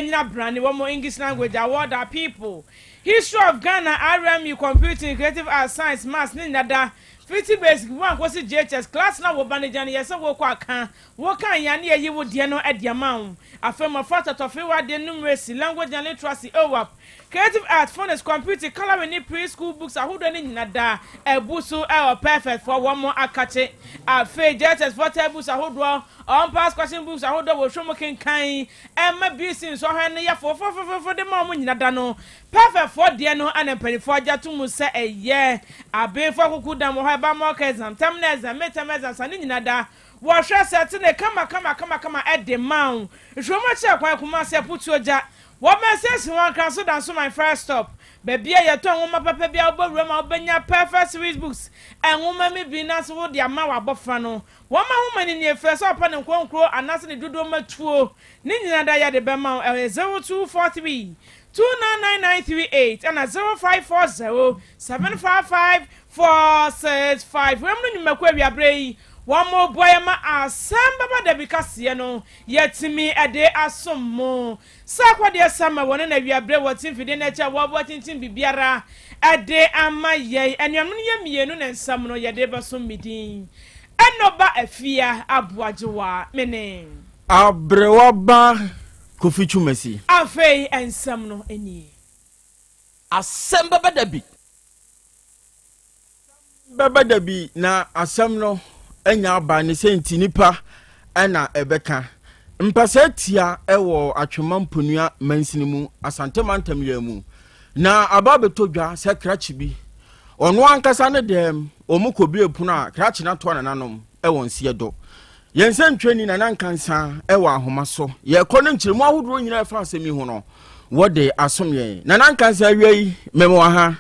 nyina brane wɔn English language award our people History of Ghana RMU Computing Creative Arts Science Maths ne nyina da fiti basic 1 kɔsi JHS class na wo ba no gya no yɛ sɛ wokɔ aka wo kan ya ne yɛyi wo deɛ no de ama wo. Afei mmɔfra tɔtɔfewa de numeracy, language and literacy, OWAP, creative arts, phonics, computing, colouring ne pre-school books ahodoɔ no nyina da abu so wɔ Perfect foɔ wɔn akakye. Afei JHS foɔ textbooks ahodoɔ, Ɔmpass question books ahodoɔ wɔ hwɛ mu kenkan ɛma BC nsɔhwɛ no yɛ fofofofofo de ma wɔn nyina da no. Perfect foɔ deɛ no na mpaninfoɔ agye ato mu sɛ ɛyɛ. Abenfoɔ akuku dam wɔ hɔ ɛba mock exam, terminal exam, mid term exams a ne nyina da Wɔhwɛ sɛ tene kama kama kama kama de ma wo. Nhwehwɛmu akyerɛ kwan Kumasi Aputuo gya. Wɔbɛn station wɔ Nkran so Dansoman First Stop. Baabi a yɛtɔn nwoma papa biara wobɔ wuram a wobɛnya Perfect Series Books nwoma no bi na nso wode ama w'abɔfra no. Wɔma nwoma no nie frɛ sɛ ɔpɛ ne nkonkro anaasɛ ne dodoɔ ma tuo. Ne nyinaa da yɛde bɛma wo. Ɛyɛ 0243 299938 ɛna 0540 755 465. Wei mu no nnwumakuo awiaberɛ yi Wɔboa yɛn ma asɛm bɛba da bi kaseɛ no yɛatumi de asom mo. Sɛ akɔdeɛ Samuel wɔ ne na awiaberɛ wɔ te mfidie no akyi a wɔboa tintim biribiara de ama yɛn. Anuanom no yɛ mmienu na nsɛm no yɛde bɛsom me din Enoba Afia Aboagyewa me ne. Aberewa ba Kofi Twumasi. Afei nsɛm no nie. Asɛm bɛba da bi. Bɛba da bi na asɛm no anya aba ne sɛ nti nipa na ɛbɛka. Mpasaa tia wɔ Atwema Mponua mansini mu, Asante mantam yi ara mu. Na aba abɛtɔ dwa sɛ krakye bi, ɔno ankasa ne dɛm, wɔn kɔbue pono a krakye no atoa nananom wɔ nseɛ do. Yɛn nsɛntwerɛni Nana Nkansa wɔ ahoma so. Yɛkɔ no nkyerɛmu ahodoɔ nyinaa ɛfa asɛm yi ho no, wɔde asom yɛn. Nana Nkansa awia yi, mema wɔ ha.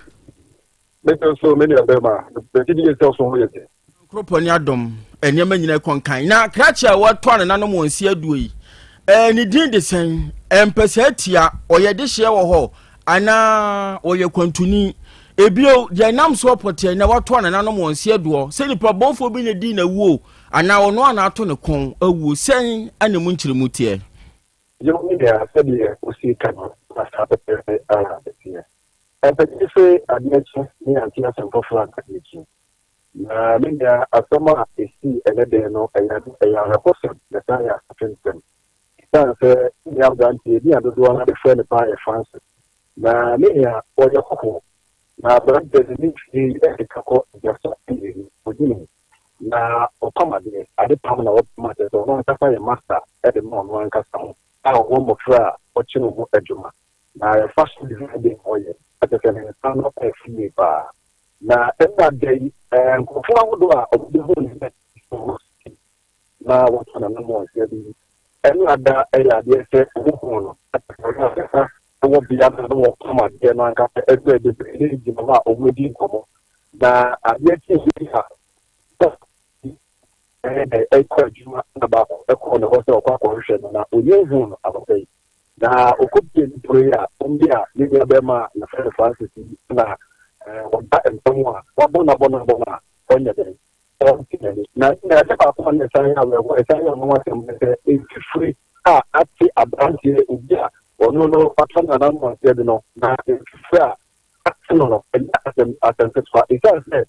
Me nso, me nua bɛrima, megye di sɛ ɔso ho yɛ den. Nkoropɔn ne adɔm, nneɛma nyinaa kɔ nkan. Na krakye a wɔatɔ anananom wɔn nsi aduo yi, ɛɛ ne din de sɛn? Mpɛsɛ tia, ɔyɛ dehyeɛ wɔ hɔ anaa ɔyɛ kwantuni? Ebio, deɛ ɛnam soɔ pɔtɛɛ na wɔatɔ anananom wɔn nsi aduɔ, sɛ nipa bɔnfoɔ bi na di n'awuo anaa ɔno a na ato ne kɔn awuo, sɛn na emu nkyerɛmu teɛ? Yiw, me nua, sɛdeɛ wosii ka no, na saa pɛpɛɛpɛ ara na ɛteɛ. Ɛmpɛkyɛ se adeɛ kye ne yɛante asɛm foforɔ anka adeɛ kye. Na me nua, asɛm a ɛsii ɛnnɛ da yi no, ɛyɛ ɛyɛ awerɛhosɛm na ɛsan yɛ asotwensɛm. Ɛsiane sɛ me nua aberanteɛ, din a dodoɔ no ara de frɛ no paa yɛ Francis. Na me nua, ɔyɛ hɔhoɔ. Na aberanteɛ no, ne mfeɛ yi ɛkeka kɔ 32, ɔnyinii. Na ɔpam adeɛ, ade pam na ɔpam a kyerɛ sɛ ɔno ankasa yɛ master de ma ɔno ankasa ho a ɔwɔ mmɔfra a ɔkyere ho adwuma. Na fashion design deɛ na ɔyɛ, na kyerɛ sɛ ne nsa ano yɛ fɛ yie paa. Na ɛnna da yi, nkurɔfoɔ ahodoɔ a wɔbɛhuu ne sɛ wɔ city na wɔtɔ nananom wɔn nsa bi yi, ɛnna da yɛ adeɛ sɛ wɔhuu no, na kyerɛ sɛ ɔno ankasa wɔ bea no a na wɔpam adeɛ no ankasa ɛberɛ bebree ne gyina hɔ a wɔredi nkɔmmɔ. Na adeɛ kyee bi a, ɛyɛ dɛ ɛkɔ adwuma na baako kɔɔ ne hɔ sɛ ɔkɔ akɔhwehwɛ no na ɔnya nhuu no anɔpa yi. Na ɔkɔbie ne pono yi a, ɔmbi a ne nua bɛrima a yɛfrɛ no Francis yi na ɔda mpa mu a wabɔ no abɔ no abɔ no a ɔnyɛ dɛn ɔnte n'ani. Na na ɛsɛ baako a na ɛsan yɛ awerɛhoɔ ɛsan yɛ ɔnwanwasɛm ne sɛ mfifire a ate aberanteɛ obi a ɔno no watɔ no ananwanseɛ bi no na mfifire a ate no no ɛnyɛ asɛm asɛm ketewa ɛsiane sɛ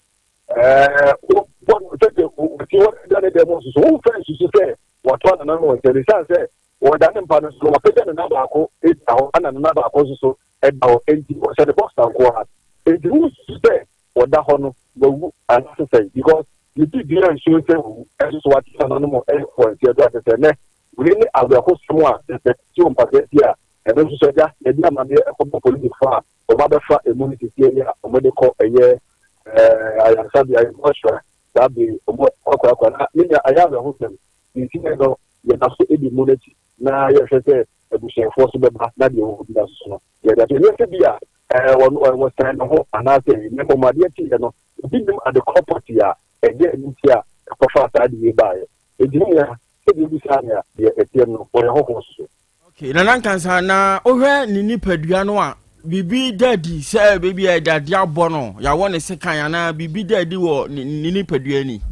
Ɛɛ, wobɔ no sɛdeɛ wɔsi hɔ da ne dɛm nso so, womfa nsusu sɛ wɔato anana no wɔ nsam. Esiane sɛ wɔda ne mpa no so no, wapagya ne nan baako gyina hɔ, ɛna ne nan baako nso so da hɔ. Enti ɔhyɛ ne boxer nko ara. Enti wonsusu sɛ wɔda hɔ no, wawu anaasɛ sɛn? Because ne biribiara nsuo sɛ wawu. Ɛnso so wate nananom wɔ nseɛ do a, kyerɛ sɛ nnɛ wei ne awerɛhosɛm a kyerɛ sɛ ɛte wɔ mpataa bi a ɛno nso so agya yɛde amaneɛ kɔbɔ polisifoɔ a wɔn abɛfa emu no sisi yi a wɔde kɔ ɛyɛ ɛɛ ayaresabea yɛ mɔsra saa bere wɔn akɔakɔakɔ na ne nea ayɛ awerɛhosɛm nti yɛ no yɛda so di mu n'akyi na yɛhwɛ sɛ abusuafoɔ so bɛba na deɛ wɔn bi so no yɛda so nyɛ sɛ bi a ɛɛ wɔn wɔsɛn ne ho anaasɛ ne mmom adeɛ kyeeɛ no obi nim ade korɔ pɔtee a ɛyɛ ne ti a ɛkɔfa saa adeɛ yi baeɛ enti ne nea sɛdeɛ obi saa nea deɛ ɛteɛ no wɔyɛ hɔhoɔ so. Okay, Nana Nkansa, na wohwɛ ne nipadua no a, biribi da adi sɛ baabi a ɛde abɔ no, yɛawɔ ne sekan anaa biribi da adi wɔ ne nipadua ni?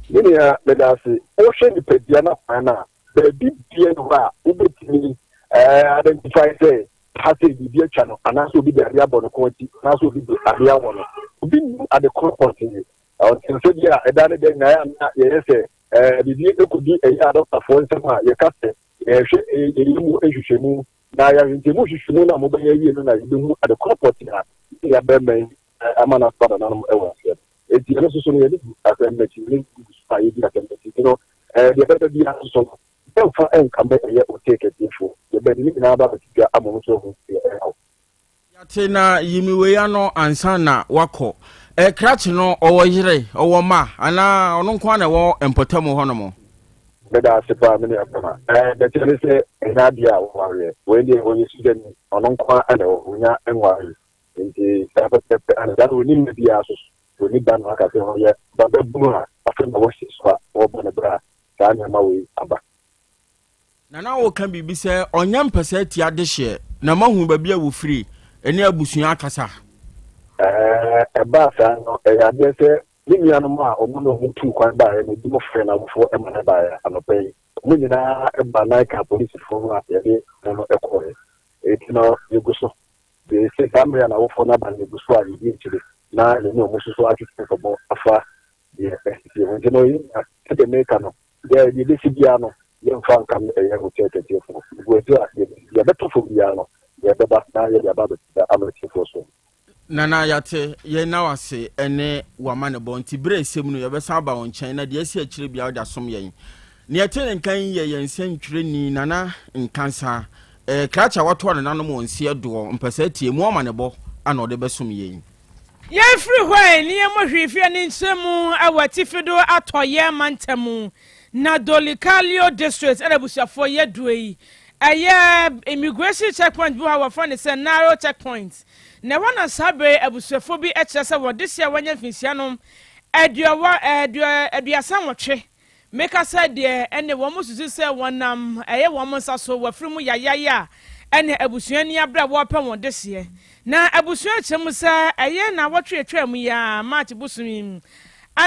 Me nua, meda ase. Wohwɛ nipadua no akwan no a, baabi bia ni hɔ a wobɛtumi identify sɛ ha sɛ biribi atwa no anaasɛ obi de adeɛ abɔ no kɔn akyi anaasɛ obi de adeɛ awɔ no. Obi nnim ade korɔ pɔtee. Ɔte sɛ bi a ɛda ne dɛ nyinaa a na yɛyɛ sɛ biribi kɔdi ɛyɛ adɔkotafoɔ nsam a yɛka sɛ yɛhwɛ ɛyɛ mu nhwehwɛmu na yɛahwɛ nti mu nhwehwɛmu no a mobɛyɛ awie no na yɛbɛhu ade korɔ pɔtee a ne nuabarima yi ama no asoa nananom wɔ aseɛ no. Enti ɛno nso so no yɛne gu asɛm no akyi, yɛne gu so a yɛdi asɛm no akyi. Nti no deɛ ɛbɛba biara nso so no yɛmfa nkame ɛyɛ otee atiefoɔ, yɛbɛde ne nyinaa ba abɛto dwa ama wɔn nso ahu deɛ ɛrekɔ. Yɛate na yi me wei ano ansa na woakɔ. Eh, krakye no, ɔwɔ yere, ɔwɔ mma, anaa ɔno nko ara na ɛwɔ mpɔtam hɔnom? Meda ase paa me nua bɛma. Eh, deɛ ɛteɛ ne sɛ ɛnyɛ adeɛ a wɔwareɛ. Wei deɛ ɔyɛ sugyani, ɔno nko ara na ɛwɔ hɔ, ɔnya nwaree. Nti saa pɛpɛɛpɛ ara na saa na ɔnni mma biara nso so. Ɔnni ba na waka sɛ ɔyɛ bababunu a afei na wasi so a ɔrebɔ ne bra a saa nneɛma wei aba. Na na woka biribi sɛ ɔnyɛ mpɛsɛ atia adehyeɛ na moahu baabi a wɔfiri ne abusua akasa. Ɛɛ, ɛbaa saa no, ɛyɛ adeɛ sɛ ne nuanom a wɔn ne wɔn tuu kwan baeɛ no, ebinom frɛɛ n'awofoɔ ma no baeɛ anɔpa yi. Wɔn nyinaa baa nan kaa polisifoɔ ho a yɛde wɔn no kɔeɛ. Enti no, yɛgu so. Seesei saa mmerɛ a n'awofoɔ no aba no, yɛgu so a yɛdi akyire na yɛne wɔn nso so atwetwe nkɔmmɔ afa deɛ asisie ho. Enti no, yɛn nyinaa, sɛdeɛ mereka no, Deɛ deɛ ɛbɛsi biara no, yɛmfa nka no ɛyɛ hotel kɛseɛfoɔ. Ɛgu akyire a, deɛ deɛ ɛbɛtɔ fam biara no, yɛbɛba na yɛde aba abɛda ama atiefoɔ so. Nana yɛate, yɛn na wase ne w'amanebɔ nti berɛ a ɛsɛ mu no yɛbɛsan aba wo nkyɛn na deɛ asi akyire biara wode asom yɛn. Nea ɛte ne nka yi yɛ yɛn nsɛntwerɛni Nana Nkansah, eh, krakye a watoa nananom wɔ nseɛ doɔ, mpɛsɛ tie mu amanebɔ ana ɔde bɛsom yɛn. Yɛmfiri hɔ ɛ, ne yɛmmɔ hwee fie ne nkyerɛmu wɔ atifi do atɔeɛ mantamu na Dolikalio district ɛna abusuafoɔ yɛ duro yi. Ɛyɛ immigration checkpoint bi wɔ hɔ a wɔfrɛ no sɛ Naro checkpoint na ɛhɔ na saa berɛ yi abusuafoɔ bi kyerɛ sɛ wɔn dehyeɛ a wɔanya mfinhyia no aduɔwɔ aduɔ 38 Meka sɛ deɛ ɛne wɔn susu sɛ wɔnam ɛyɛ wɔn nsa so wɔ afiri mu yayaya a ɛne abusua ani abere a wɔrepɛ wɔn dehyeɛ. Na abusua kyerɛ mu sɛ ɛyɛ nnawɔtwe a ɛtwaa mu yi ara, March bosome yi mu,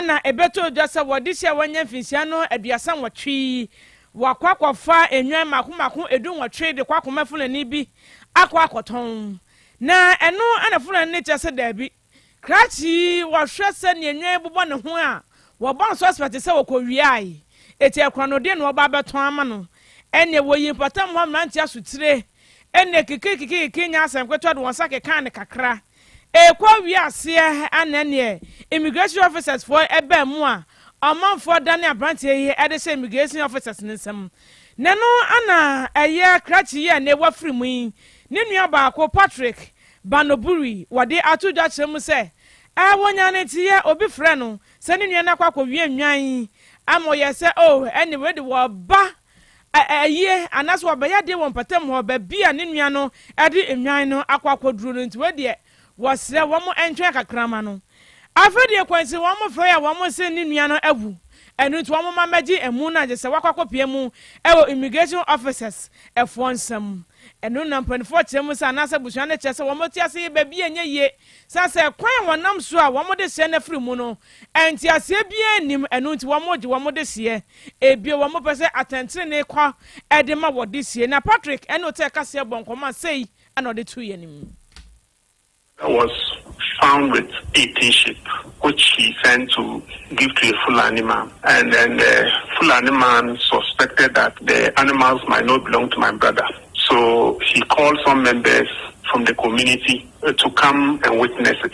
na ɛbɛtɔɔ dwa sɛ wɔ dehyeɛ a wɔanya mfinhyia no 38 yi, wɔakɔ akɔfa nnwan mmaako mmaako dunwɔtwe de kɔ akɔma Fulani bi akɔ akɔtɔn. Na ɛno na Fulani no kyerɛ sɛ daabi, Krakye yi wɔhwɛ sɛnea nnwan bobɔ ne ho a, wɔbɔ no suspect sɛ wɔkɔwiae. Eti ɛkorɔnodeɛ na wɔba abɛtɔn ama no. Ɛnneɛ wɔyii mpɔtam hɔ mmeranteɛ asotire. Ɛnneɛ kikirikikirikiri nyɛ asɛm ketewa de wɔn nsa kekaa no kakra. Ɛrekɔ awie aseɛ na ɛnneɛ immigration officers foɔ baa mu a ɔmanfoɔ dane aberanteɛ yi de hyɛ immigration officers no nsam. Na ɛno na ɛyɛ krakye yi a nnɛ wafiri mu yi ne nua baako Patrick Banoburi, wɔde ato dwa kyerɛ mu sɛ, Ɛɛ, wɔnyaa no nteyɛ, obi frɛ no sɛ ne nua no akɔ akɔwia nnwan ama ɔyɛɛ sɛ, oh, ɛnne wei de wɔreba ayie anaasɛ wɔbɛyɛ adeɛ wɔ mpɔtam hɔ baabi a ne nua no de nnwan no akɔ akɔduru no nti wei deɛ wɔsrɛ wɔn ntwɛn kakra ma no. Afei deɛ kwansin wɔn frɛ a wɔn se ne nua no awu ɛno nti wɔn mma mmɛgye amu no agye sɛ wakɔ akɔpia mu wɔ immigration officers foɔ nsam. Ɛno na mpanimfoɔ kyerɛ mu sɛ anaasɛ abusua no kyerɛ sɛ wɔn te ase yɛ baabi a ɛnyɛ yie sane sɛ kwan a wɔnam so a wɔde hyɛ no afiri mu no nteaseɛ biara nnim ɛno nti wɔgye wɔn dehyeɛ ebio wɔn pɛ sɛ atɛntenenee kɔ de ma wɔ dehyeɛ na Patrick ɛne Otɛ kaseɛ bɔ nkɔmmɔ a sei na ɔde too yɛn anim. Was found with 18 sheep, which he sent to give to a Fulani man. And then the Fulani man suspected that the animals might not belong to my brother. So he called some members from the community uh, to come and witness it.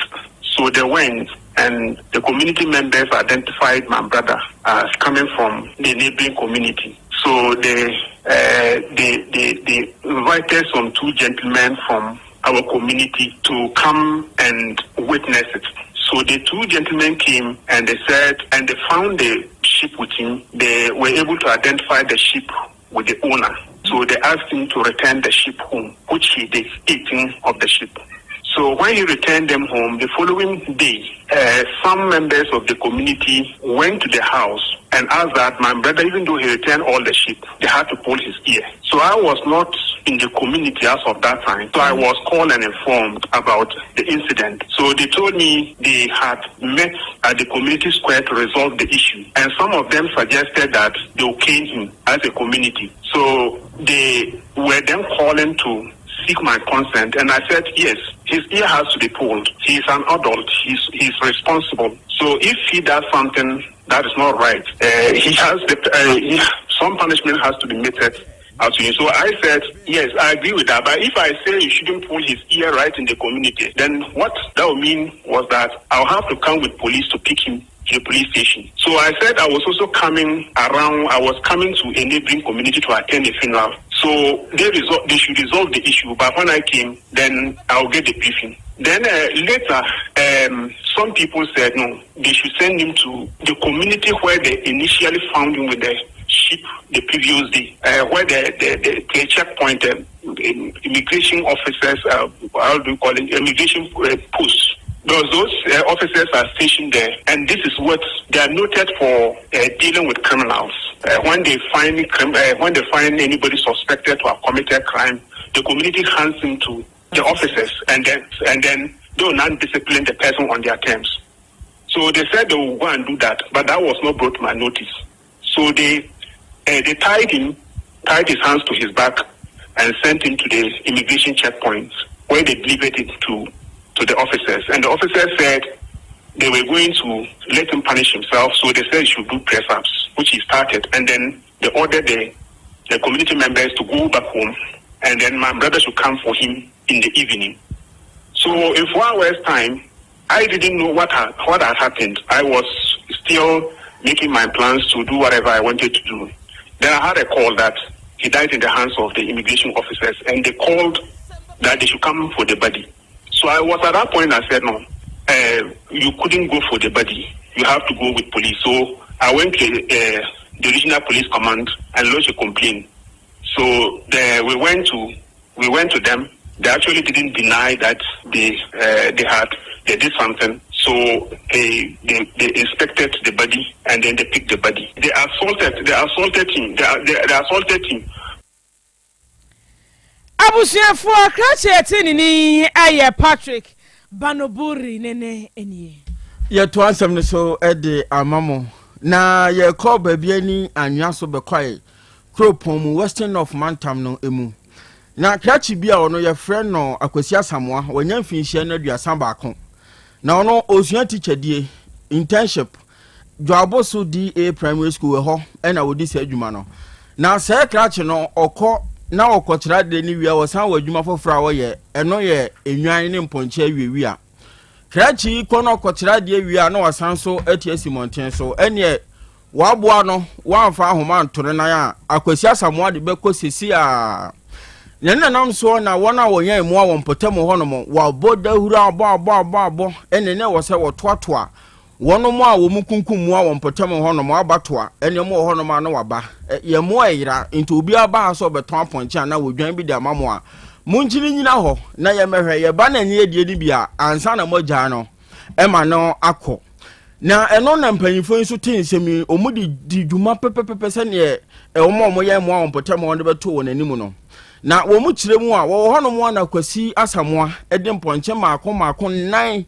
So they went and the community members identified my brother as coming from the neighboring community. So they, uh, they, they, they invited some two gentlemen from our community to come and witness it. So the two gentlemen came and they said, and they found the sheep with him. They were able to identify the sheep with the owner. So they asked him to return the sheep home, which he did, 18 of the sheep. So when he returned them home, the following day, uh, some members of the community went to the house and asked that my brother, even though he returned all the sheep, they had to pull his ear. So I was not in the community as of that time. So I was called and informed about the incident. So they told me they had met at the community square to resolve the issue. And some of them suggested that they will cane him as a community. So They were then calling to seek my consent, and I said, yes, his ear has to be pulled. He's an adult. He's, he's responsible. So if he does something that is not right, uh, he has the, uh, he, some punishment has to be meted out to him. So I said, yes, I agree with that. But if I say you shouldn't pull his ear right in the community, then what that would mean was that I'll have to come with police to pick him to the police station. So I said I was also coming around, I was coming to a neighboring community to attend a funeral. So they, resol- they should resolve the issue. But when I came, then I'll get the briefing. Then uh, later, um, some people said no, they should send him to the community where they initially found him with the sheep the previous day, uh, where the, the, the, the checkpoint, uh, immigration officers, uh, how do you call it, immigration uh, posts. Those, those uh, officers are stationed there, and this is what they are noted for uh, dealing with criminals. Uh, when they find crim- uh, when they find anybody suspected to have committed crime, the community hands him to the officers, and then and then they will not discipline the person on their terms. So they said they will go and do that, but that was not brought to my notice. So they uh, they tied him, tied his hands to his back, and sent him to the immigration checkpoints where they delivered it to to the officers. And the officers said they were going to let him punish himself, so they said he should do press ups, which he started. And then they ordered the the community members to go back home, and then my brother should come for him in the evening. So in four hours' time, I didn't know what had, what had happened. I was still making my plans to do whatever I wanted to do. Then I had a call that he died in the hands of the immigration officers, and they called that they should come for the body. So I was at that point, I said, no, uh, you couldn't go for the body. You have to go with police. So I went to uh, the regional police command and lodged a complaint. So the, we went to we went to them. They actually didn't deny that they uh, they had they did something. So they, they they inspected the body and then they picked the body. They assaulted they assaulted him. They, they, they assaulted him. Abusuafoɔ krakye ɛte ne ni ɛyɛ Patrick Banoburi ne ne nie. Yɛtoa asɛm no so de ama mo na yɛkɔ baabi ani anwea so bɛkwae kuropɔn mu Western North mantam no mu. Na krakye bi a ɔno yɛfrɛ no Akwasi Asamoah, wanya mfinhyia no 31. Na ɔno ɔsua tikyadie, internship, Dwaboso DA Primary School ɛhɔ ɛna ɔdi saa adwuma no. Na sɛɛ krakye no ɔkɔ na ɔkɔkyerɛ adeɛ no wie a ɔsan wɔ adwuma foforɔ a ɔyɛ, ɛno yɛ nnwan ne mpɔnkye awiawia. Krakye yi kɔ na ɔkɔkyerɛ adeɛ wie a na wasan so ati asi mmɔnten so. Ɛneɛ Wɔaboa no, wɔamfa ahoma anto ne nan a, Akwasi Asamoah de bɛkɔ sesi a. Na ne nanam soɔ na wɔn a wɔyɛn mmoa wɔ mpɔtam hɔnom, wɔabɔ dahuro abɔ abɔ abɔ abɔ, ɛne na ɛwɔ sɛ wɔtoatoa wɔnom a wɔn kunkum mmoa wɔ mpɔtam hɔnom abatoa, ɛne wɔn wɔ hɔnom a na wɔaba. Yɛn mmoa ɛyera, nti obiara ba ha sɛ ɔbɛtɔn apɔnkye anaa odwan bi de ama mo a, monkyini nnyina hɔ na yɛmmɛhwɛ, yɛba na ɛnyɛ yɛdeɛ no bi a, ansa na moagyaa no ma no akɔ. Na ɛno na mpanyimfoɔ yi nso te nsɛm yi, wɔde di dwuma pɛpɛpɛpɛ sɛdeɛ wɔn a wɔyɛ mmoa wɔn mpɔtam a wɔde bɛto wɔn anim no. Na wɔn kyerɛ mu a, wɔwɔ hɔnom a na Kwasi Asamoah de mpɔnkye mmaako mmaako nnan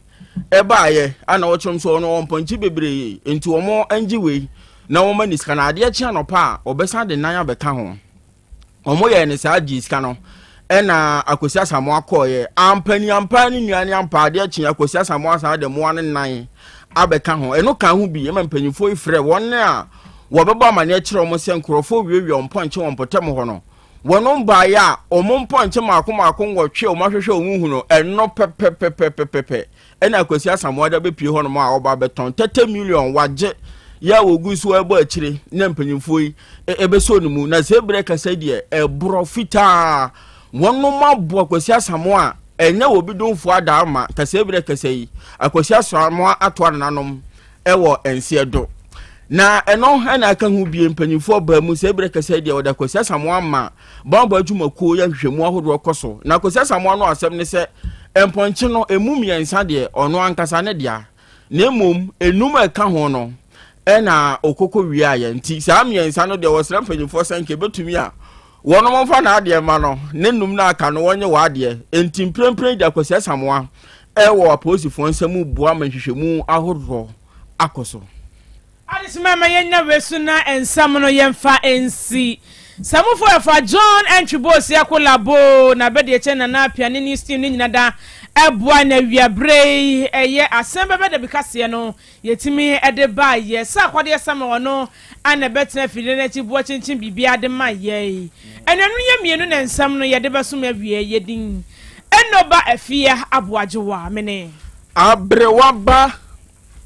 ɛbaeɛ a na wɔkyerɛ mu sɛ ɔno wɔ mpɔnkye bebree nti wɔn ngye wei na wɔma ne sika na adeɛ kye anɔpa a wɔbɛsan de nan abɛka ho. Wɔyɛɛ no saa gyee sika no ɛna Akwasi Asamoah kɔɔeɛ. Ampa ni ampa ne nua ne ampa adeɛ kye Akwasi Asamoah saa de mmoa no nan abɛka ho. Ɛno ka ho bi ɛma mpanyinfoɔ yi frɛ wɔn a wɔbɛbɔ amaneɛ kyerɛ wɔn sɛ nkurɔfoɔ wiawia wɔn mpɔnkye wɔn mpɔtam hɔ no. Wɔn baeɛ a wɔn mpɔnkye mmaako mmaako nwɔtwe a wɔn ahwehwɛ wɔn hu no ɛno pɛpɛpɛpɛpɛ. Ɛna Akwasi Asamoah de abɛpue hɔnom a ɔba abɛtɔn 30 million wagye yɛ a wɔgu so ɛbɔ akyire na mpanyinfoɔ yi ɛbɛsɔ ne mu na sɛ berɛ kasa deɛ ɛborɔ fitaa wɔnom aboa Akwasi Asamoah a ɛnyɛ wɔ bi domfoɔ adaa ma kasa berɛ kasa yi Akwasi Asamoah atoa nananom ɛwɔ nseɛ do na ɛno ɛna aka ho bie mpanyinfoɔ baa mu sɛ berɛ kasa deɛ wɔde Akwasi Asamoah ma Bammɔ adwumakuo yɛ nhwehwɛmu ahodoɔ kɔ so. Na Kwasi Asamoah no asɛm ne sɛ, mpɔnkye no, ɛmu mmiɛnsa deɛ, ɔno ankasa ne dea. Na mmom, enum a ɛka ho no, ɛna ɔkɔkɔ wiaeɛ. Nti saa mmiɛnsa no deɛ, wɔsrɛ mpanyinfoɔ sɛ nka ɛbɛtumi a, wɔnom mfa n'adeɛ mma no, ne num no aka no wɔnyɛ w'adeɛ. Nti mprempren deɛ Kwasi Asamoah ɛwɔ apolisifoɔ nsa mu boa ma nhwehwɛmu ahodoɔ akɔ so. Adesima ma yɛnya wei so na nsɛm no yɛmfa nsi. Samufo ɛfa John Antwi Boasiako Labo na bɛde ɛkyɛ Nana Appiah ne News Team no nyina da ɛboa na awia berɛ yi ɛyɛ asɛm bɛbɛ dabi kaseɛ no yɛtumi de baeɛ sɛ akwadeɛ Samuel ɔno ana ɛbɛtena afidie no akyi boa kyinkyin biribiara de ma yɛn. Anuanom yɛ mmienu na nsɛm no yɛde bɛsom awie yɛ din Enoba Afia Aboagyewa mene. Aberewa ba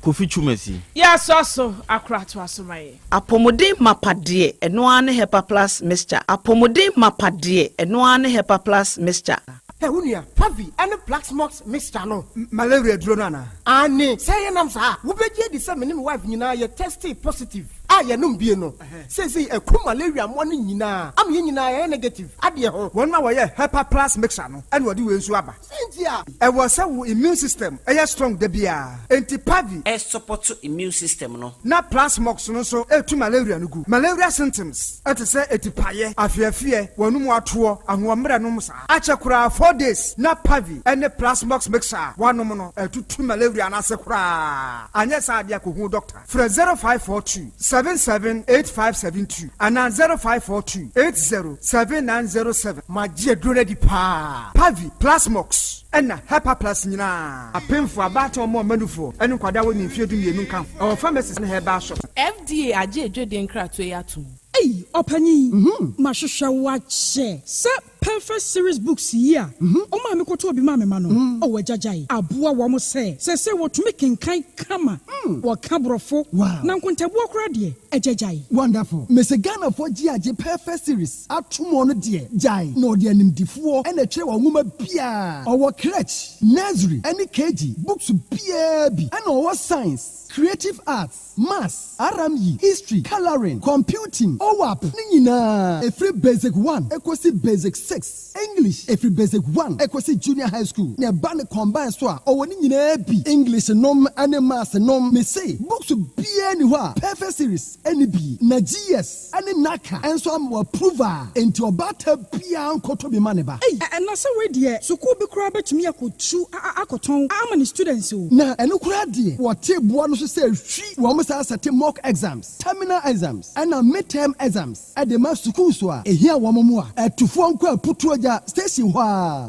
Kofi Twumasi. Yɛasɔ so akora toa so ma yɛn. Apɔmuden mapa deɛ, ɛno ara ne Hepa Plus Mixture. Apɔmuden mapa deɛ, ɛno ara ne Hepa Plus Mixture. Hɛ, wo nua, Pavi ne Plaxmox mixture no. Malaria duro no anaa? Aane, sɛ ɛyɛ nam saa a, wobɛgye adi sɛ me ne me wife nyinaa yɛ testee positive a yɛnom bie no. Seesei aku malaria mmoa no nyinaa ama yɛn nyinaa yɛayɛ negative adeɛ ho. Wɔn a wɔyɛ Hepa Plus mixture no na wɔde wei nso aba. Sɛ nti a. Ɛwɔ sɛ wo immune system yɛ strong da biara, enti Pavi. Ɛsupɔto immune system no. Na Plasmox no nso retu malaria no gu. Malaria symptoms te sɛ atipaeɛ, afeafeɛ, w'anum atoɔ, ahoɔmmerɛ nom saa. Akyɛ koraa 4 days na Pavi ne Plasmox mixture a woanom no atutu malaria no ase koraa. Anyɛ saa adeɛ a kɔhu doctor. Frɛ 0542 778572 anaa 0542 807907. Magye aduro no adi paa. Pavi, Plasmox ɛna Hepa Plus nyinaa. Apemfo, abaatan, ɔmo ɔmanufoɔ ɛne nkwadaa wɔ ne mfeɛ 12 nka ho. Ɛwɔ pharmacies ne herbal shop. FDA agye edwedie nkratoɔ yi atom. Ei, ɔpanyin, mahwehwɛ wo akyɛ sɛ Perfect Series books yi a ɔma me kɔtɔ bi ma me ma no ɔwɔ agyagyae aboa wɔn sɛ wɔtumi kenkan kama, wɔka borɔfo na nkontabuo koraa deɛ, agyagyae. Wonderful. Mese Ghanafoɔ gye agye Perfect Series atom no deɛ gyae na ɔde animdifoɔ ɛna ɛtwerɛ wɔ nwoma biaa. Ɔwɔ crèche, nursery ɛne KG books biaa bi, ɛna ɔwɔ science, creative arts, maths, RME, history, colouring, computing, OWAP ne nyinaa ɛfiri basic 1 ɛkɔsi basic 6, English ɛfiri basic 1 ɛkɔsi junior high school, na ɛba ne combine so a, ɔwɔ ne nyinaa bi, English nom ne maths nom. Mese books biaa ni hɔ a Perfect Series ɛne bi na GS ɛne NaCCA ɛnso ama wɔ approve a, enti ɔbaata biaa nkɔtɔ bi ma ne ba. Ei, ɛna sɛ wei deɛ, sukuu bi koraa bɛtumi akɔtu akɔtɔn ama ne students o. Na ɛno koraa deɛ, wɔte boa no so sɛ hwi wɔn saa sɛte mock exams, terminal exams ɛna midterm exams ɛde ma sukuu so a ehia wɔn mu a ɛtufoɔ nkɔ Aputuogya station hɔ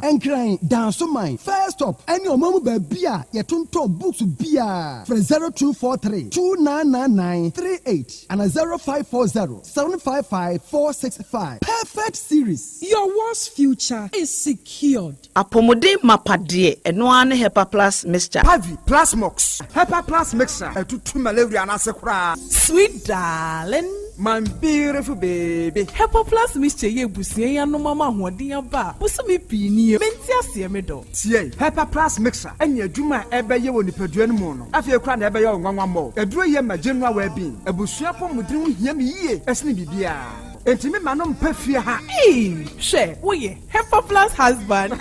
a Nkran Dansoman first stop ɛne ɔman mu baabi a yɛtontɔn books biara. Frɛ 0243 299938 ana 0540 755 465. Perfect Series. Your world's future is secured. Apɔmuden mapa deɛ, ɛno ara ne Hepa Plus Mixture. Pavi, Plasmox, Hepa Plus mixture ɛtutu malaria no ase koraa. Sweet darling. My beautiful baby. Hepa Plus Mixture yɛ ebusua yi anom ama ahoɔden aba a bosome pii nie mente aseɛ me dɔ. Tie, Hepa Plus mixture ɛne adwuma a ɛbɛyɛ wɔ nipadua no mu no, afei koraa na ɛbɛyɛ wo nwanwa mmɔ. Aduro yɛ ma general well-being. Abusua pɔmuden ho hia me yie ɛsene biribiara, enti me ma no mpɛ fie ha. Ee, hwɛ, woyɛ Hepa Plus husband.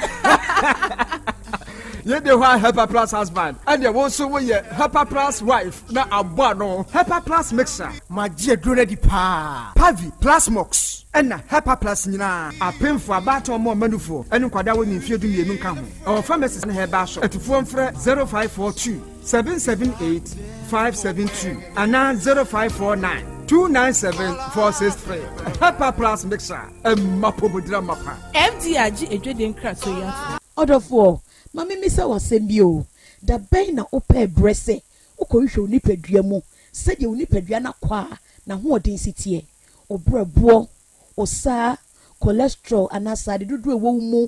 Yɛde hɔ a Hepa Plus husband, ɛneɛ wo nso woyɛ Hepa Plus wife na aboa no. Hepa Plus mixture. Magye aduro no adi paa. Pavi, Plasmox ɛna Hepa Plus nyinaa. Apemfo, abaatan, ɔmo ɔmanufoɔ ɛne nkwadaa wɔ ne mfeɛ 12 nka ho. Ɛwɔ pharmacies ne herbal shop. Atufoɔ mfrɛ 0542 778 572 anaa 0549 297 463. Hepa Plus mixture ɛma pomodira mapa. FDA agye edwedie nkratoɔ yi atom. Ɔdɔfoɔ, ma memisa w'asɛm bi o. Da bɛn na wopɛɛ berɛ sɛ wokɔhwehwɛ wo nipadua mu sɛdeɛ wo nipadua no akɔ a n'ahoɔden si teɛ, wo berɛboɔ, wo saa cholesterol anaa sade dodoɔ ɛwɔ wo mu,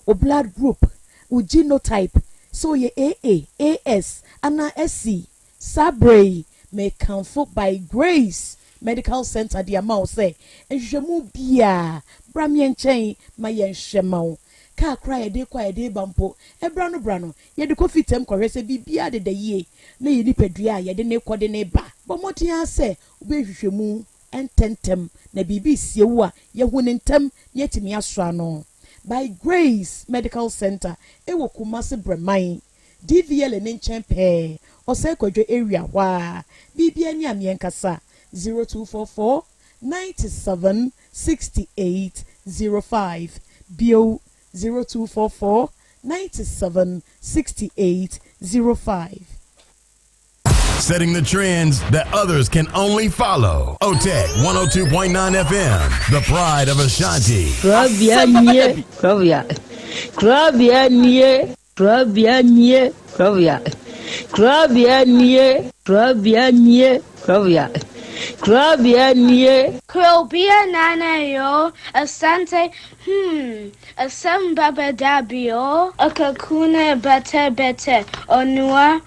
wo blood group, wo genotype, sɛ woyɛ AA, AS anaa SC? Saa berɛ yi mekamfo By Grace Medical Center de ama wo sɛ nhwehwɛmu biaa bra meɛ nkyɛn ma yɛnhwɛ ma wo. Kaa koraa yɛde kɔ a yɛde ba mpo, ɛbra no bra no yɛde kɔ fitam kɔhwɛ sɛ biribiara deda yie na yɛ nipadua a yɛde ne kɔ de ne ba. Bɔ mmɔden ara sɛ wobɛyɛ nhwehwɛmu ntɛntɛm na biribi sie wo a, yɛhu ne ntɛm na yɛatumi asɔ ano. By Grace Medical Center ɛwɔ Kumase Brɛman DVL ne nkyɛn pɛɛ, Ɔsɛe Kwadwo area hɔ a. Biribia ni a meɛnkasa 0244 97 68 05 bio, 0244 97 68 05. Setting the trends that others can only follow. OTEC 102.9 FM, the pride of Ashanti. Korabea nie, korabea, korabea nie, korabea nie, korabea, korabea nie, korabea nie, korabea, korabea nie. Krobea nana yo, asante, hmm, asem baba dabio, akakuna bete bete, onua,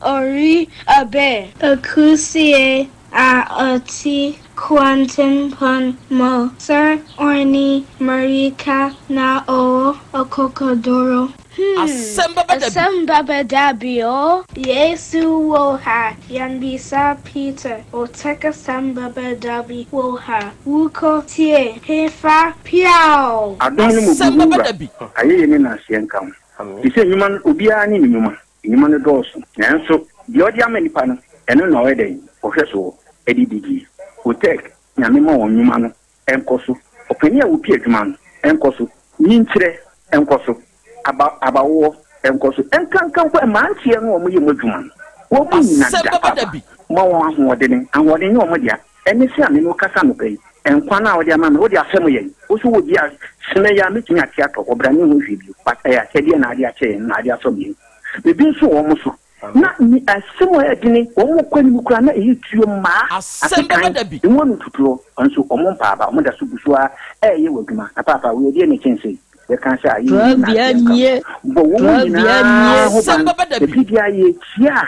ori abe. Akusie a ɔte kwantempɔn mu sɛ ɔne mmirika na ɔwɔ akokoduru. Hmm, Asɛm bɛba da bi. asɛm bɛba da bi o. Yesu wɔ ha, yɛmmisa Peter, ɔtɛk asɛm bɛba da bi wɔ ha, wokɔ tie, hefa, piaw! Adom ne Asɛm mmɔborɔhunu bɛba Wura, da bi. ayɛyie ne nnaseɛ nka wo. Te sɛ nnwuma no, obiara ne ne nnwuma. Nnwuma no dɔɔso, nanso deɛ ɔde ama nnipa no, ɛno na ɔyɛ dɛn? Ɔhwɛ soɔ de didie. Otec, Nyame ma wɔn nnwuma no nkɔ so. Ɔpanin a ɔpi adwuma no nkɔ so. Nyinkyerɛ nkɔ so. Aba, abawoɔ nkɔ so. Nkanka mpo mmeranteɛ no a wɔyɛ mu adwuma no, wɔn nnyina Asɛm da bɛba da papa. bi. Ma wɔn ahoɔdene. Ahoɔden nyɛ wɔn dea. Ɛne sɛ a me ne wo kasa anɔpa yi, nkwa no a wode ama me, wode afɛm yɛn. Wo nso wɔ bi a, sene yi a mɛtumi ate atɔ, ɔbra ne ho hwee bio. But ɛyɛ akyɛdeɛ na ade akyɛ yɛn, na ade asɔ yɛn. Biribi nso wɔ wɔn so. Na ne asɛm a ɛyɛ dene, wɔn kɔ anim koraa na ɛyɛ tuo mmaa, Asɛm bɛba asekan, da bi. emu ano tutuo, nso wɔn mpa aba, wɔn da so gu so ara ɛreyɛ wɔ adwuma. Na paapa, wei ɛdeɛn na ɛkyɛn sei? Yɛka sɛ ayɛ yie na Korabea aseɛ nka nie, ho. Bɔ wɔn korabea nyinaa nie. ho Asɛm ban, bɛba da bi. ɛfiri biara yɛkyia a,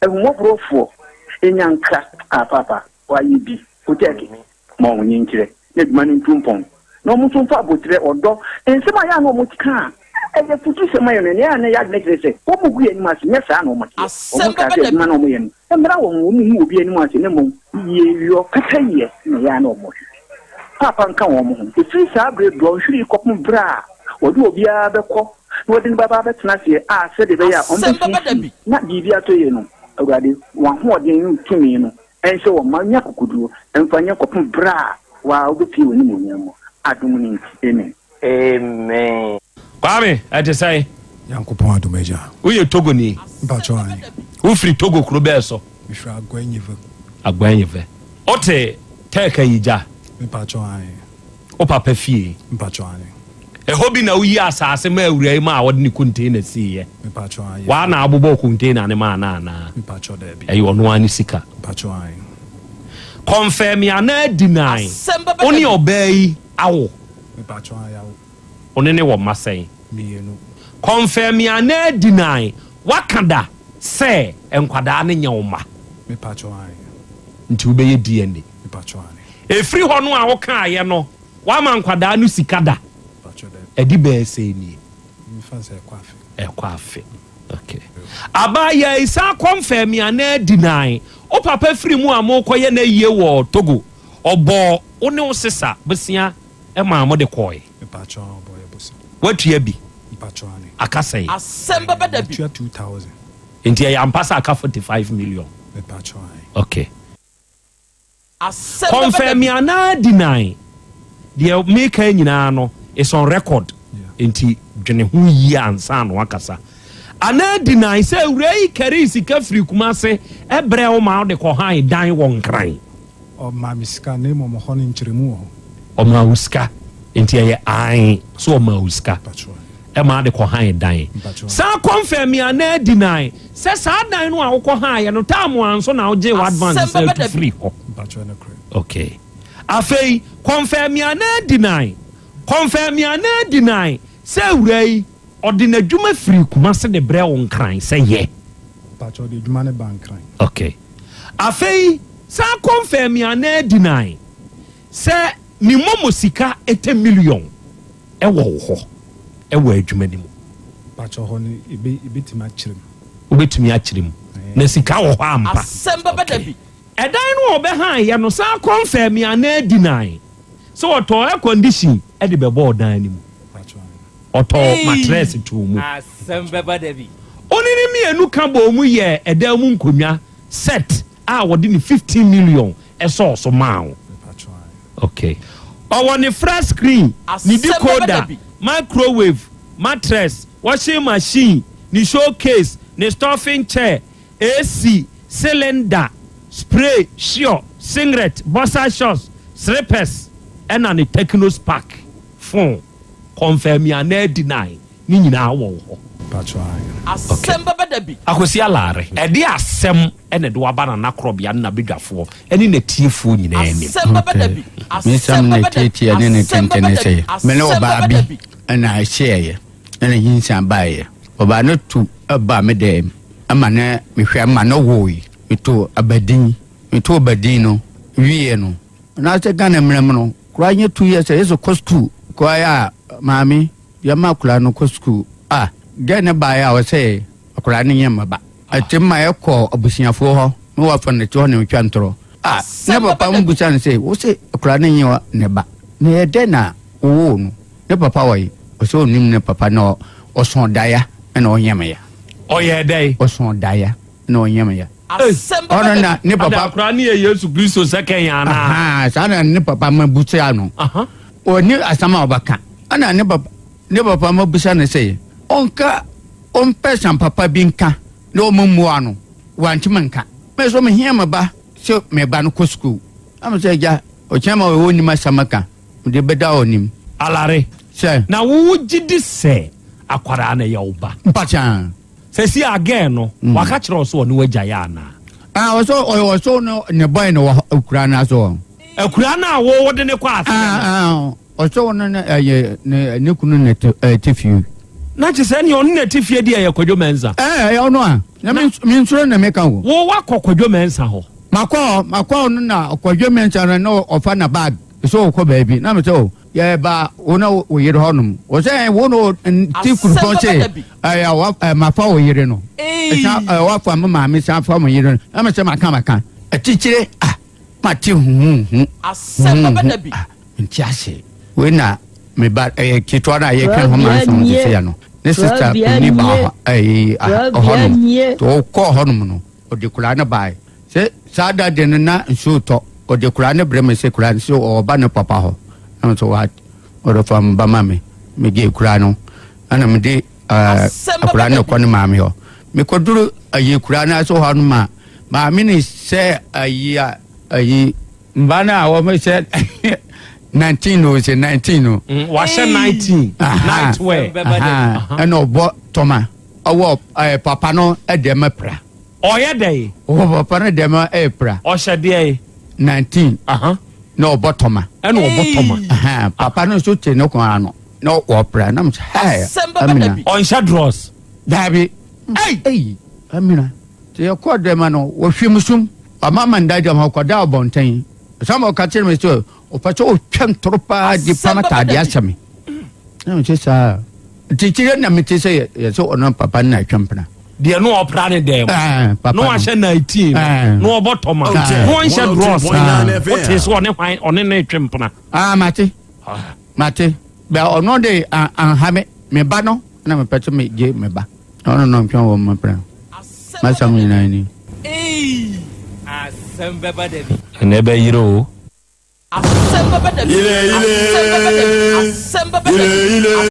ahummɔborɔfoɔ, nyanka, ah paapa, wayɛ bi, wotɛɛke, ma wɔn nkyerɛ, na adwuma no ntu mpɔn, na wɔn nso mfa aboterɛ, ɔdɔ, nsɛm a ɛyɛ a na wɔka a ɛyɛ afutusɛm ma yɛn no, ɛnea na ɛyɛ adwene kyerɛ sɛ wɔgu yɛn anim ase, nyɛ saa na wɔteɛ. Asɛm Wɔkaa bɛba sɛ da adwuma bi. no a wɔyɛ no, ɛmmra wɔn ho, wɔnhu obi anim ase, na mmom yieyɔ, pɛpɛyɛ na ɛyɛ a na wɔhwehwɛ. Paapa nka wɔn ho. Ɛfiri saa berɛ dɔnhwere yi kɔpem berɛ a wɔde obiara bɛkɔ na wɔde no bɛba abɛtena aseɛ a sɛdeɛ ɛbɛyɛ a Asɛm bɛba da wɔbɛsiesie bi. na biribi atɔ yie no, Awurade, w'ahoɔden ne wo tumi no nhyɛ wɔn ma nya akokoduo mfa nyɛ kɔpem berɛ a wo ara wobɛpue w'animuonyam mu. Adom no nti, amen. Amen. Kwame, ɛte sɛn? Nyankopɔn adom agya. Woyɛ Togoni? Mpakyɛw aane. Wofiri Togo kuro bɛɛ so? Mefiri Aguanyive. Aguanyive. Wote Turkey yi gya? Mepakyɛw aane. Wo papa fie? Mepakyɛw aane. Ɛhɔ bi na woyi asaase maa awura yi maa wɔde ne container siiɛ? Mepakyɛw aane. Waa na abobɔɔ container no maa no anaa? Mepakyɛw daabi. Ɛyɛ ɔno ara ne sika? Mepakyɛw aane. Confirm anaa deny, Asɛm bɛba wo da ne bi. ɔbaa yi awo? Mepakyɛw aane yawo. Wo ne no wɔ mma sɛn? Mienu. Confirm anaa deny, woaka da sɛ nkwadaa no nyɛ wo mma? Mepakyɛw aane. Nti wobɛyɛ DNA? Mepakyɛw aane. Ɛfiri hɔ no a wokaeɛ no, woama nkwadaa no sika da? Mepakyɛw daabi. Ɛde bɛyɛ sɛn nie? Memfa no sɛ ɛkɔ afe. Ɛkɔ afe. Okay. Abaayaa yi san confirm anaa deny, wo papa firi mu a morekɔyɛ n'ayie wɔ Togo, ɔbɔɔ wo ne wo sesa bosea maa mode kɔɔe? Mepakyɛw ɔbɔ yɛ bosea. Woatua bi? Mepakyɛw ane. Aka sɛn? Asɛm bɛba da bi. Matua 2000. Nti ɛyɛ ampa sɛ aka 45 million? Mepakyɛw ae. Okay. Asɛm bɛba da Confirm bi. anaa deny, deɛ meka yi nyinaa no is on record, nti dwene ho yie ansa na woakasa. Anaa deny sɛ awuraa yi karii sika firii Kumase brɛɛ wo ma wode kɔhan dan wɔ Nkran. Ɔmaa me sika na mmom hɔ no nkyerɛmu wɔ hɔ. Ɔmaa wo sika nti ɛyɛ ae sɛ ɔmaa wo sika ɛma ade kɔ han dan. San confirm anaa deny sɛ saa dan no a wokɔ haeɛ no time anso na wogyee w'advance Asɛm sɛ bɛba atu da bi. firi hɔ. Okay. Afei confirm anaa deny, confirm anaa deny sɛ awuraa yi ɔde n'adwuma firi Kumasi de brɛ wo Nkran sɛ yɛ. Mpakyɛ ɔde adwuma no ba Nkran. Okay. Afei san confirm anaa deny sɛ ne momo sika ɛtɛ million ɛwɔ wo hɔ ɛwɔ adwuma no mu. Mpakyɛ hɔ no ebe ebetumi akyerɛ mu. Wobɛtumi akyerɛ mu. Na sika wɔ hɔ ampa. Asɛm bɛba da bi. Ɛdan no a ɔbɛhan yɛ no san confirm anaa deny sɛ ɔtɔɔ air condition de bɛbɔɔ dan no mu. Ɔtɔɔ matress too mu. Asɛm bɛba da bi. Ɔne ne mmienu ka bɔɔ mu yɛɛ ɛdan mu nkonnwa set a wɔde ne 15 million sɔɔ so maa wo. Okay. Ɔwɔ ne flat screen, ne Asɛm bɛba da decoder, bi. microwave, mattress, washing machine, ne showcase, ne stuffing chair, AC, Cylinder, spray, sure, singlet, boxer shorts, slippers ɛna ne Tecno Spark phone. Confirm anaa deny ne nyinaa wɔ wo hɔ. Pacho ae. Asɛm bɛba da bi. Akwasi Alare, ɛde asɛm na ɛde wo aba Nana Korɔbea ne n'abadwafoɔ ne n'atiefoɔ nyinaa anim. Asɛm bɛba da bi. Me nsɛm Asɛm ne bɛba da bi. tiatia ne ne Asɛm tenten bɛba ne da sɛ, bi. me ne Asɛm ɔbaa bɛba bi da bi. na ɛhyiaeɛ na nyinsɛn baeɛ. Ɔbaa no tu baa me dɛm ma ne mehwɛ ma no woe. Metoo abadin. Metoo abadin no wieɛ no, anaasɛ Ghana mmara mu no, koraa nyɛ 2 years a yɛsɛ kɔ sukuu. Kɔeɛ a, maame, yɛma akwadaa no kɔ sukuu. Ah, gɛɛ no baeɛ a ɔsɛ akwadaa no nyɛ mmaba. Ɛte ma yɛkɔ abusuafoɔ hɔ na wɔafa no te hɔ na ɔtwa ntorɔ. Ah, ne papa mo bisa no sɛ, wo se akwadaa no nyɛ ne ba, na ɛyɛ dɛn na wowoo no? Ne papa wɔ he? Ɔsɛ ɔnnim ne papa na ɔsõ daeɛ na ɔnyɛ me ya. Ɔyɛɛ dɛn? Ɔsõ daeɛ na ɔnyɛ me ya. Ɔno na ne papa. Ada akwadaa no yɛ Yesu Kristo sɛkɛn anaa? Ahaa, saa na ne papa ma busa no. Ɔnni asɛm a ɔbɛka. Ɛna ne papa ne papa ma busa no sɛ ɔnka ɔmpɛ sɛm papa bi nka na ɔma mmua no. Wantumi nka. Me nso mehia me ba sɛ me ba no kɔ sukuu. Na me sɛ agya, ɔkyena ma ɔnnim asɛm ka. Mede bɛda w'anim. Alare, Sɛ. Na wo gye di sɛ akwadaa no yɛ wo ba? Mpakyɛ. Sɛsi a girl no, waka kyerɛ wo sɛ ɔne wo agyae anaa? Ah, ɔsɛ ɔyɛ ɔsɛ no ne boy no wɔ akuraa no ase hɔ. Akuraa no a wo wode no kɔ aseɛ no? Ah, ah, ɔsɛ ɔno ne ɛyɛ ne ne kunu na ɛte ɛte fie. Na kyerɛ sɛ ɛnneɛ ɔno na ɛte fie deɛ ɛyɛ Kwadwo Mensah. Ɛɛ ɛyɛ ɔno a. Na me nsuro na meka o. Wo wakɔ Kwadwo Mensah hɔ? Makɔ hɔ, makɔ hɔ no na Kwadwo Mensah no na ɔfa na bag sɛ ɔkɔ baabi na mesɛ o yɛba wo na wo yere hɔ nom. Ɔsɛ ɛɛ wo na ti kurupɔn sɛ ɛɛ wa ɛɛ mafa wo yere no. Ɛsan ɛɛ wafa me maame san fa me yere no na mesɛ maka maka. Atikyire ah mate huhuhu huhuhu ah. Nte ase. Wei na me ba ɛyɛ ketewa no a yɛtwɛn ho manson sisi ya no. Ne sista panyin baa hɔ ɛyi hɔ nom. Nti ɔkɔɔ hɔ nom no ɔde koraa no bae. Sɛ saa da de no na nsuo tɔ ɔde koraa no brɛ me sɛ koraa no sɛ ɔba ne papa hɔ. Na me sɛ what ɔde fa me ba ma me. Me gye koraa no ɛna me de akwadaa no kɔ ne maame hɔ. Mekɔduru ayi koraa no ase hɔ no ma maame ne sɛ ayi a ayi Mba no a wɔhyɛ 19 no sɛ 19 no. Mm, wahyɛ 19 night wear. Ɛna ɔbɔ tɔma ɔwɔ ɛɛ papa no dɛm pra. Ɔyɛ dɛ. Ɔwɔ papa no dɛm ɛɛ pra. Ɔhyɛ deɛ. 19. Na ɔbɔ tɔma. Ɛna ɔbɔ tɔma. Papa no nso te ne kɔn ano na ɔpra na mo sɛ hɛɛ amina. Ɔnhyɛ drɔs. Daabi. Ɛyi amina. Nti yɛkɔɔ dɛm no, wɔhwim sum. Wama me nda gyam hɔ kɔdaa ɔbɔnten. Samuel ka kyerɛ me sɛ ɔpɛ sɛ ɔtwa ntoro paa de pam ataadeɛ ahyɛ me. Na mese saa. Nti kyerɛ na mete sɛ yɛ sɛ ɔno papa no na atwa mpena. Deɛ no ɔpra ne dɛm. Papa no wahyɛ 19 no ɔbɔ tɔma. No ɔnhyɛ drɔs. Wote sɛ ɔne hwan ɔne ne twe mpena. Ah mate. Mate. Bɛ ɔno de anha me. Me ba no na mepɛ sɛ megye me ba. Ɔno na ɔntwɛn wɔn mma M'asɛm nyinaa ni. Eii asɛm bɛba da bi. Ɛnɛ ɛbɛyere o. Asɛm bɛba da bi. Asɛm bɛba da bi. Asɛm bɛba da bi.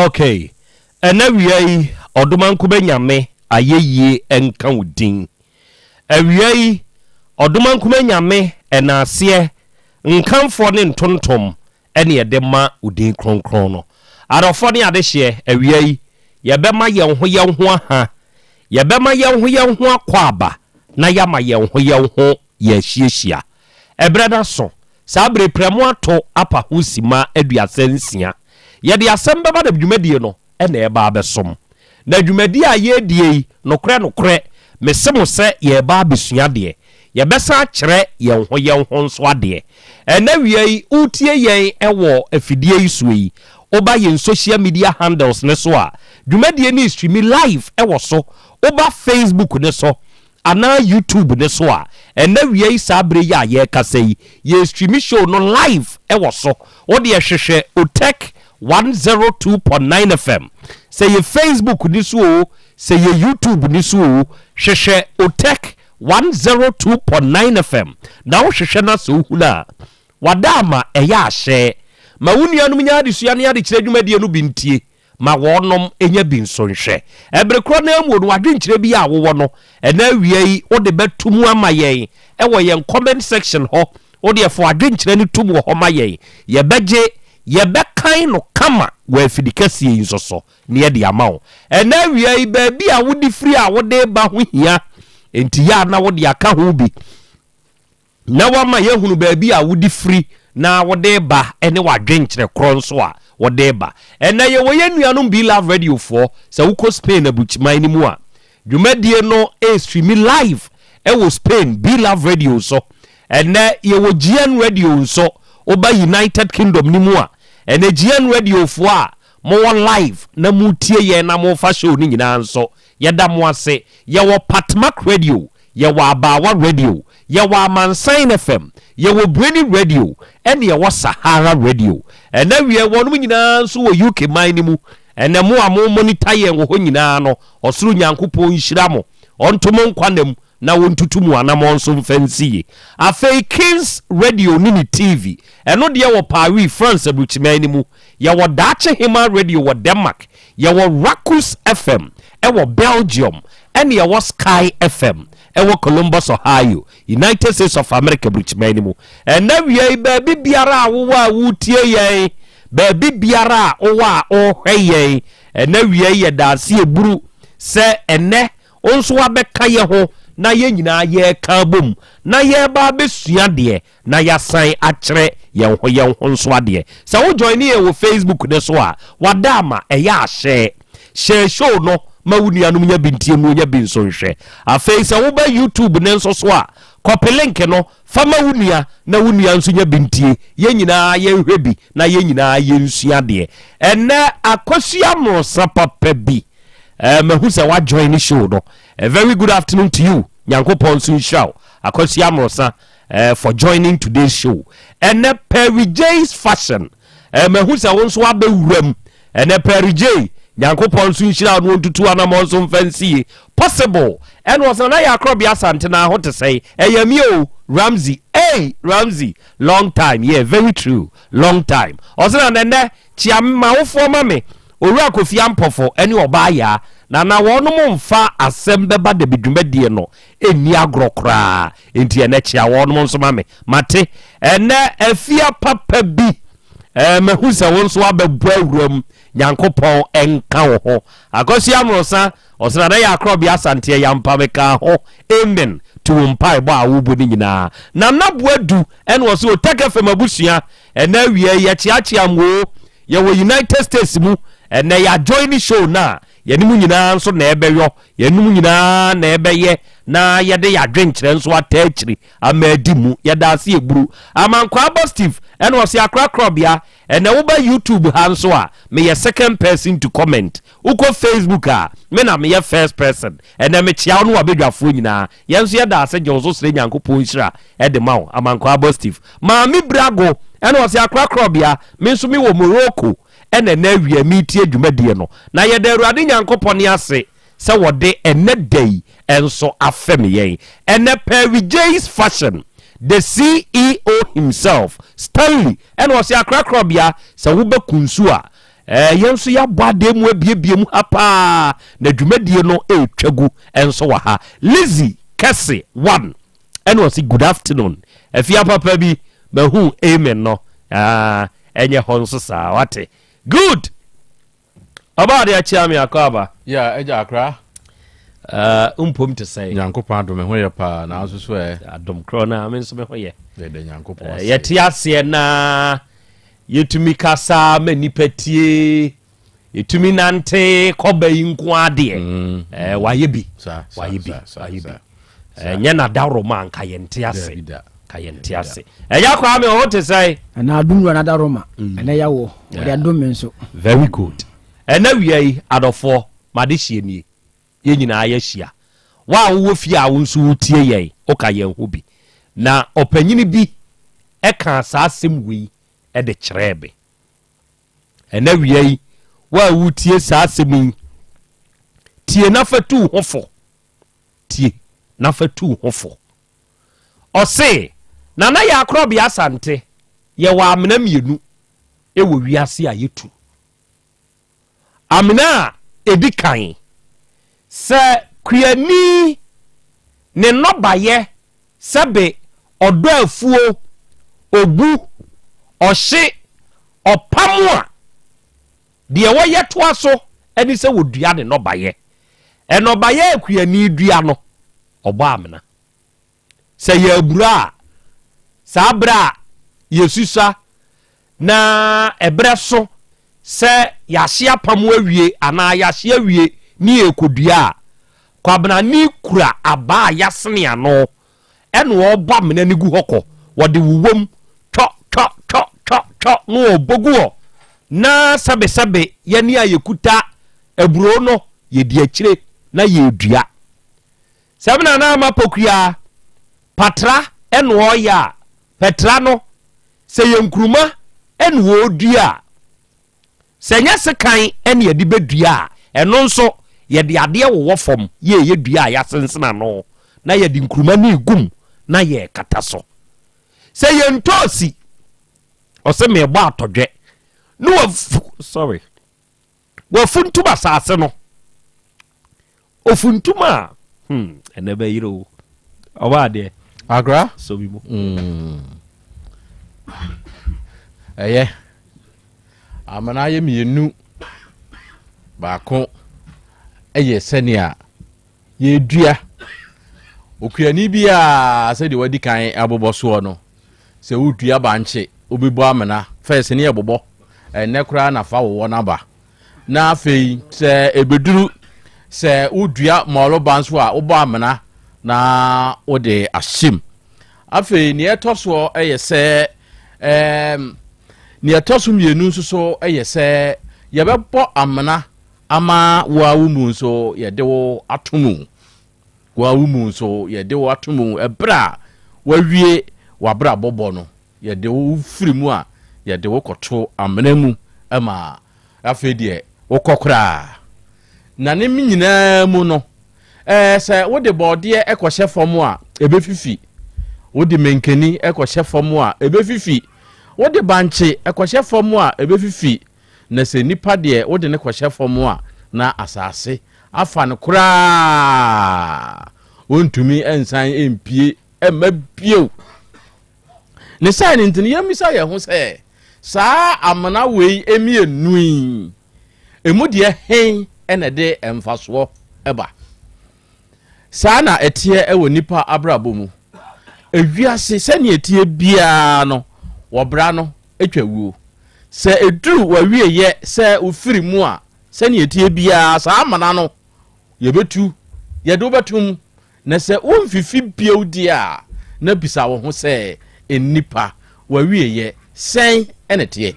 Ok, ɛnɛ awia yi Ɔdomankoma Nyame ayɛyie nka wo din. Awia yi Ɔdomankoma Nyame ɛnaaseɛ, nkamfoɔ ne ntontom ɛne yɛde ma wo din kronkron no. Adɔfoɔ ne adehyeɛ, awia yi yɛbɛma yɛn ho yɛn ho aha, yɛbɛma yɛn ho yɛn ho akwaaba na yɛama yɛn ho yɛn ho yɛahyiahyia. Ɛberɛ no aso. Saa berɛ yi prɛmo ato apa ho simma 36. Yɛde asɛm bɛba na dwumadie no na ɛreba abɛsom. Na dwumadie a yɛredie yi, nokorɛ nokorɛ, mese mo sɛ yɛreba abɛsua adeɛ. Yɛbɛsan akyerɛ yɛn ho yɛn ho nso adeɛ. Ɛnnɛ awia yi, woretie yɛn wɔ afidie yi soɔ yi, woba yɛn social media handles no so a, dwumadie no restreami live wɔ so. Woba Facebook no so, anaa YouTube no so a, ɛnnɛ awia yi saa berɛ yi a yɛrekasa yi, yɛrestreami show no live wɔ so. Wo deɛ hwehwɛ Otec 102.9 FM. Sɛ yɛ Facebook no so oo, sɛ yɛ YouTube no so oo, hwehwɛ Otec 102.9 FM na wohwehwɛ na sɛ wohunu a, wada ama ɛyɛ ahyɛ. Ma wo nuanom nya adesua ne adekyerɛ dwumadie no bi ntie. Ma wɔnom nya bi nso nhwɛ. Ɛbere korɔ no ara mu no, w'adwenkyerɛ bi a wowɔ no, ɛnɛ awia yi wode bɛto mu ama yɛn wɔ yɛn comment section hɔ. Wo deɛ fa w'adwenkyerɛ no tom wɔ hɔ ma yɛn. Yɛbɛgye, yɛbɛkan no kama wɔ afidikɛseɛ yi nso so na yɛde ama wo. Ɛnɛ awia yi, baabi a wode firi a wode reba ho hia, enti yɛ a na wode aka ho bi. na woama yɛahunu baabi a wode firi na wode reba ne w'adwenkyerɛ korɔ nso a wode reba. Ɛnnɛ yɛwɔ yɛn nuanom Be Love Radio foɔ, sɛ wokɔ Spain aburukyiman no mu a, dwumadie no ɛrestreami live wɔ Spain Be Love Radio so. Ɛnnɛ yɛwɔ GN Radio nso, woba United Kingdom no mu a, ɛnnɛ GN Radio foɔ a mowɔ live na moretie yɛn na morefa show no nyinaa nso, yɛda mo ase. Yɛwɔ Patmak Radio, Yɛwɔ Abaawa Radio, yɛwɔ Amansan FM, yɛwɔ Breni Radio, ɛne yɛwɔ Sahara Radio. Ɛnɛ wiɛ wɔnom nyinaa nso wɔ UK man no mu. Ɛnɛ mo a mo monitor yɛn wɔ hɔ nyinaa no, Ɔsoro Nyankopɔn nhyira mo, Ɔnto mo nkwa nna mu na Ɔntutu mo anamɔn nso mfa nsi ye. Afei Kings Radio ne ne TV, ɛno deɛ wɔ Paris, France aburukyiman no mu. Yɛwɔ Daakye Hemaa Radio wɔ Denmark, yɛwɔ Rakus FM wɔ Belgium, ɛne ɛwɔ Sky FM wɔ Columbus, Ohio, United States of America burukyiman no mu. Ɛnnɛ awia yi, baabi biara a wowɔ a woretie yɛn, baabi biara a wowɔ a worehwɛ yɛn, ɛnnɛ awia yi yɛda ase eburu sɛ ɛnnɛ wo nso wabɛka yɛn ho na yɛn nyinaa yɛreka abom na yɛreba abɛsua deɛ na yɛasan akyerɛ yɛn ho yɛn ho nso adeɛ. Sɛ wo joine yɛn wɔ Facebook no so a, wada ama ɛyɛ a share. Share show no ma wo nuanom nya bi ntie mu nya bi nso nhwɛ. Afei sɛ woba YouTube no nso so a, kɔpe link no fa ma wo nua na wo nua nso nya bi ntie. Yɛn nyinaa yɛnhwɛ bi na yɛn nyinaa yɛnsua adeɛ. Ɛnnɛ Akosua Mmorosa papa bi eh, mahu sɛ wa joine show no. A very good afternoon to you. Nyankopɔn nso nhyira wo. Akosua Mmorosa. eh, for joining today's show. Ɛnɛ Perry J's fashion. Eh, mahu sɛ wo nso abɛwura mu. Ɛnɛ Perry J, Nyankopɔn nso nhyira no ntutu anamɔ nso mfa nsie. Possible. Ɛna ɔsɛ na yɛ akorɔbea asante na ho te sɛe. Ɛyɛ mi o, Ramsey. Hey, Ramsey, long time. Yeah, very true. Long time. Ɔsɛ na nɛnɛ kyia m'awofoɔ ma me. Owura Kofi Ampɔfo ɛne ɔbaa yaa. Na na wɔnom mfa asɛm bɛba dabi dwumadie no ɛnni agorɔ koraa. Enti ɛnɛ kyea wɔnom nso ma me. Mate. Ɛnɛ afia papa bi. Ɛɛ mahu sɛ wo nso abɛbɔ awuram. Nyankopɔn nka wo ho. Akosua Amorosa, ɔsena na yɛ akorɔbea Asanteɛ yampa me ka ho. Amen to wo mpaebɔ a wobɔ no nyinaa. Nana Boadu ɛna ɔse Otec FM abusua ɛnɛ awia yi yɛkyeakyea mo oo. Yɛwɔ United States mu ɛnɛ yɛ ajoine show no a Yɛne mo nyinaa nso na ɛbɛyɔ, yɛne mo nyinaa na ɛbɛyɛ na yɛde yɛn adwenkyerɛ nso ataa akyiri ama adi mu. Yɛda ase eburu. Amankwaa Bɔ Steve ɛna ɔse akora korɔbea. Ɛnɛ woba YouTube ha nso a, meyɛ second person to comment. Wokɔ Facebook a, me na meyɛ first person. Ɛnɛ mekyea wo ne w'abadwafoɔ nyinaa. Yɛn nso yɛda ase gye wo so srɛ Nyankopɔn nhyira de ma wo. Amankwaa Bɔ Steve. Maame Birago ɛna ɔse akora korɔbea, me nso mewɔ Morocco. ɛna ɛnɛ awia meretie dwumadie no, na yɛda Awurade Nyankopɔn ase sɛ wɔde ɛnɛ da yi nso afɛm yɛn. Ɛnɛ Perry J's Fashion, the CEO himself, Stanley, ɛna ɔse akorakorabea, sɛ wobɛ Kunsu a, Eh, yɛn nso yɛabɔ adeɛ mu abiebie mu ha paa na dwumadie no ɛretwa gu nso wɔ ha. Lizzy Kɛse one ɛna ɔse good afternoon afia papa bi mahu amen no ah, ɛnyɛ hɔ nso saa wate good ɔba ade akyea me akɔ aba. Yeah, ɛgya akra. Uh, mpom te sɛn? Nyankopɔn adom me ho yɛ paa na nso so ɛ. Adom korɔ na me nso me ho yɛ. Yɛda Nyankopɔn ase. Yɛte aseɛ na Yɛtumi kasa ma nnipa tie, yɛtumi nante kɔba yi nko adeɛ. Mm. Eh, wayɛ bi, wayɛ bi, wayɛ bi. Ɛnyɛ eh, n'adaworoma nka yɛnte ase, nka yɛnte ase. Ɛyɛ akora me ɔho te sɛn? Ɛna adum wura n'adaworoma, mm. ɛnɛ yɛawɔ, wɔde adom me nso. Very good. Ɛnɛ wia yi, adɔfoɔ, made hyia nie. Yɛn nyinaa yɛahyia. Wo a wowɔ fie a wo nso wotie yɛn, woka yɛn ho bi. Na ɔpanyini bi kaa saa asɛm wei de kyerɛɛ me. Ɛnɛ awia yi, wo a wotie saa asɛm yi, tie na fa tu wo ho fo. Tie na fa tu wo ho fo. Ɔse, Nana Yaakorɔbea Asante, yɛwɔ amena mmienu wɔ wiase a yɛtu. Amena a ɛdi kan, sɛ kuani ne nnɔbaeɛ sɛbe ɔdɔ afuo, ɔbu, ɔhye, ɔpam a, deɛ wɔyɛ toa so ne sɛ wɔdua ne nnɔbaeɛ. Nnɔbaeɛ a kuani dua no, ɔbɔ amena. Sɛ yɛ abura a, saa berɛ a yɛsusua na ɛberɛ so sɛ yɛahye apam awie anaa yɛahye awie ne yɛrekɔdua a, kwabenane kura abaa a yɛasene ano ɛna ɔrebɔ amena no gu hɔ kɔ. Wɔde wowom twɔ twɔ twɔ twɔ twɔ na ɔrebɔ gu hɔ na sɛbesɛbe yɛne a yɛkuta aburoo no yɛdi akyire na yɛredua. Sɛ me nana ama pokua patra na ɔreyɛ a, pɛtra no, sɛ yɛ nkuruma na ɔredua a, sɛ nyɛ sekan na yɛde bɛdua a, ɛno nso yɛde adeɛ wowɔ fam yɛ ɛyɛ dua a yɛasensene ano na yɛde nkuruma no regu mu na yɛrekata so. Sɛ yɛ ntoosi, ɔsɛ merebɔ atɔdwɛ na wafu, sorry. Wafuntum asase no. Ofuntum a, hmm, ɛnɛ bɛyere o. Ɔba adeɛ. Akra? Sɔ bi mu. Mm. Ɛyɛ. Amena yɛ mmienu. Baako ɛyɛ sɛnea yɛdua. Okuani biara sɛdeɛ wadi kan abobɔ soɔ no, sɛ wodua bankye, wobɛbu amena. Fɛs ne yɛbobɔ, ɛnnɛ koraa na fa wowɔ no aba. Na afei sɛ ɛbɛduru sɛ wodua mɔloba nso a, wobɔ amena na wode ahyem. Afei nea ɛtɔ soɔ yɛ sɛ ɛɛm, nea ɛtɔ so mmienu nso so yɛ sɛ yɛbɛbɔ amena Ama wo ara wo mu nso yɛde wo ato mu. Wo ara wo mu nso yɛde wo ato mu. Ɛberɛ a woawie w'abrabɔ bɔ no, yɛde wo firi mu a, yɛde wo kɔto amena mu ma afei deɛ wokɔ koraa. Na ne nyinaa mu no, ɛɛ sɛ wode bɔɔdeɛ kɔhyɛ fam a, ɛbɛfifi. Wode mankani kɔhyɛ fam a, ɛbɛfifi. Wode bankye kɔhyɛ fam a, ɛbɛfifi. Na sɛ nipa deɛ wode no kɔhyɛ fam a, na asase afa no koraa, ɔntumi nsan mpue mma bio. Ne saa no nti no, yɛmmisa yɛn ho sɛ, saa amena wei mmienu yi, emu deɛ hen na ɛde mfasoɔ ba? Saa na ɛteɛ wɔ nnipa abrabɔ mu. Ewiase sɛnea ɛteɛ biara no, wɔbra no twa wuo. Sɛ ɛduru w'awieeɛ sɛ wofiri mu a, sɛnea ɛteɛ biara saa amena no yɛbɛtu, yɛde wo bɛto mu. Na sɛ womfifi bio deɛ a, na bisa wo ho sɛ, Nnipa, w'awieeɛ sɛn na ɛteɛ?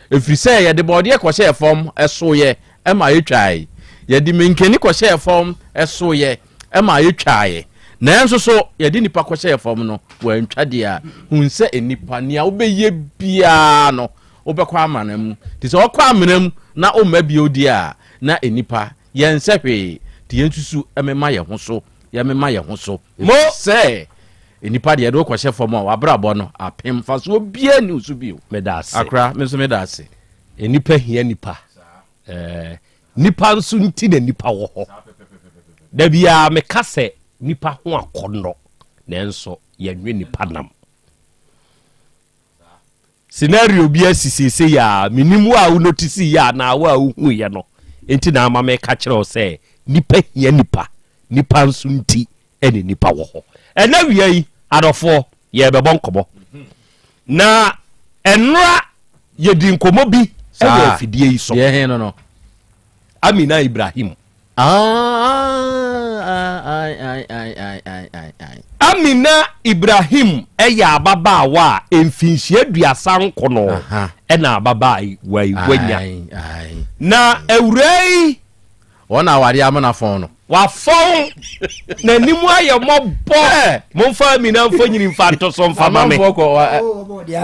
Ɛfiri sɛ yɛde bɔɔdeɛ kɔhyɛɛ fam, ɛsoeɛ ma yɛtwae. Yɛde mankani kɔhyɛɛ fam, ɛsoeɛ ma yɛtwaeɛ. Nanso so yɛde nnipa kɔhyɛɛ fam no, wɔantwa deɛ a? Hu sɛ nnipa, nea wobɛyɛ biara no, wobɛkɔ amena mu. Nti sɛ wɔkɔ amena mu na womma bio deɛ a, na nnipa, yɛnsɛ hwee. Nti yɛnsusu mmema yɛn ho so, yɛmmema yɛn ho so. Ɛfiri sɛ nnipa deɛ, yɛde wo kɔhyɛ fam a, w'abrabɔ no apem, mfasoɔ biara nni wo so bio. Meda ase. Akora, me nso meda ase. Nnipa hia nnipa. Eh, nipa nso nti na nipa wɔ hɔ. Da biara meka sɛ nipa ho akɔnnɔ, nanso yɛnwe nipa nam. Scenario bi asi seesei a menim wo a wo notice yɛ anaa wo a wohuiɛ no nti na ama meka kyerɛ wo sɛ nipa hia nipa, nipa nso nti ɛne nipa wɔ hɔ. Ɛnɛ awia yi adɔfoɔ yɛrebɛbɔ nkɔmmɔ na ɛnora yɛdi nkɔmmɔ bi ɛwɔ afidie yi so. Amina Ibrahim. Amina Ibrahim yɛ ababaawa a mfinhyia aduasa nkono ɛna ababaawa yi wanya. Na awuraa yi. Wɔn na awadeɛ ama no afɔn no. Wafɔn n'anim ayɛ mmɔbɔ. Momfa Amina mfonyini mfa nto so mfa ma me. Amanfoɔ kɔ wa.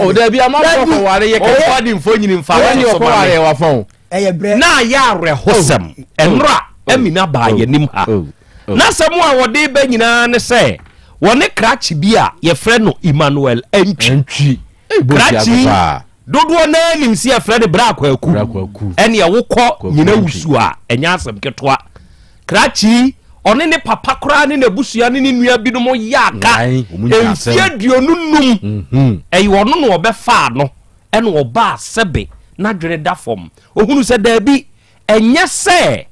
O dabi amanfoɔ kɔ ware yɛ kɛse. Momfa ne mfonyini mfa nto so ma me. Wafɔn. Ɛyɛ brɛ. Na ayɛ awerɛhosɛm. Ɛnora Amina baa yɛn anim ha. N'asɛm a wɔde ba nyinaa ne sɛ wɔne krakye bi a yɛfrɛ no Emmanuel Antwi. Krakye yi, dodoɔ no ara nim sɛ yɛfrɛ no Bra Kwaku. Ɛneɛ wokɔ nyina wusu a, ɛnyɛ asɛm ketewa. Krakye yi, ɔne ne papa koraa ne n'abusua ne ne nua binom yɛ aka mfeɛ 25. Ɛyɛ ɔno na ɔbɛfaa no ɛna ɔbaa sɛbe n'adwene da fam. Ɔhunu sɛ daabi, ɛnyɛ sɛ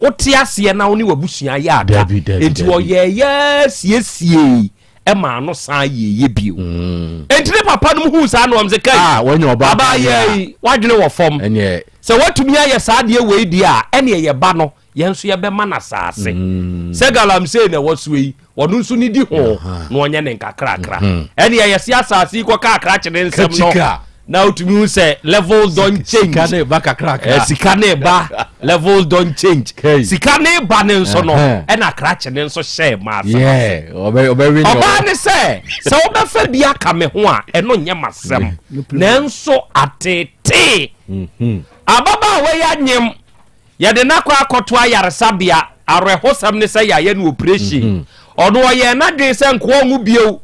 wote aseɛ na wo ne w'abusua yɛ aka. Enti ɔyɛɛyɛ siesiei ɛmaa no san yɛɛyɛ bio. Mm. Enti ne papa no huu saa na ɔm sɛ kai, ah, abaayɛ yi wadwene wɔ fam. Sɛ watumi ayɛ saa deɛ wei deɛ a, ɛne ɛyɛ ba no yɛn nso yɛbɛma no asaase. Mm. Sɛ galamsey na ɛwɔ so yi, ɔno nso ne di ho na ɔnyɛ ne nkakrakra. Mm-hmm. Ɛne ɛyɛ se asaase yi kɔka akrakye ne nsɛm no. Na wotumi hu sɛ levels don change. Sika ne ba kakrakra. Eh, sika ne ba levels don change. Sika ne ba ne nso no ɛna akrakye ne nso hyɛ maa asɛm ase. Ɔbaa ne sɛ sɛ wobɛfa bi aka me ho a ɛno nyɛ m'asɛm. Nanso atetee. Mm-hmm. Ababaawa yi anyem. Yɛde no akɔ akɔto ayaresabea. Awerɛhosɛm ne sɛ yɛayɛ no oprehyɛn. Ɔno ɔyɛɛ n'adwene sɛ nkoa ɔnwo bio.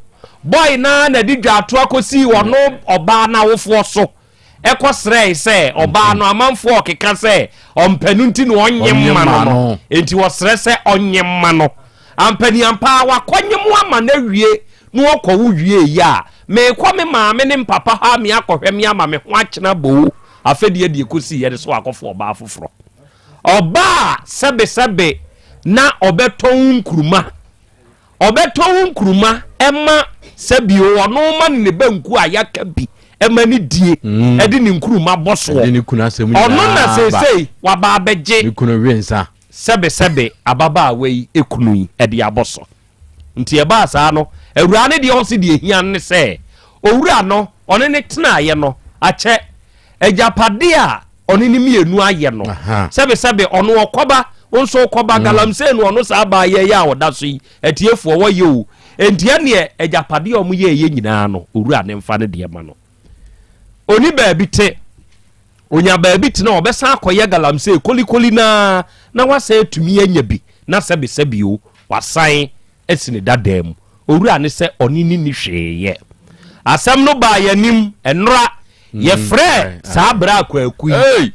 Bɔe no ara na ɛde dwaatoa kɔsii ɔno ɔbaa no awofoɔ so kɔsrɛe sɛ ɔbaa no amanfoɔ ɔkeka sɛ ɔmpɛ no nti na ɔnnye mma no no, enti ɔsrɛ sɛ ɔnnye mma no. Ampaniampa ara wakɔnye mo ama no awie na ɔkɔwo wieeɛ a, merekɔ me maame ne mpapa hɔ a meakɔhwɛ me ama me ho akyena boo. Afɛdeɛ deɛ ɛkɔsiiɛ ne sɛ wakɔfa ɔbaa foforɔ. Ɔbaa a sɛbesɛbe na ɔbɛtɔn nkuruma. Ɔbɛtɔn nkuruma ɛma sɛbio ɔno ma no ne banku a yɛaka bi ɛma ne die mm. ɛde ne nkuruma bɔ soɔ. Ɔno na seesei waba abɛgye sɛbesɛbe ababaawa yi ekunu yi ɛde abɔ so. Nti ɛbaa saa no, awuraa no deɛ ɔse deɛ ɛhia no ne sɛ, owura no ɔne no tenaeɛ no akyɛ agyapadeɛ a ɔne no mmienu ayɛ no. Sɛbesɛbe ɔno ɔkɔba, wo nso wokɔba, mm. galamsey no ɔno saa baa yɛ yɛ a ɔda so yi, atiefoɔ wɔyɛ o. Nti ɛneɛ agyapadeɛ a wɔyɛɛyɛ nyinaa no, owura no mfa no deɛ ma no. Ɔni baabi te. Onya baabi tena a, ɔbɛsan akɔyɛ galamsey kolikoli no ara na wasan atumi anya bi na sɛbesɛbe o, wasan asi ne dadaa mu. Owura ne sɛ ɔne no nni hwee yɛ. Asɛm no baa yɛn anim nnora. Mm, Yɛfrɛɛ saa berɛ a Kwaku yi.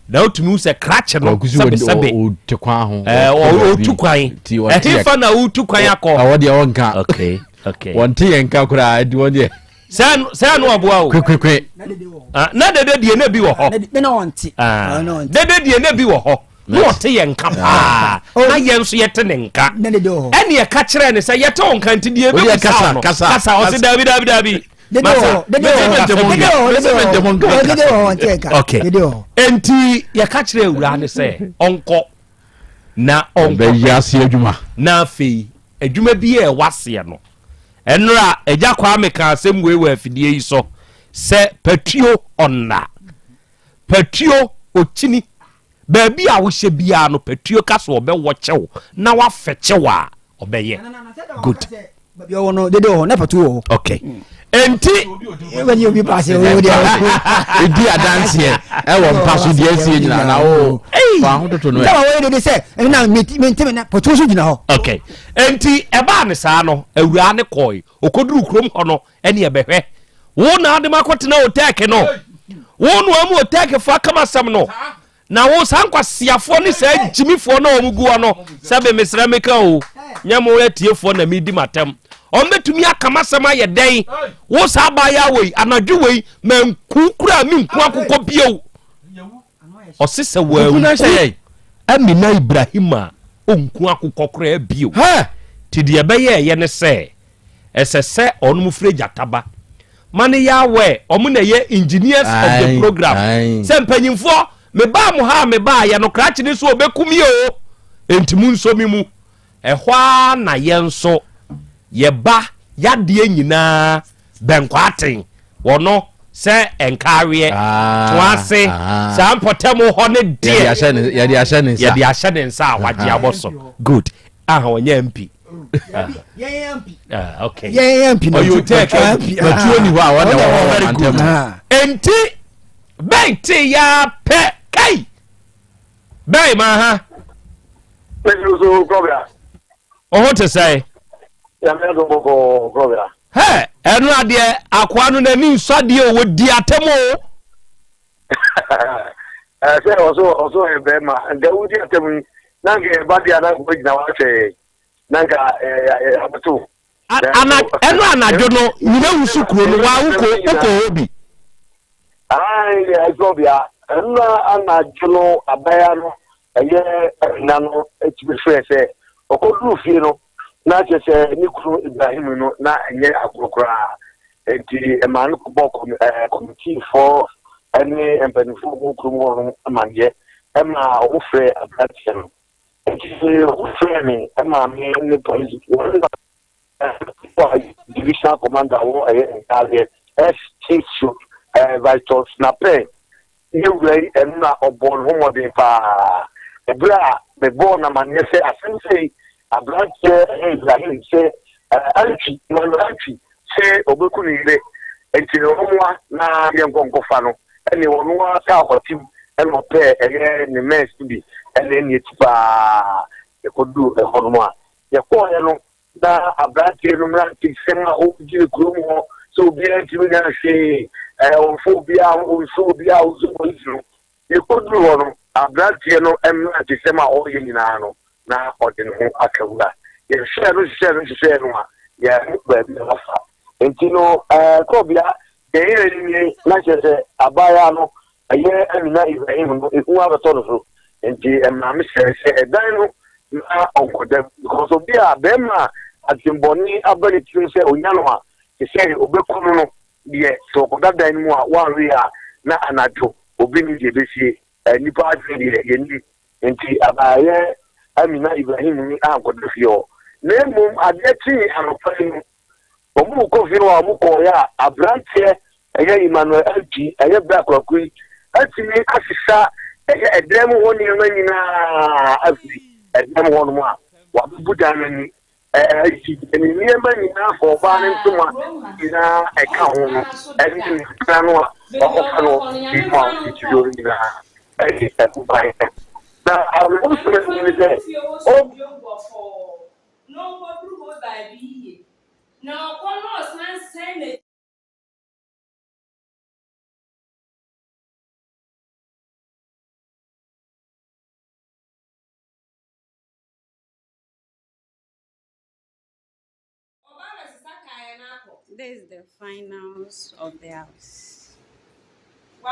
Na wotumi hu sɛ krakye no sɛbesɛbe ɔtu kwan. Ɛhefa na wotu kwan akɔ? Ɛwɔ deɛ ɔnka. Okay, okay. Wɔnte yɛn nka koraa, ɛdi wɔn deɛ. Sɛ no ɔboa o. Kwekwe. Ah, na dede deɛ na bi wɔ hɔ. Na ɔnte. Ah, dede deɛ na bi wɔ hɔ. Na ɔte yɛn nka paa. Oh. Na yɛn nso yɛte ne nka. Ɛne ɛka kyerɛ ne sɛ yɛte wo nka nti deɛ ebi kusa no. Kasa ɔse daabi daabi daabi. Masa. Okay. Enti yɛka kyerɛ awura ne sɛ ɔnkɔ na ɔnkɔ. Bɛyɛ aseɛ adwuma. Na afei adwuma bi a ɛwɔ aseɛ no. Ɛnora Agya Kwame kaa asɛm wei wɔ afidie yi so sɛ patuo ɔnna, patuo ɔkyini, baabi a wohyɛ biara no patuo ka sɛ ɔbɛwɔ kyɛw na wafɛkyɛw a ɔbɛyɛ. Good. Baabi ɔwɔ no dede wɔ hɔ na patuo wɔ hɔ. Okay. Enti. Wani obi paase o deɛ. Edi adanseɛ ɛwɔ mpa so deɛ esie nyinaa na o. Fa ho toto no ɛ. Sɛ wɔyɛ dede sɛ ɛna mi mi ntumi na patuo so gyina hɔ. Okay. Enti ɛbaa no saa no, awuraa no kɔe. Ɔkɔduruu kurom hɔ no, ɛne ɛbɛhwɛ. Wo na ade ma akɔtena otɛɛke no. Wo na wɔn otɛɛkefoɔ aka m'asɛm no. Na wo saa nkwaseafoɔ ne saa gyimifoɔ na wɔn gu hɔ no, sɛbe mesrɛ meka o, nyɛ mo atiefoɔ na medi m'atɛm. Wɔn bɛtumi aka m'asɛm ayɛ dɛn? Wo saa abaayewa wei, anadwo wei, manku koraa menku akokɔ bio. Ɔse sɛ wanku Amina Ibrahim a, ɔnku akokɔ koraa bio. Nti deɛ ɛbɛyɛ ɛyɛ ne sɛ, ɛsɛ sɛ ɔnom frɛ gyata ba ma no yɛ aware, ɔmo na ɛyɛ engineers of the program, sɛ mpanyinfoɔ mebaa mo ha a mebaa yɛ no krakye ne so ɔbɛkum yɛ o, enti mo nso me mu. Ɛhɔ ara na yɛn nso yɛba yadeɛ nyinaa bɛnkɔ aten wɔno sɛ nkaaweɛ toase saa mpɔtam hɔ ne deɛ yɛde ahyɛ ne nsa, yɛde ahyɛ ne nsa a wagye abɔ so. Good. Aha ɔnyɛ MP. Ah, okay. Yɛn MP na ɔyɛ otɛ MP. Matuo ni hɔ a wɔn na wɔwɔ Very good. Enti bɛn te ya pɛ kai bɛn ma ha. Mɛsi so kɔbea. Ɔho te sɛ. Nyame adom bɔkɔɔ kɔbea. Hɛ ɛno adeɛ akoa no n'ani nsɔ adeɛ o wɔdi atɛm o. Sɛ ɔso ɔso yɛ bɛrima nka wodi atɛm yi na nka yɛba deɛ na nka wagyina wakyɛ yɛn na nka abɛto. Ana ɛno anadwo no nyina wusu kuro no waa wokɔ wokɔ hɔ bi. Ayi ɛsɔ bia ɛno anadwo no abaya no ɛyɛ ɛna no ɛtumi frɛ sɛ ɔkɔduru fie no na kyerɛ sɛ ne kunu Ibrahim no na ɛnyɛ agorɔ koraa nti ɛmaa no kɔbɔ kɔmitiifoɔ ne mpanimfoɔ wɔ kurom hɔ no amanneɛ ɛma wɔfrɛ aberanteɛ no nti wɔfrɛ me ɛma me ne polisifoɔ divisional commander wɔ ɛyɛ ntaadeɛ ST so Vitus Napɛ ne wura yi ɛno na ɔbɔɔ ne ho mmɔden paa ɛberɛ a mebɔɔ no amanneɛ sɛ asɛm sei aberanteɛ ɛyɛ Ibrahim sɛ Antwi Emmanuel Antwi sɛ ɔbɛku ne yere nti no ɔmmoa na yɛnkɔ nkɔfa no ɛne ɔno ara kaa ɔtim ɛna ɔpɛɛ ɛyɛ ne mɛs no bi ɛne ɛne akyi paa yɛkɔduu ɛhɔ nom a yɛkɔɔeɛ no na aberanteɛ no mmerantesɛm a ɔgyina kurom hɔ sɛ obiara ntumi nya hwee ɛɛ ɔmfa obiara ho ɔnsu obiara ɔnsu polisi no yɛkɔduru hɔ no aberanteɛ no mmerantesɛm a ɔreyɛ nyinaa no na ɔde ne ho aka wura yɛhwehwɛɛ no hwehwɛɛ no hwehwɛɛ no a yɛahu baabi a wafa nti no ɛɛ kɔbea deɛ yɛyɛ nie na kyerɛ sɛ abaayewa no Ɛyɛ Amina Ibrahim no ehu abɛtɔ no so nti ɛmaa me hyɛɛ sɛ ɛdan no na ɔnkɔda mu because obi a bɛrima a adwemmɔne aba ne tirim sɛ onya no a te sɛ obeku no no deɛ sɛ ɔkɔda dan no mu a wanwe a na anadwo obi nim deɛ ɛbɛsie. Nnipa adwene deɛ yɛnnim nti abaayɛ Amina Ibrahim ni ankɔda fie hɔ na mmom adeɛ kyee anɔpa yi no Wɔrekɔ fie hɔ a wɔkɔeɛ a, aberanteɛ ɛyɛ Emmanuel Antwi, ɛyɛ berɛ a Kwaku yi atumi asesa ɛyɛ ɛdan mu hɔ nneɛma nyinaa afiri ɛdan mu hɔnom a wabubu dan no ani ayi ne nneɛma nyinaa fa ɔbaa ne ntoma nyinaa ɛka ho no ɛne ne mpena no a wakɔfa no fi mu a ɔde ti no nyinaa ɛde ɛho ban. Na awerɛhosɛm ne sɛ ɔ Na ɔkɔduru hɔ baabi yiye. Na ɔkɔ na ɔsan san n'akyi. Ɔba abɛsesa kaeɛ no akɔ. This is the finals of the house. Wa.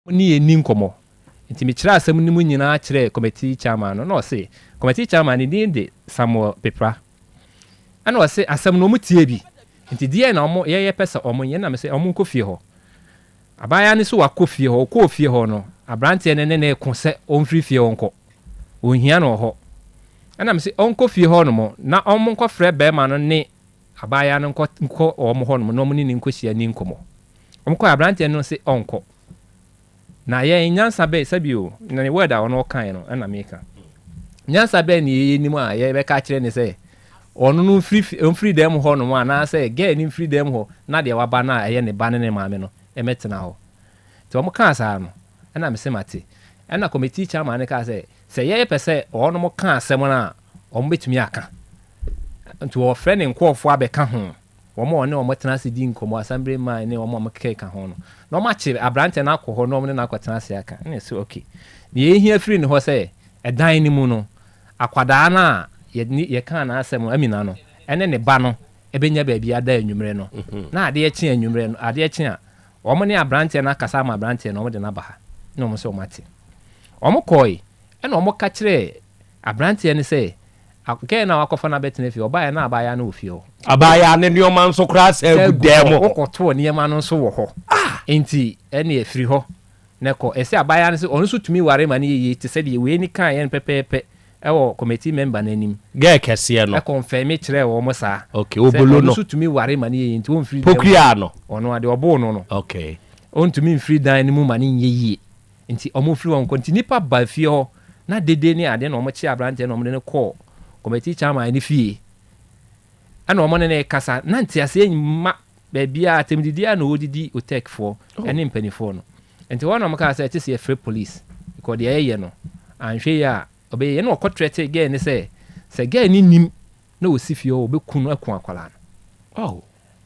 Ne yɛn nni nkɔmmɔ. Nti mekyerɛɛ asɛm no mu nyinaa kyerɛɛ committee chairman no, na ɔse, committee chairman ne din de Samuel Pepra. Ɛna ɔse asɛm no wɔn tie bi, nti deɛn na wɔn yɛyɛ pɛ sɛ wɔn nyɛ, ɛna mese wɔn nkɔ fie hɔ. Abaayewa no nso wakɔ fie hɔ, ɔkɔɔ fie hɔ no, abranteɛ no ne no reko sɛ ɔmfiri fie hɔ nkɔ, ɔnhia no wɔ hɔ. Ɛna mese ɔnkɔ fie hɔ nom na wɔn nkɔfrɛ barima no ne abaayewa no nkɔ nkɔ wɔn hɔ nom na wɔn ne no nkɔhyia nni nkɔmmɔ. Wɔkɔe, aberanteɛ no se ɔnkɔ. Na yɛn, nyansa bɛn, sɛbi o, na ne word a ɔno ɔkaeɛ no ɛna meka. Nyansa bɛn ne yɛnim a yɛbɛka akyerɛ no sɛ ɔno no mfiri ɔmfiri dan mu hɔ nom anaasɛ girl no mfiri dan mu hɔ na deɛ waba no a ɛyɛ ne ba ne ne maame no mmɛtena hɔ. Nti wɔn kaa saa no, ɛna mese mate. Ɛna committee chairman no kaa sɛ, sɛ yɛpɛ sɛ wɔnom ka asɛm no a, wɔn bɛtumi aka. Nti wɔfrɛ ne nkorɔfoɔ abɛka ho. Wɔn a ɔne wɔn tena ase di nkɔmmɔ, assembly man ne wɔn a wɔkeka ho no, na wɔakye aberanteɛ no akɔ hɔ na wɔne no akɔtena ase aka. Ɛna ɛsɛ okay. Deɛ yɛhia firi ne hɔ sɛ, ɛdan no mu no, akwadaa no a yɛne yɛkaa n'asɛm no, Amina no, ɛne ne ba no bɛnya baabi ada anwummerɛ no. Na adeɛ kye anwummerɛ no, adeɛ kye a, wɔn ne aberanteɛ no akasa ama aberanteɛ no, wɔde no aba ha. Na wɔn nso wɔate. Wɔkɔe, ɛna wɔka kyerɛɛ aberanteɛ no sɛ, Girl no a wakɔfa no abɛtena fie, ɔbaeɛ na abaayewa no wɔ fie hɔ. Abaayewa no nneɛma nso koraa san gu dan mu hɔ. Wokɔtoo nneɛma no nso wɔ hɔ. Enti ɛnneɛ firi hɔ na kɔ. Ɛsɛ abaayewa no sɛ ɔno nso tumi ware ma no yɛ yie te sɛ deɛ wei no kaeɛ no pɛpɛɛpɛ wɔ committee member no anim. Girl kɛseɛ no. Ɛkɔnfɛme kyerɛɛ wɔn saa. Okay, Sɛ obolo ɔno no. nso tumi ware ma no yɛ yie nti ɔmfiri dan mu. Pokuyaa no. Ɔno a, deɛ ɔboo no no. Okay. Ɔntumi mfiri dan no mu ma no nyɛ yie. Nti ɔmo firi hɔ nkɔ. Nti nnipa baa fie hɔ na dede ne adeɛ na ɔmo kyee abranteɛ na ɔmo de no kɔɔ committee chairman no fie. Ɛna ɔmo ne no rekasa. Na nteaseɛ mma baabiara, atɛmdidie ara na ɔredidi Otec foɔ ɛne mpaninfoɔ no. Nti hɔ na ɔmo kaa sɛ ɛte sɛ yɛfrɛ police because deɛ ɛyɛ no anhwɛ yie a ɔbɛyɛ yie. Ɛna ɔkɔ threaten girl no sɛ, sɛ girl no nnim na ɔsi fie hɔ a ɔbɛku no aku akwadaa no. Oh.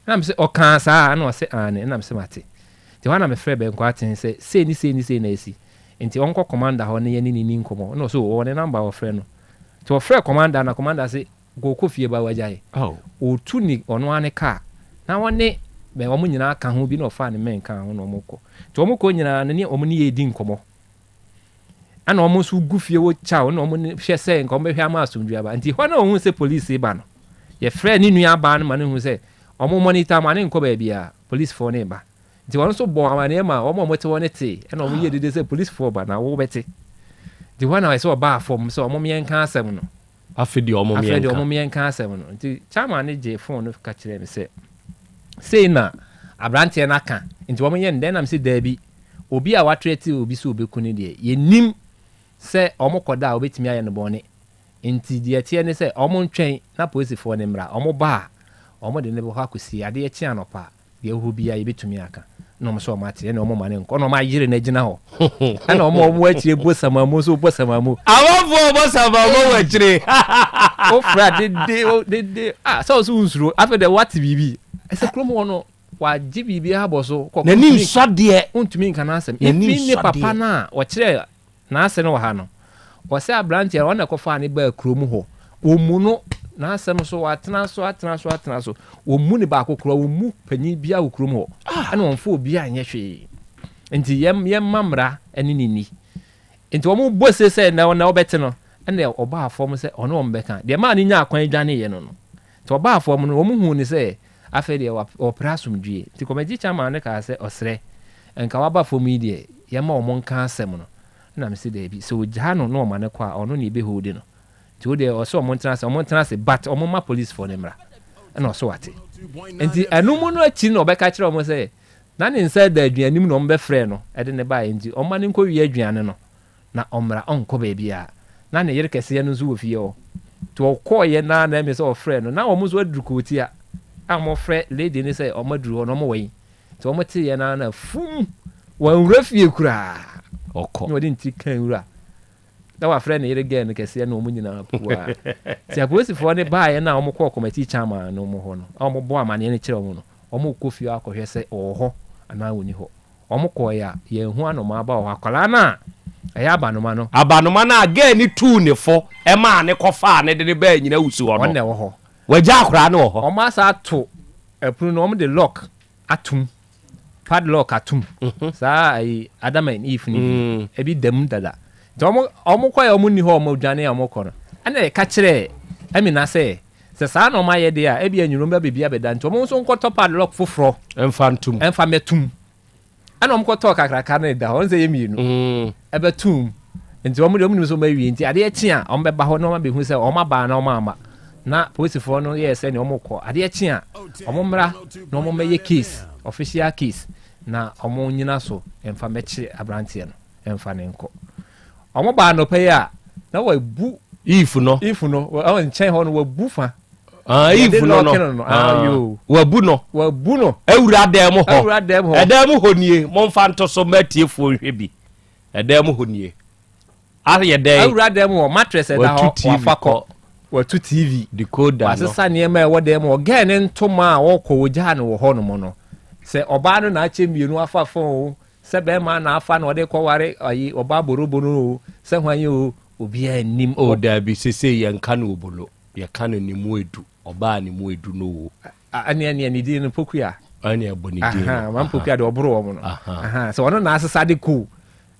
Ɛna mese, ɔkaa saa? Ɛna ɔse, aane. Ɛna mese, mate. Nti hɔ ara na mefrɛɛ Bɛnkwaten sɛ sei ne sei ne sei na asi, nti ɔnkɔ commander hɔ na yɛne no nni nkɔmmɔ. Ɛna ɔse, oh, ɔwɔ ne number a ɔfrɛ no. Nti ɔfrɛɛ commander na commander se, kɔ fie ba wagyae. Ɔretu ne ɔno ara ne car na ɔne bɛn wɔn nyinaa ka ho bi na ɔfaa ne men kaa ho na wɔkɔ. Nti wɔkɔ nyinaa no ne wɔn ne yɛredi nkɔmmɔ. Ɛna wɔn nso gu fie wɔ kyaw na wɔn hwɛ sɛ nka wɔbɛhwɛ ama asomdwoe aba. Nti hɔ na wɔhu sɛ polisi reba no. Yɛfrɛɛ ne nua baa no ma no hu sɛ wɔn monitor ma no nkɔ baabiara, polisifoɔ no reba. Nti wɔn nso bɔɔ amaneɛ ma wɔn a wɔte hɔ no tee, ɛna wɔn yɛɛ dede sɛ polisifoɔ reba na wobɛte. Nti hɔ na ɛsɛ ɔbaa fam sɛ wɔn mmiɛnka asɛm no. Afei deɛ wɔn Afei deɛ mmiɛnka. wɔn mmiɛnka asɛm no. Nti chairman no gyee phone no ka kyerɛɛ me sɛ sei na aberanteɛ no aka, nti wɔn nyɛ no dɛn? Ɛna mese daabi, obi a watrɛte obi sɛ ɔbɛku no deɛ, yɛnnim sɛ wɔkɔda a wɔbɛtumi ayɛ no bɔne. Nti deɛ ɛteɛ ne sɛ wɔntwɛn na polisifoɔ no mmra, wɔba a, wɔde no bɛkɔ akɔsie. Adeɛ kye anɔpa a, deɛ ɛwɔ hɔ biara yɛbɛtumi aka. Ɛna wɔn nso wɔn ate, ɛna wɔn ma no nkɔ, ɛna wɔn ayere no agyina hɔ. Ɛna wɔn a wɔwɔ akyire bɔ samamu nso bɔ samamu. Amanfoɔ bɔ samamu wɔ akyire. Wofra dede, o dede, ah, sɛ wo so wonsuro, afei deɛ woate biribi. Ɛsɛ kurom hɔ no, wagye biribiara abɔ so. Kɔ, N'ani nsɔ adeɛ. Wontumi nka n'asɛm. N'ani Even ne nsɔ papa adeɛ. no a ɔkyerɛɛ N'ase no wɔ ha no, ɔsɛ aberanteɛ no, ɔno na ɛkɔfaa no baa kurom hɔ. Ɔmmu no, n'asɛm so, watena so, atena so, atena so. Ɔmmu ne baako koraa, ɔmmu panin biara wɔ kurom hɔ. Ɛna ɔmfa obiara nyɛ hwee. Nti yɛm, yɛmma mmara ne no nni. Nti wɔbɔ se sɛ na na ɔbɛte no, ɛna ɔbaa fam sɛ ɔne wɔn bɛka. Deɛ ɛmaa no nyaa kwan dwaneeɛ no no. Nti ɔbaa fam no, wɔhuu no sɛ afei deɛ ɔrepere asomdwoeɛ. Nti kɔmɛgye chairman no kaa sɛ, ɔsrɛ, nka waba fam yi deɛ, yɛmma wɔn nka asɛm no. Ɛna mese daabi, sɛ ɔgyaa no na ɔma no kɔ a, ɔno na yɛbɛholdi no. Nti wo deɛ ɔse wɔn ntena ase, wɔn ntena ase but wɔn mma policefoɔ no mmra. Ɛna ɔse wate. Nti ɛno mu no akyi na ɔbɛka kyerɛ wɔn sɛ, na ne nsa da aduane mu na wɔbɛfrɛɛ no de no baeɛ nti ɔmma no nkɔwie aduane no. na ɔmmra, ɔnkɔ baabiara. Na ne yere kɛseɛ no nso wɔ fie hɔ. Nti ɔkɔeɛ no ara na ɛme sɛ ɔfrɛɛ no. Na wɔn nso aduru Kootia a wɔfrɛ lady no sɛ wɔn aduru hɔ na wɔn wɔ yi. Nti wɔn teeɛ no ara na fum, wanwura fie koraa. Ɔkɔ. Na ɔde ne tiri kaa nwura. Na wafrɛ ne yere girl no kɛseɛ na wɔn nyinaa puaa. Nti apolisifoɔ no baeɛ no a wɔkɔɔ kɔmɛtii chairman no hɔ no, a wɔbɔɔ amaneɛ no kyerɛɛ wɔn no, wɔkɔ fie hɔ akɔhwɛ sɛ ɔwɔ hɔ anaa ɔnni hɔ. Wɔn kɔɔeɛ a, yɛanhu anomaa ba wɔ hɔ. Akwadaa no a ɛyɛ abanoma no. Abanoma no a girl no tuu ne fo maa no kɔfaa no de no baa Nyina Wusu hɔ no. Ɔno na ɛwɔ hɔ. Wagya akwadaa no wɔ hɔ. Wɔn asan ato ɛpono no, wɔn de lock atom. Padlock atom. Saa ayi Adam and Eve no bi. Ebi da mu dada. Nti wɔn wɔn kɔɛ a wɔn nni hɔ a wɔn dwane a wɔn kɔ no, ɛna yɛka kyerɛɛ Amina sɛ, sɛ saa na wɔn ayɛ deɛ a, ebia anwummerɛ wɔn bɛba bi abɛda. Nti wɔn nso nkɔtɔ padlock foforɔ. Ɛmfa ntom. Ɛmfa mmɛtom. Ɛna wɔn kɔtɔɔ kakraka no da hɔ, wɔn sɛ yɛ mmienu. Ɛbɛtom. Nti wɔn deɛ wɔn nim sɛ wɔn awie. Nti adeɛ kye a wɔn bɛba hɔ na wɔn abɛhu sɛ wɔn aba anaa wɔn amma. Na polisifoɔ no yɛɛ sɛ nea wɔn kɔ. Adeɛ kye a wɔn mmra na wɔn mmɛyɛ case, official case, na wɔn nyina so mfa mmɛkyere aberanteɛ no mfa no nkɔ. Wɔn baa anɔpa yi a na wɔabu. If no. If no, wɔn nkyɛn hɔ no wɔabu fa. Ah, Yɛde Eve no lɔɔke no. no no. Ah, Ah, yoo. wabu no. Wabu no. Awura dan mu hɔ. Awura dan mu hɔ. Ɛdan mu hɔ nie. Momfa nto so ma atiefoɔ nhwɛ bi. Ɛdan mu hɔ nie. Ayɛ dɛn? Awura dan mu hɔ, mattress ɛda Watu hɔ, TV wafa kɔ. kɔ. Watu TV. Decoder no. Wasesa nneɛma a ɛwɔ dan mu hɔ. Girl ne ntoma a ɔkɔ ogyaa no wɔ hɔnom no. Sɛ ɔbaa no na akyɛ mmienu afa fon o, sɛ bɛrima na afa na ɔde kɔware ayi ɔbaa borobo no o, sɛ hwan o, obiara nnim. Oh, daabi, sesei yɛnka no obolo. Yɛka no ne mu edu, ɔbaa ne mu edu no o. Ɛne ɛne ne din no Pokuya. Ɛne ɛbɔ ne din no. Maame Pokuya deɛ ɔboro wɔn no. Sɛ ɔno na asesa de ko.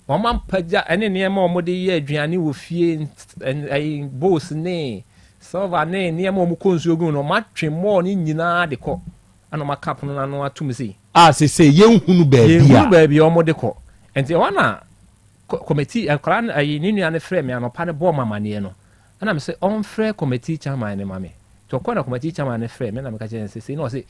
Wɔn ampagya ɛne nneɛma a wɔde yɛ aduane wɔ fie ɛyi bowls ne silver ne nneɛma a wɔn kɔ nsuo gu no wɔn atwe mɔɔ ne nyinaa de kɔ ɛna wɔn aka pono n'ano atum sei. A sese yɛnhunu baabi a. Yɛnhunu baabi a wɔn de kɔ nti ɛhɔ na kɔmɛti nkwadaa no ɛyi ne nua no frɛ me anɔpa no bɔɔ me amaneɛ no. Ɛna mese ɔmfrɛ committee chairman no ma me. Nti ɔkɔɔ na committee chairman no frɛɛ me na meka kyerɛɛ no sɛ sei na ɔse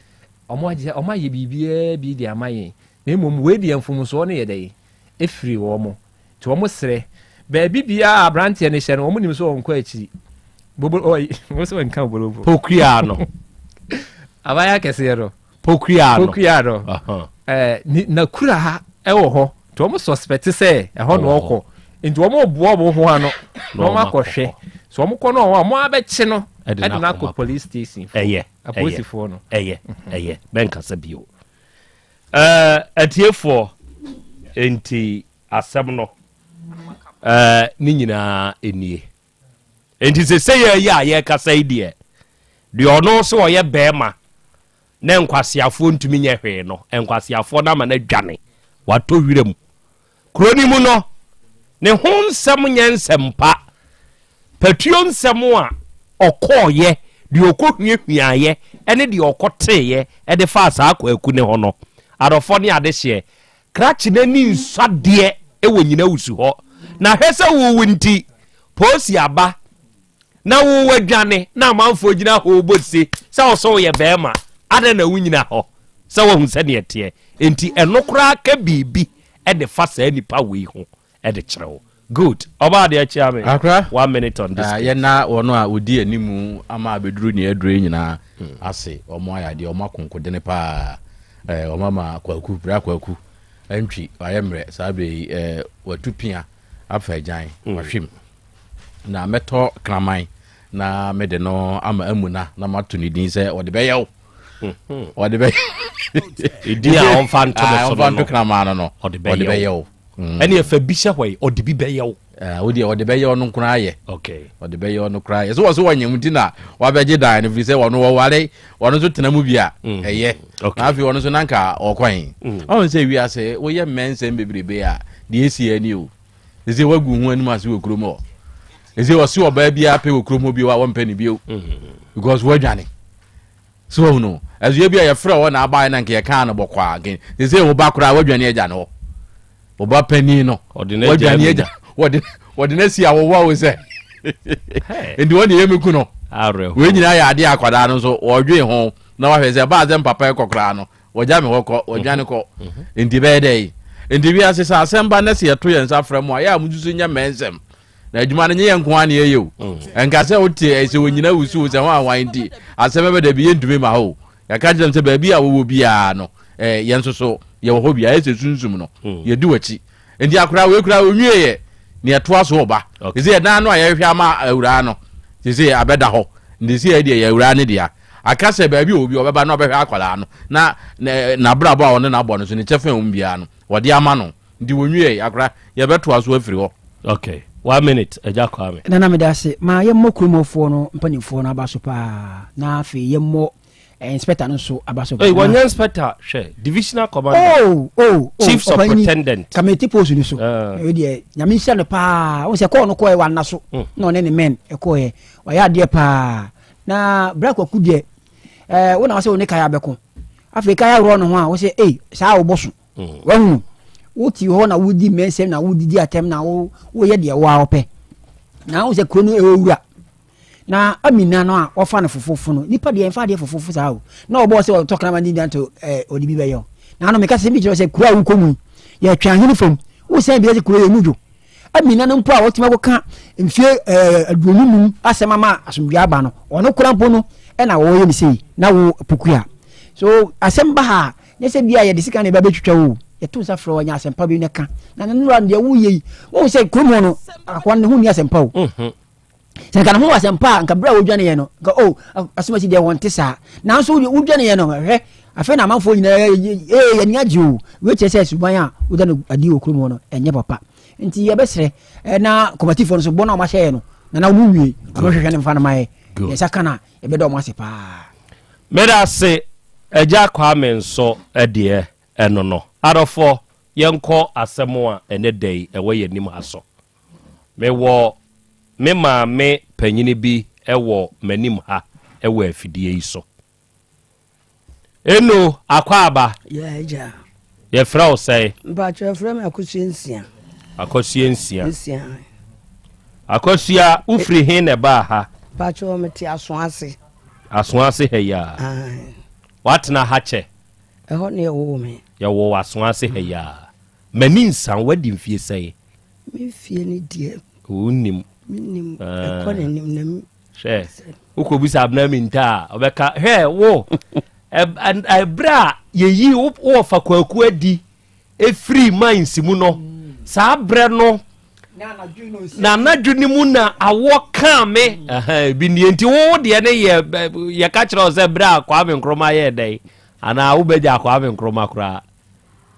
ɔmo agye ɔmo ayɛ biribiara bi de ama yɛn na mmom wei deɛ mfomsoɔ no yɛ dɛn ɛfiri wɔn. Nti wɔn srɛ baabi biara a aberanteɛ no hyɛ no wɔn nim sɛ ɔnkɔ akyiri. Bobo ɔyi mo sɛ ɔnka obolobo. Pokuya no. Abaya kɛseɛ no. Pokuya no. Pokuya no. Ɛɛ ne n'akura ha ɛwɔ hɔ. Nti wɔn suspect sɛ ɛhɔ na ɔkɔ. Nti wɔn boa wɔn ho ano na wɔn akɔhwɛ. So wɔn kɔ no wɔn a wɔn abɛkye no ɛde no akɔ police station. Ɛyɛ apolisifoɔ no. Ɛyɛ ɛyɛ bɛnkasa bio. Ɛɛ atiefoɔ nti asɛm no ɛɛ ne nyinaa nie. Enti sesei yi a yɛrekasa yi deɛ, deɛ ɔno sɛ ɔyɛ bɛrima na nkwaseafoɔ ntumi nyɛ hwee no, nkwaseafoɔ no ama no adwane, watɔ wira mu. Kuro no mu no, ne ho nsɛm nyɛ nsɛmpa. Patuo nsɛm a ɔkɔɔyɛ, deɛ ɔkɔhuahuaeɛ ne deɛ ɔkɔteeɛ de faa saa kwaku no ho no, adɔfoɔ ne adehyeɛ, Krakye no ani nsɔ adeɛ wɔ nyina wusu hɔ. Na hwɛ sɛ wo wo nti, poosi aba na wo wadwane na amanfoɔ gyina hɔ rebɔ se sɛ wo sɛ woyɛ bɛrima, adɛn na wonyina hɔ sɛ woahu sɛdeɛ ɛteɛ? Enti ɛno koraa ka biribi de fa saa nipa wei ho de kyerɛ wo. Good. Ɔbaa deɛ kyea me. Akra. One minute on this Ah, case. yɛna wɔn a wɔdi animu ama abɛduru nea aduru yi nyinaa ase. Wɔn ayɛ adeɛ, wɔn akonkodene paa. Eh, wɔn ama Kwaku, Bra Kwaku, antwi, wayɛ mmerɛ saa berɛ yi. Eh, watu pia afa agyan, wahwem. Na mɛtɔ kraman na mede no ama amuna na mato ne din sɛ ɔde bɛyɛ wo. Ɔde bɛyɛ. Edin a ɔmfa nto no Ah, so ɔmfa no nto no. kraman no no. Ɔde Ɔde bɛyɛ bɛyɛ wo. wo. Mm. Ɛne ɛfa bi hyɛ hɔ yi, ɔde bi bɛyɛ wo. Eh, wo deɛ ɔde bɛyɛ ɔno koraa yɛ. Okay. Ɔde bɛyɛ ɔno koraa yɛ. So wɔ so wɔnyɛ nti na wabɛgye dan no firi sɛ ɔno wɔware ɔno nso tena mu bi a mm. ɛyɛ. Okay. Na afei ɔno nso nanka ɔkwan. Mm. Ɔn sɛ wiase woyɛ mmɛnsɛm bebrebe a deɛ esi ani o. Ɛsɛ wagu ho anim ase wɔ kurom hɔ. Ɛsɛ ɔse ɔbaa biara pɛ wɔ kurom hɔ bio a wɔmpɛ ne bio. Mm. Because wɔadwane. So wahu no? Ɛso ebia yɛfrɛ hɔ na abaeɛ na nka yɛkaa no bɔkɔ a, nka sesei wo ba koraa wadwane agya no hɔ. Wo ba panin no, wadwane agya, wɔde wɔde no asi awowa wo sɛ. Nti wɔn deɛ yɛmɛku no. Wei nyinaa yɛ adeɛ akwadaa no nso wɔdwen ho na wahwɛ sɛ ɛbaa sɛ mpapa ɛkɔ koraa no, wɔgya me hɔ kɔ, wɔdwane kɔ. Nti bɛyɛ dɛ yi. Nti wiase sɛ asɛm ba na sɛ yɛto yɛn nsa frɛ mo a, yɛ a mo nso nyɛ mmɛnsɛm. Na adwuma no nyɛ yɛn nko ara na yɛyɛ o. Ɛnka sɛ wote ɛ sɛ wɔnyina wusu sɛ ho ahwan nti asɛm bɛbɛ dabi yɛntumi ma hɔ o. Yɛka kyerɛ m sɛ baabi a wɔwɔ biara no eh, yɛn nso so yɛwɔ hɔ bi ayɛ sɛ sunsum no mm. yɛdi w'akyi. Nti akora wei koraa ɔnwieɛ ne ɛtoa so ɔba. Okay. Sɛ ɛdan no a yɛhwehwɛ ama awuraa no sɛ abɛda hɔ nti sɛ yɛdeɛ yɛ awuraa no dea. Aka sɛ baabi a obi ɔbɛba na ɔbɛhwɛ akwadaa no na n'abrabɔ a ɔne n'abɔ no so ne kyɛfa a ɛwɔ mu biara no wɔde ama no. Nti wɔnwiei akora yɛbɛtoa so afiri hɔ. Ok one minute agya Kwame. Nana meda ase ma yɛmmɔ kurom hɔfoɔ no mpanimfoɔ no aba so paa na afei yɛmmɔ Inspector no nso aba so. Hey, wɔnyɛ inspector hwɛ divisional commander. Oh, oh, oh, chief superintendent. Kamete post ni so. Ɛyɛ deɛ nyame nhyira no paa. Wɔn sɛ kɔɔ no kɔɛ wanna so. Na ɔne ne men ɛkɔɛ. Wayɛ adeɛ paa. Na bra kwaku deɛ ɛɛ wɔn na wɔsɛ wɔn ne kaya bɛko. Afei kaya worɔ ne ho a wɔsɛ ei saa wɔbɔ so. Wahunu wote hɔ na wodi mmɛnsɛm na wodidi atɛm na woyɛ deɛ wo ara wopɛ. Na wɔn sɛ kuro no ɛwɔ wura. Na Amina no a wɔfa no fofofo no, nipa deɛ mfa adeɛ fofofo saa o. Na ɔbɔɔ sɛ ɔtɔ kraman din danto ɛɛ ɔde bi bɛyɛ o. Na ano meka sɛ bi kyerɛ sɛ kuro a wokɔ mu yi, yɛtwe ahene fam. Wosan bi sɛ kuro yɛ mu dwo. Amina no mpo a wɔtumi akɔka mfie ɛɛ 25 asɛm ama asomdwoe aba no, ɔno kora mpo no ɛna wɔyɛ ne sei na wo pokua. So asɛm ba ha a, nyɛ sɛ bi a yɛde sika na ɛba bɛtwitwa o. Yɛto nsa frɛ wo anya asɛmpa bi na ka. Na ne nnora deɛ woyɛ yi, wohu sɛ kurom hɔ no, akoa no ne ho nni asɛmpa o. Sɛ nka ne ho wɔ asɛmpa a, nka berɛ a wodwaneeɛ no, nka o oh, asomasi deɛ wɔnte saa. Nanso wodwaneeɛ no, hwɛ, afei na amanfoɔ nyinaa ee yɛni agye o. Wei kyerɛ sɛ suban a woda no adi wɔ kurom hɔ no, ɛnyɛ papa. Nti yɛbɛsrɛ eh, na kɔmatifoɔ no so bɔ no a wɔahyɛ yɛ no, na na wɔn wie, wɔhwehwɛ no mfa no ma yɛ. Yɛn nsa ka no a, yɛbɛda wɔn ase paa. Meda ase, Agya Kwame nso deɛ ɛno no. Adɔfoɔ, yɛnkɔ asɛm a ɛnɛ da yi ɛwɔ yɛn anim ha so. Mewɔ me maame panyini bi wɔ m'anim ha wɔ afidie yi so. Eno Akwaaba. Yeah, agya. Yɛfrɛ wo sɛn? Mpakyɛ yɛfrɛ me Akosua Nsia. Akosua Nsia. Nsia. Akosua, wofiri he na ɛbaa ha? Mpakyɛ mete Asoase. Asoase ha yi a. Aye. Woatena ha kyɛ? Ɛhɔ na yɛwoo me. Yɛwoo wo Asoase ha yi a. M'ani nsa wo, woadi mfie sɛn? Me fie no deɛ. Wonnim. Mennim. Ɛkɔ n'anim na mi. Hwɛ, wokɔbisa Abena Minta a, ɔbɛka, hwɛ wo, ɛberɛ a yɛyi wo wɔfa kwaku adi ɛfiri mines mu no, saa berɛ no, na anadwo no mu na awɔ kaa me. Ebi nie nti wo deɛ no yɛ yɛka kyerɛ wo sɛ berɛ a Kwame Nkrumah yɛɛ dɛn anaa wobɛgya Kwame Nkrumah koraa.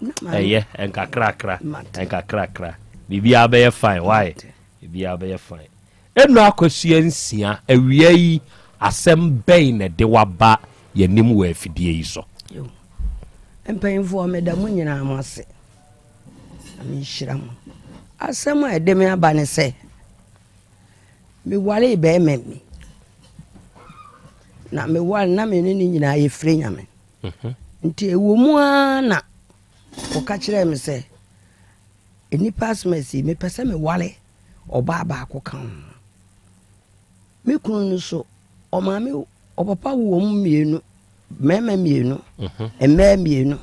Ɛyɛ nkakrakra nkakrakra biribiara bɛyɛ fine why biribiara bɛyɛ fine. Ɛnu akosua nsia awia yi asɛm bɛn na ɛde waba yɛnim wɔ afidie yi so. Mpanyinfoɔ meda mo nyinaa mo ase na menhyira mo. Asɛm a ɛde me aba ne sɛ mewaree bɛrima mi na meware na me ne ne nyinaa yɛfiri Nyame. Nti ɛwɔ mu ara na wɔka kyerɛɛ me sɛ, nnipa asɛm asi, mepɛ sɛ meware ɔbaa baako ka ho. Me kunu no so, ɔmaame, ɔpapa wo wɔn mmienu, mmarima mmienu, mmaa mmienu.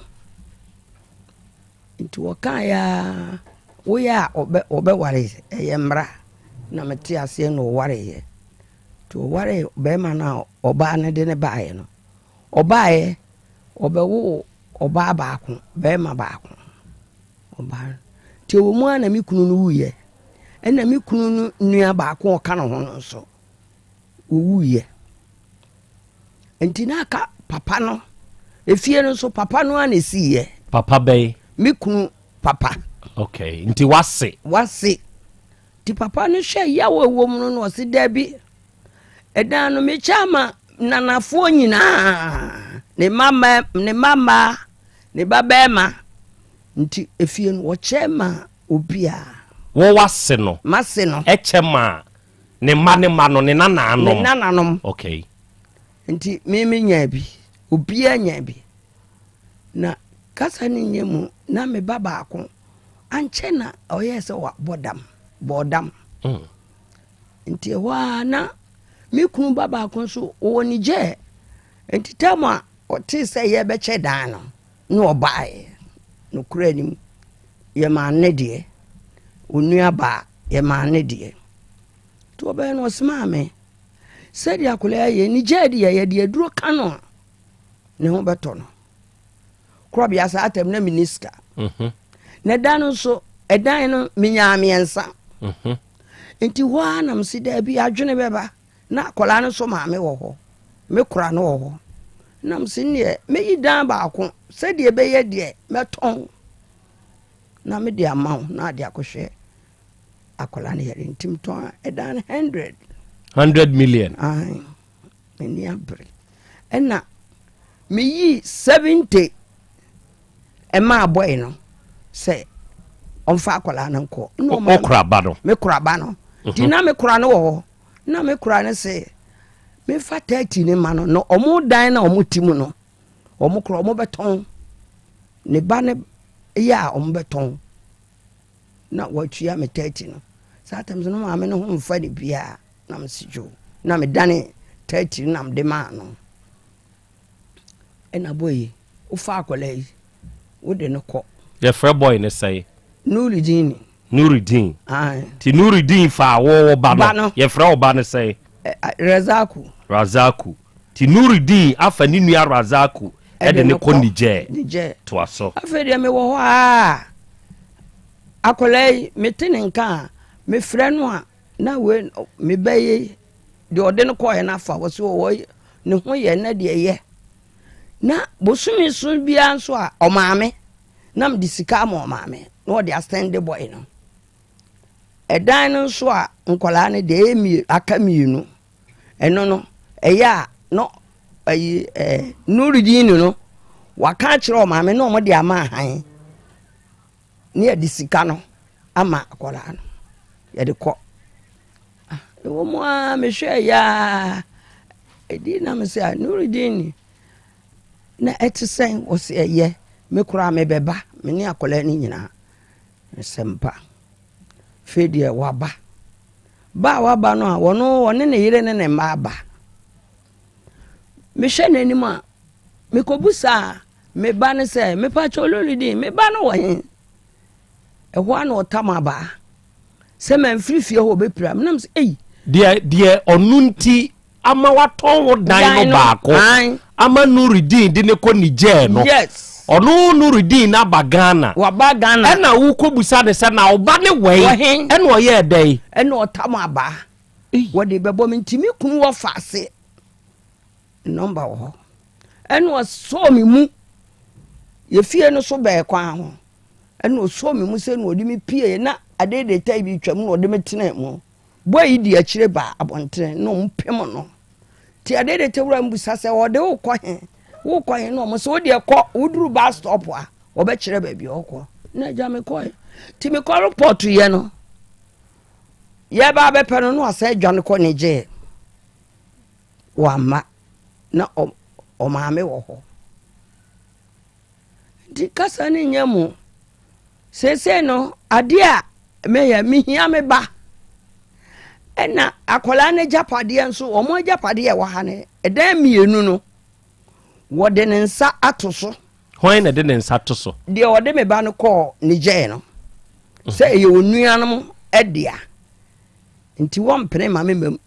Nti wɔkaeɛ ara, woyɛ a wɔbɛware, ɛyɛ mmara. Na mete aseɛ na wɔwareeɛ. Nti wɔwaree barima no a ɔbaa no de no baeɛ no, Ɔbaeɛ, ɔbɛwoo ɔbaa baako, barima baako. Ɔbaa no. Nti ɛwɔ mu ara na me kunu no wuiɛ. Ɛna me kunu no nua baako a ɔka ne ho no nso, ɔwuiɛ. Nti na aka papa no. Efie no nso, papa no ara na ɛsiiɛ. Papa bɛn? Me kunu papa. Okay, nti wase? Wase. Nti papa no hwɛ yaw a ɛwɔ mu no na ɔse dabi. Ɛdan no mekyɛ ama nanafoɔ nyinaa, ne mma mma ne mma mmaa, ne ba bɛrima. Nti efie no wɔkyɛ ma obiara. Wo w'ase no. M'ase no. Ɛkyɛ ma ne mma ne mma no, ne nananom. Ne nananom. Okay. Nti me me nyaa bi, obiara nyaa bi. Na kasa no nyɛ mu na me ba baako ankyɛ na ɔyɛɛ sɛ wabɔ dam, bɔɔ dam. Mm. Nti ɛhɔ ara na me kunu ba baako nso ɔwɔ Niger. Nti tam a ɔtee sɛ yɛbɛkyɛ dan no na ɔbaeɛ. Nokorɛ anim yɛmaa ne deɛ. Onua baa yɛmaa ne deɛ. Nti ɔbɛyɛ no ɔsomaa me sɛdeɛ akwadaa yɛ Niger deɛ yɛde aduro ka no a ne ho bɛtɔ no. Korɔbea saa tam na menni sika. Mhm. Na ɛda no nso ɛdan no menyaa mmiɛnsa. Mhm. Nti hɔ ara na mese daabi adwene bɛba na akwadaa no nso maame wɔ hɔ me kora no wɔ hɔ na mese neɛ mɛyi dan baako sɛdeɛ ɛbɛyɛ deɛ mɛtɔn na mede ama wo na ade akɔhwɛ akwadaa no yɛre nti metɔn ɛdan no hundred. Hundred million. Ayi m'ani abere ɛna. Meyii 70 ɛmaa bɔe no sɛ ɔmfa akwadaa no nkɔ. Wokora ba no? Mekora ba no. Nti mhm. na mekora no wɔ hɔ. Na mekora no sɛ mefa 30 no ma no na ɔmo dan na ɔmo ti mu no ɔmo kora ɔmo bɛtɔn ne ba no yɛ a ɔmo bɛtɔn na watua me 30 no. Saa tam so no maame no ho mfa ne biara na mese dwo na medane 30 no na mede maa no. Ɛna boy yi, wofa akwadaa yi, wode no kɔ. Yɛfrɛ boy no sɛn? Nurudeen. Nurudeen. Aye. Ti Nurudeen fa wo wo ba no. Yɛfrɛ wo ba no sɛn? Razaku. Razaku. Ti Nurudeen afa ne nua Razaku ɛde ne kɔ Niger. Niger. Toa so. Afei deɛ mewɔ hɔ a, akwadaa yi, mete ne nka a, mefrɛ no a, na wei mebɛyɛ deɛ ɔde no kɔɛ no afa wɔ so wɔ ne ho yɛ na deɛ yɛ na bosome so biara nso a ɔmaame na mede sika ama ɔmaame na ɔde asɛnde bɔe no ɛdan no nso a nkwadaa no deɛ ɛyɛ mie aka mmienu ɛno no ɛyɛ a na ɛyi ɛɛ nurudin no waka akyerɛ ɔmaame na wɔde ama ahan ne yɛde sika no ama akwadaa no yɛde kɔ ah, ɛwɔ mu ara mehwɛ yɛ a ɛdi na me sɛ ah, Nurudin na ɛte sɛn wɔ sɛ ɛyɛ me koraa mebɛba me ne akwadaa no nyinaa nsɛmpa fei deɛ waba ba a waba no a wɔno wɔne ne yere ne ne mma aba mehwɛ n'anim a mekɔbusaa Me ba no sɛ, Mepakyɛw Lolidin, me ba no wɔ he? Ɛhɔ ara na ɔtam abaa sɛ mamfiri fie hɔ ɔbɛpira me. Nam sɛ, ei. Deɛ deɛ ɔno nti ama watɔn wo dan no baako ama Nurudeen de ne kɔ Niger no. Yes. Ɔno Nurudeen no aba Ghana. Waba Ghana. Ɛna wokɔbusa ne sɛ na ɔba ne wɛn? Ɛna ɔyɛɛ dɛn? Ɛna ɔtam abaa. Wɔde bɛbɔ me nti me kunu wɔ faase. Nɔmba wɔ hɔ. Ɛna ɔsɔɔ me mu. Yɛ fie no so bɛɛ kwan ho. Ɛna ɔsɔɔ me mu sɛ na ɔde me pie na adeede tae bi twam na ɔde me tena mu. Bɔɔ yi di akyire ba abɔntene na ɔmo pem no. Ti adeede te wura mbusa sɛ ɔde wo kɔ he? Wo kɔ he? Na ɔmo sɛ wo deɛ kɔ, woduru bus stop a wɔbɛkyerɛ baabi a ɔkɔ. Na agya me kɔɛ. Ti me kɔ report yɛ no. Yɛba abɛpɛ no na wasan adwane kɔ ne gyee. Wamma, na ɔmaame wɔ hɔ. Nti kasa no nyɛ mu. Seesei no, adeɛ a meyɛ, mehia me ba. Ɛna akwadaa no agyapadeɛ nso, wɔn agyapadeɛ ɛwɔ ha no, ɛdan mmienu no, wɔde ne nsa ato so. Hwan na ɛde ne nsa to so? Deɛ ɔde me ba no kɔɔ Niger no, sɛ ɛyɛ onuanom dea, nti wɔmpene ma me mmam.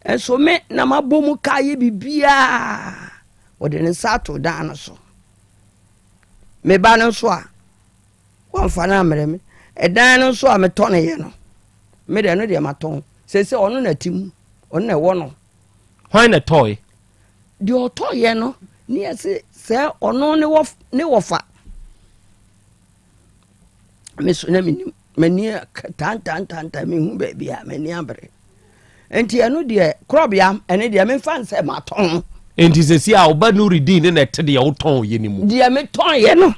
Nso me na mabɔ mu ka yɛ biribiara. Ɔde ne nsa ato dan no so. Me ba no nso a, wamfa no ammrɛ me. Ɛdan no nso a metɔ no yɛ no, me deɛ no deɛ matɔn. Seesei ɔno na ti mu, ɔno na ɛwɔ no. Hwan na ɛtɔe? Deɛ ɔtɔeɛ no, ne yɛse sɛ ɔno ne wɔfa. Me so na menim. M'ani tantantantan mehu baabi a m'ani abere. Nti ɛno deɛ korɔbea ɛne deɛ memfa nsɛ matɔn. Nti sɛsi a ɔba Nuridin ne na ɛte deɛ wotɔn yɛ ne mu. Deɛ metɔn yɛ no.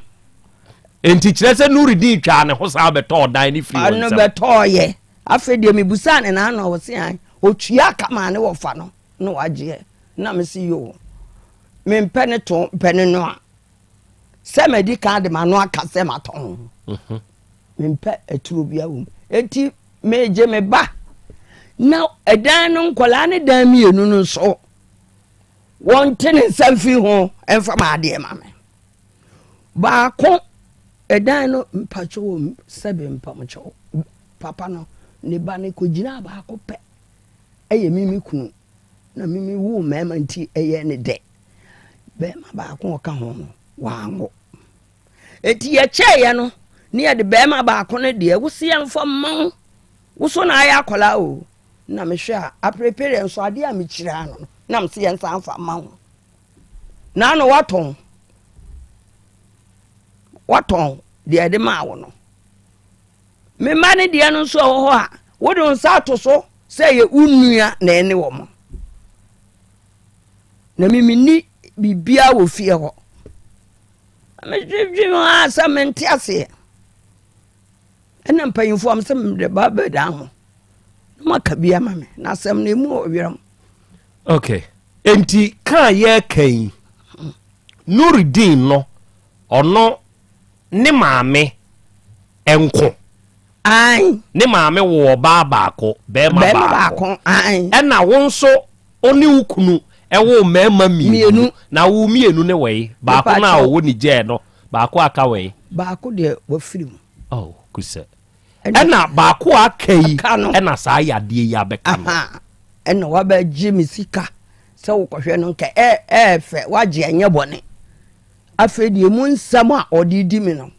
Nti kyerɛ sɛ Nuridin twaa ne ho saa bɛtɔɔ dan ne firi wɔn nsam. Ɔno bɛtɔɔ yɛ. Afei deɛ mebusaa ne n'ano a ɔse an ɔtua ka maa ne wɔfa no na wagyeɛ na mese yoo mempɛ ne to mpɛ ne no a sɛ madi kan de m'ano aka sɛ matɔn mhm. mempɛ aturo bia wɔ mu enti megye me ba na ɛdan no nkɔlaa ne dan mmienu no nso wɔnte ne nsa mfiri ho ɛmfa ma adeɛ ma me baako ɛdan no mpakyɛ wɔ sɛbe mpamokyɛw papa no ne ba no kɔgyina baako pɛ ɛyɛ mimi kunu na mimi wo mmarima nti ɛyɛ ne dɛ Barima baako a ɔka ho no, wanwo. Enti yɛkyɛeɛ no, ne yɛde barima baako no deɛ, wo se yɛmfa mma wo. Wo so na ayɛ akwadaa o. Na mehwɛ a, aperepereɛ nso adeɛ a mekyiraa no no, na mese yɛnsan mfa mma wo. Na ano watɔn. Watɔn deɛ ɛde maa wo no. Me mma no deɛ no nso ɛwɔ hɔ a, wode wo nsa ato so sɛ ɛyɛ wo nua na ɛne wɔn. Na me menni biribiara wɔ fie hɔ. Medwedwe ho ara sɛ mente aseɛ. Ɛna mpanyinfoɔ am sɛ mede ba bɛdan ho na moaka bi ama me na asɛm no ɛmu ɔwerɛm. Okay. Enti ka a yɛreka yi, Nurudeen no, ɔno ne maame nko. Ae. Ne maame woo ɔbaa baako, bɛrima Bɛrima baako. Ae. Ɛna wo nso wo ne wo kunu woo mmarima mmienu. Na wo mmienu ne wei? Baako no a ɔwɔ Niger no, baako a aka wei? Baako deɛ wafiri mu. Oh, kusɛ. Ɛna baako a aka yi ɛna saa yadeɛ yi abɛka no. Ɛna wabɛgye me sika sɛ wokɔhwɛ no nka ɛɛfɛ wagye ɛnyɛ bɔne. Afei deɛ mu nsɛm a ɔde di me no.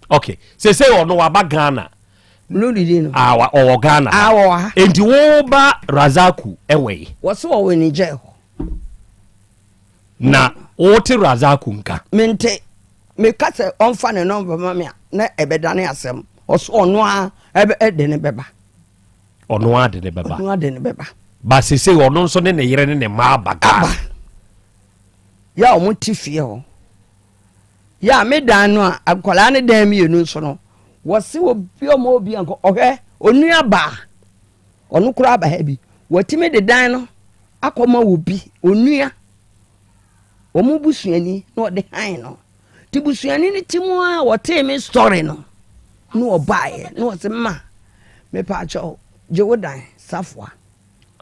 Ok, sese ɔno waba Ghana. No didi no. Ah, ɔwɔ Ghana. Ah, ɔwɔ ha. Enti wo ba Razaku ɛwɔ yi. Wɔsi ɔwɔ Niger hɔ. Na wote Razaku nka. Mente. Meka sɛ ɔmfa ne nɔmba ma me a na ɛbɛdane asɛm. Ɔso ɔno a ɛde ne bɛba. Ɔno a de ne bɛba. Ɔno a de ne bɛba. Ba sese ɔno nso ne ne yere ne ne mma aba Ghana. Aba. Yɛ a wɔn te fie hɔ. Yɛ a me dan no a nkwadaa ne dan mmienu nso no wɔse obi ɔma obi anka ɔhwɛ onua baa ɔno koraa aba ha bi wɔatumi de dan no akɔma obi onua wɔn busuani na ɔde han no te busuani no ti mu a wɔtee me story no na ɔbaeɛ na ɔse ma mepaakyɛw gye wo dan safoa.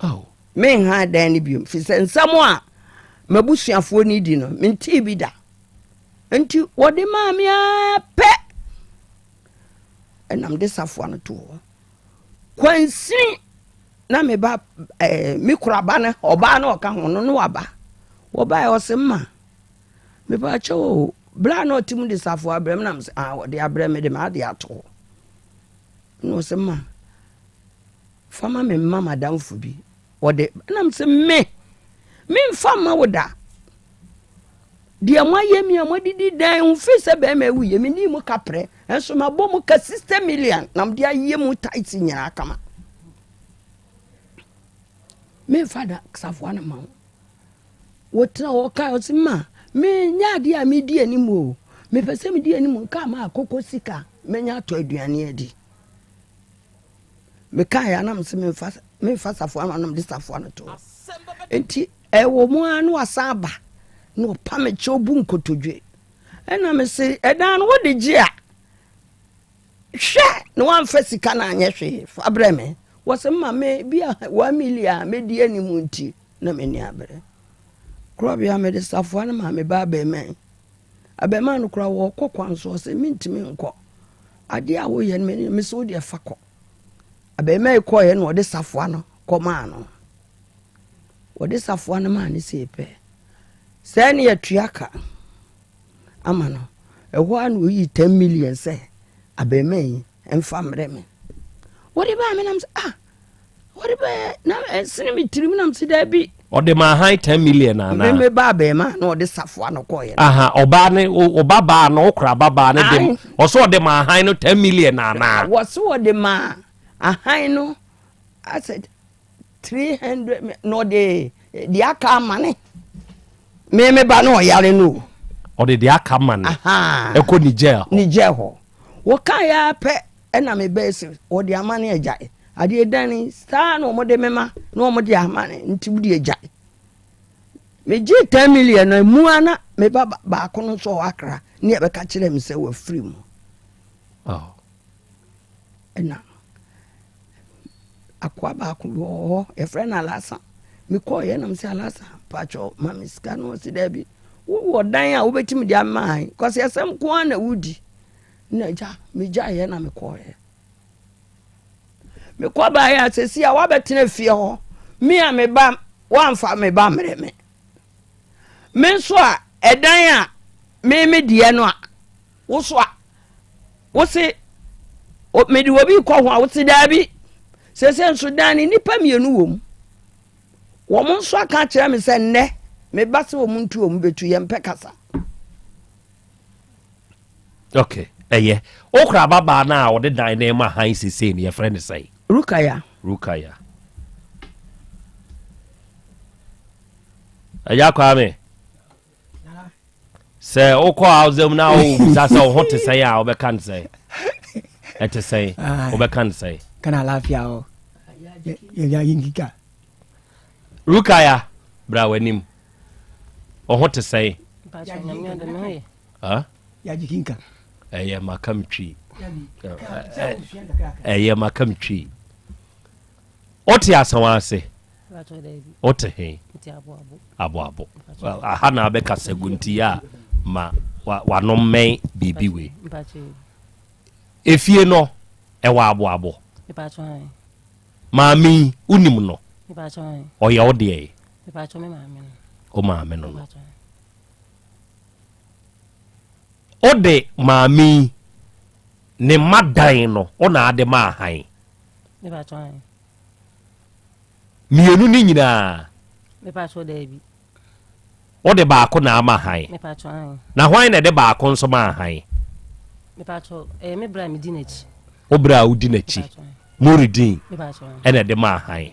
Oh. Menha dan no bio, firi sɛ nsɛm a m'abusuafoɔ no di no, mentee bi da. Nti wɔde maa me ara pɛ, ɛna mede safoa no too hɔ. Kwansini na me ba ɛɛ eh, me kura ba no, ɔbaa no ɔka ho no, no waba. Wɔbaeɛ ɔse mma, mepa kyɛw o, berɛ a na ɔte mu de safoa brɛ me na mesɛ, ah, ɔde abrɛ me de m'ade ato hɔ. Na ɔse mma, Fa ma me mma m'adamfo bi. Ɔde, ɛna me sɛ me, memfa mma wo da. Deɛ moayɛ mi a moadidi dan ho firi sɛ bɛrima awu yɛ menni mu kaprɛ nso mabɔ mu ka 60 million na mede ayɛ mu tight nyinaa kama. Memfa da safoa no ma wo. Wotena hɔ kae ɔse ma menyɛ adeɛ a medi anim o. Mepɛ sɛ medi anim nka ma akokɔ sika mɛnya atɔ aduane adi. Mekaeɛ a na mese memfa memfa safoa no na mede safoa no to hɔ. Nti ɛwɔ mu ara na wasan aba na ɔpa me kyɛw bu nkotodwe. Ɛna mese ɛdan no wode gye a hwɛ na wamfa sika no anyɛ hwee fa brɛ me. Wɔse ma me bi a 1 million a mɛdi anim nti na m'ani abere. Korɔbea mede safoa no maa me ba abarimaa yi. Abarimaa no koraa wɔkɔ kwan so ɔse mentumi nkɔ. Adeɛ a woyɛ no m'ani mese wo deɛ fa kɔ. Abarimaa yi kɔeɛ na ɔde safoa no kɔmaa no. Wɔde safoa no maa no sei pɛ. Sɛɛ ne yɛtua ka ama no. Ɛhɔ ara na ɔyii 10 million sɛ abarimaa yi mfa mmerɛ me. Wɔde baa me nam sɛ ah Wɔde bɛyɛ na ɛsene me tirim nam sɛ daabi. Ɔde ma ahan 10 million anaa? Me me ba abɛɛma na ɔde safoa no kɔɔyɛ. Aha ɔbaa ne ɔba baa no ɔkora ba baa no de ɔsɛ ɔde ma ahan no 10 million anaa? Wɔsɛ ɔde ma ahan no asɛ 300 na ɔde deɛ aka ama ne me me ba no ɔyare no o. Ɔde deɛ aka ama ne ɛkɔ Niger hɔ. Niger hɔ wɔka yɛ apɛ. Ɛna me bɛɛ se wɔde ama ne agyae. Adeɛ dane saa na wɔde me ma na wɔde ama ne nti wode agyae. Megye 10 million na emu ara na me ba baako no nso ɔwɔ Accra ne ɛbɛka kyerɛ me sɛ wafiri mu. Oh. Ɛna akoa baako bi wɔ hɔ yɛfrɛ no Alasa. Mekɔɔ yɛ nam sɛ Alasa pakyɛ ma me sika no ɔse daabi. Wowɔ dan a wobɛtumi de ama an kɔsɛ asɛm ko ara na wodi. Na agya, megyaeɛ na mekɔeɛ. Mekɔ baeɛ a sɛsi a woabɛtena fie hɔ. Me a me ba, woamfa me ba mmerɛ me. Me nso a ɛdan a me me deɛ no a, wo so a, wo se mede obi kɔ ho a, wo se daabi. Sɛsɛ nso dan no nnipa mmienu wɔ mu. Wɔn nso aka akyerɛ me sɛ nnɛ me ba sɛ wɔn ntu wɔn bɛtu yɛmpɛ kasa. Ok, ɛyɛ. Wokura ababaa no a ɔde dan no ma han sesei no, yɛfrɛ no sɛn? Rukaya. Rukaya. Agya Kwame. Sɛ wokɔ Hausa mu na wobisa sɛ wo ho te sɛn a wobɛka no sɛn? Ɛte sɛn? Wobɛka no sɛn? Kana lafiya o. Ya yinkika. Rukaya, bra w'anim. Wo ho te sɛn? Ɛyɛ maka me twi. Ɛyɛ maka me twi. Wote asawa ase? Wote he? Aboabo. Aha na abɛkasa gu nti a ma wano mmɛn biribi wei. Efie no ɛwɔ aboabo. Maame yi wonim no? Ɔyɛ wo deɛ? Wo maame no no. Wode maame yi ne mma dan no wo na ade ma ahan? Mmienu no nyinaa? Wode baako na ama han? Na hwan na ɛde baako nso maa han? Wo berɛ a wodi n'akyi Muridin ɛna ɛde maa han.